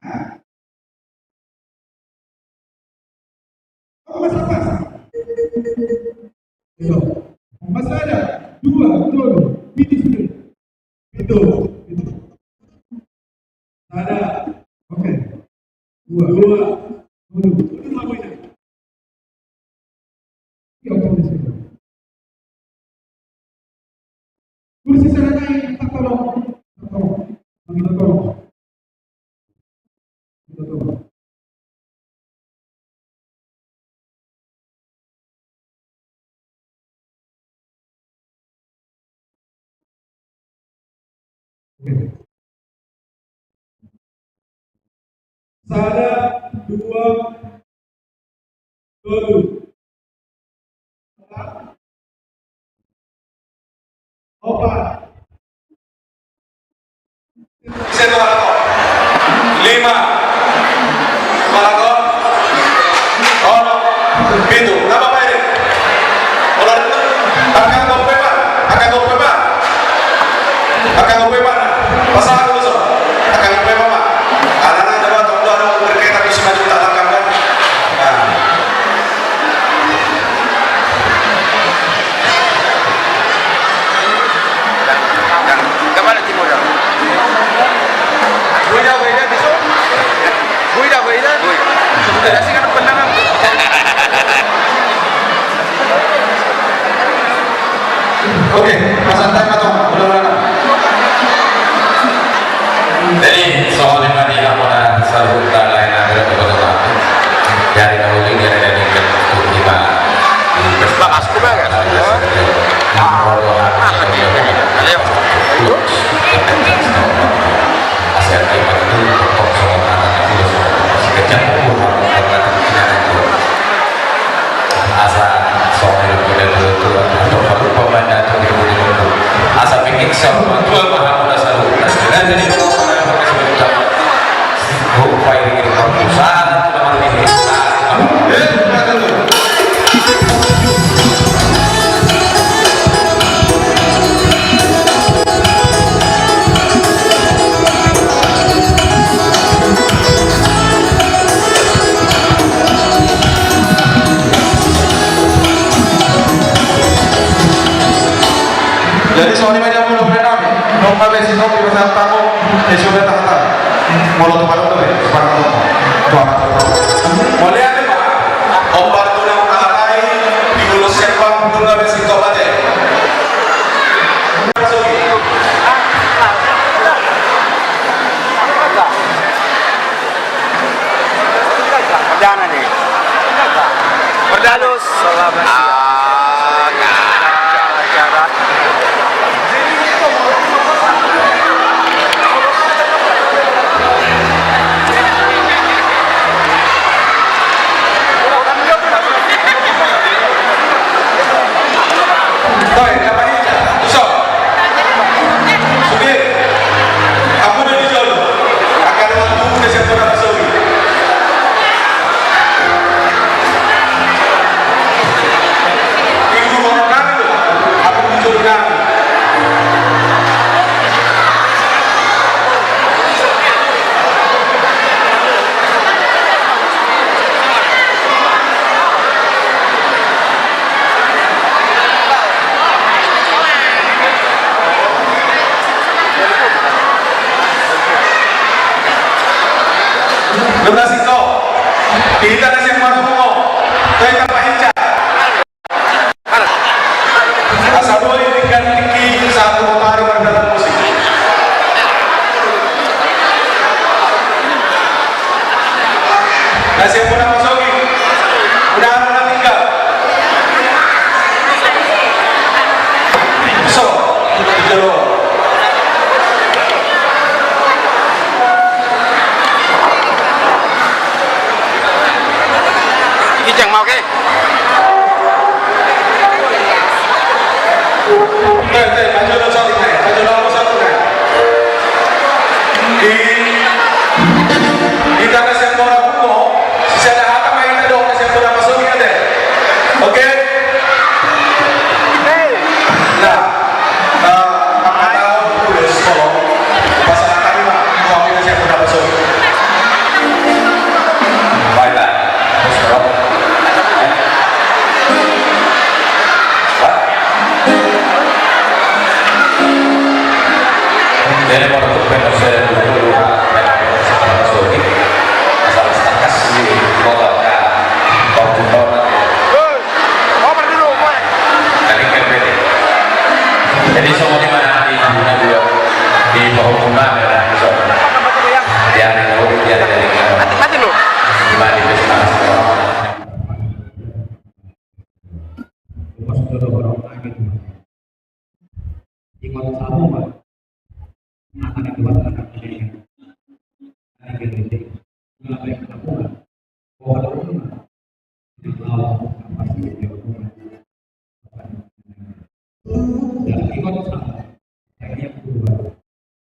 Hah? Oh, pas, pas. Itu. Pas, sada, dua, tolu, pitu, sudah. Pitu. Pitu. Sada. Oke. Dua. Dua. Tolu. Tolu, apa ini? Iya, oke, bisa. Kursi sana naik, minta tolong. Minta tolong. Minta tolong. Minta tolong. Oke. Sada, dua, tolu. Opat. Lima. Onom. Pitu. Nggak apa-apa ini. Kalau ada, angka gope, Pak. Angka gope, Pak. Angka gope, Pak. Pasang dulu, so. Angka gope, Pak. Anak-anak, coba tunggu, ada mau berkaitan di sini, juta angka, kan? Nah. Kemana timur ya? Bui dah, bui dah, besok. Bui dah, bui dah. Bui. Sudah sih kan penangan. Oke, pasantai ma tong, udah, udah. Jadi, soal lima di Hamuna, saluhutna lae na berapa kota? Dari dahulu, dari, dari ke, ke lima. Bakas ku bagas. Ayo. Asa songon i do, asa pingin saur matua ma hamu na saluhutna. Jadi, Jadi, songon i ma dia molo pe nami, nunga be sitong di masa tamu, eh, sudah tahta. Molo tu parang tu be, parang tu. Mauliate ma, ombar tu na mangkatai, di ulos sempang, nunga be sitong ate. Perdana nih. Perdana. Selamat siang. Ah, kacau. Toi, dapat hijau. Tuso. Sudir. Ampun, di jolo. Akan waktu udah siap, udah masuk. Ibu mau nang, ampun, di jolo nang. Donasi to. Kita na siap masuk mo. Toi ka pahinca. Asa boi tinggal tingki satu kota di Bandar Musik. Na siap muna pasogi. Udah ada na tinggal. So, jalo. Kijang mau ke? Teh, teh, maju lo satu, teh. Maju lo satu, teh. Di Hita na sian bona buko, sada hata ma hita dohot na sian bona pasogit ate. Oke? Nah, eh, mangkatahon, Bulus, tolong, pasahat hami ma, hami na sian bona pasogit. Baik, baik. Jadi songon i ma na di pahomuna, di pahomuna. Mati, mati lu. Ingot samo ma. Mata ni Tuhan anak kalian. Anak kalian. Mengapa yang kelakukan? Bahwa rumah yang lawan apa sih dia rumah? Dan ingot sama. Yang kedua.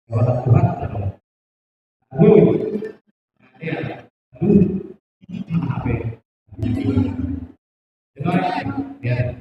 Bahwa Tuhan adalah. Aduh. Ya. Aduh. Apa? Aduh, yang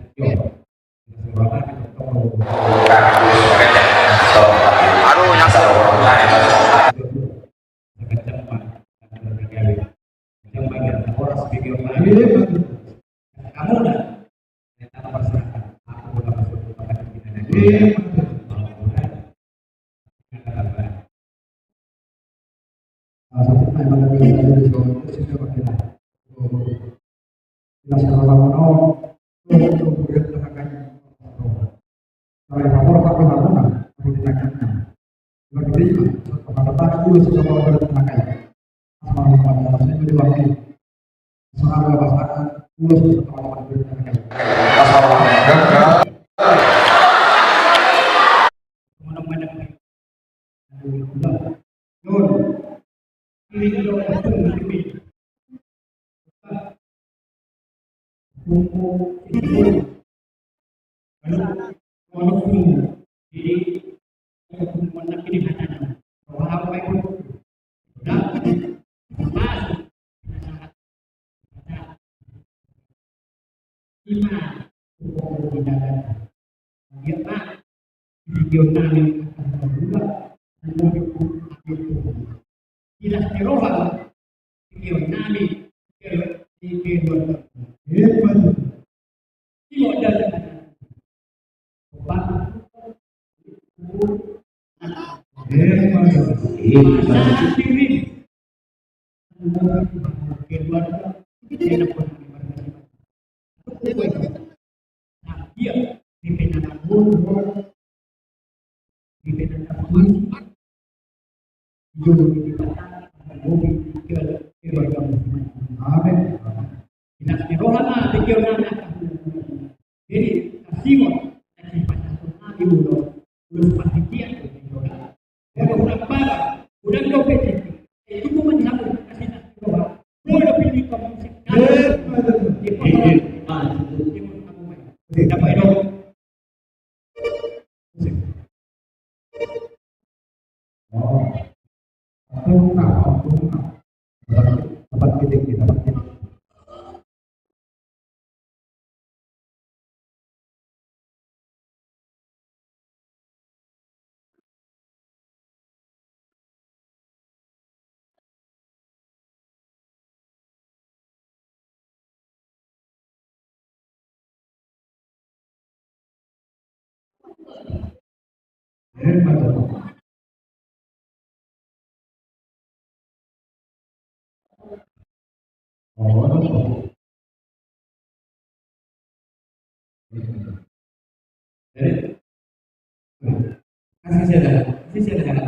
Ima, pokok di dalam. Dia, Pak, di video nami akan membuat, dan membuat. Jelas di roha, di video nami, di video. Di modal. Amin. Jelas ni roha ma, pikiran ma. Jadi, kasihon, kasih pasangan hati dulu. Terus pasti dia, ya, udah. Ya, udah, Pak. Udah, udah, udah. Itu pun menjadi kasih hati doang. Udah, pilih kamu sih. Iya, betul. Iya, betul. Iya, betul. Iya, betul. Oh. Ampun, ampun. Dapat, dapat titik, dapat titik. Jadi, kasih saya dah, kasih saya dah.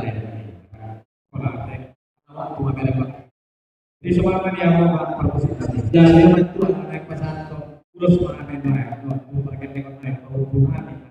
Jadi, semua kan yang mau, Pak, perpresentasi. Jadi, itu anak pasanto, terus mengenai, mau pakai tengok naik, mau hubungan.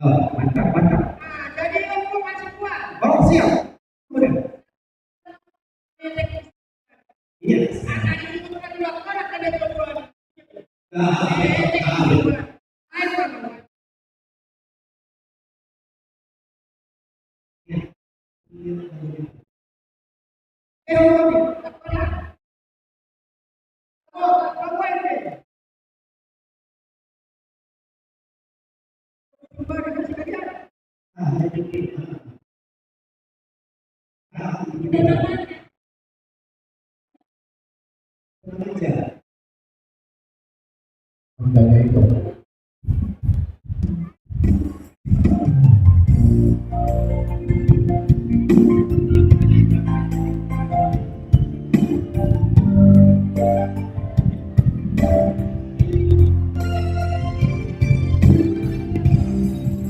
Oh, mantap, mantap. Oh, siap. Udah. Iya. Ah, oke. Ah, oke. Makanya itu,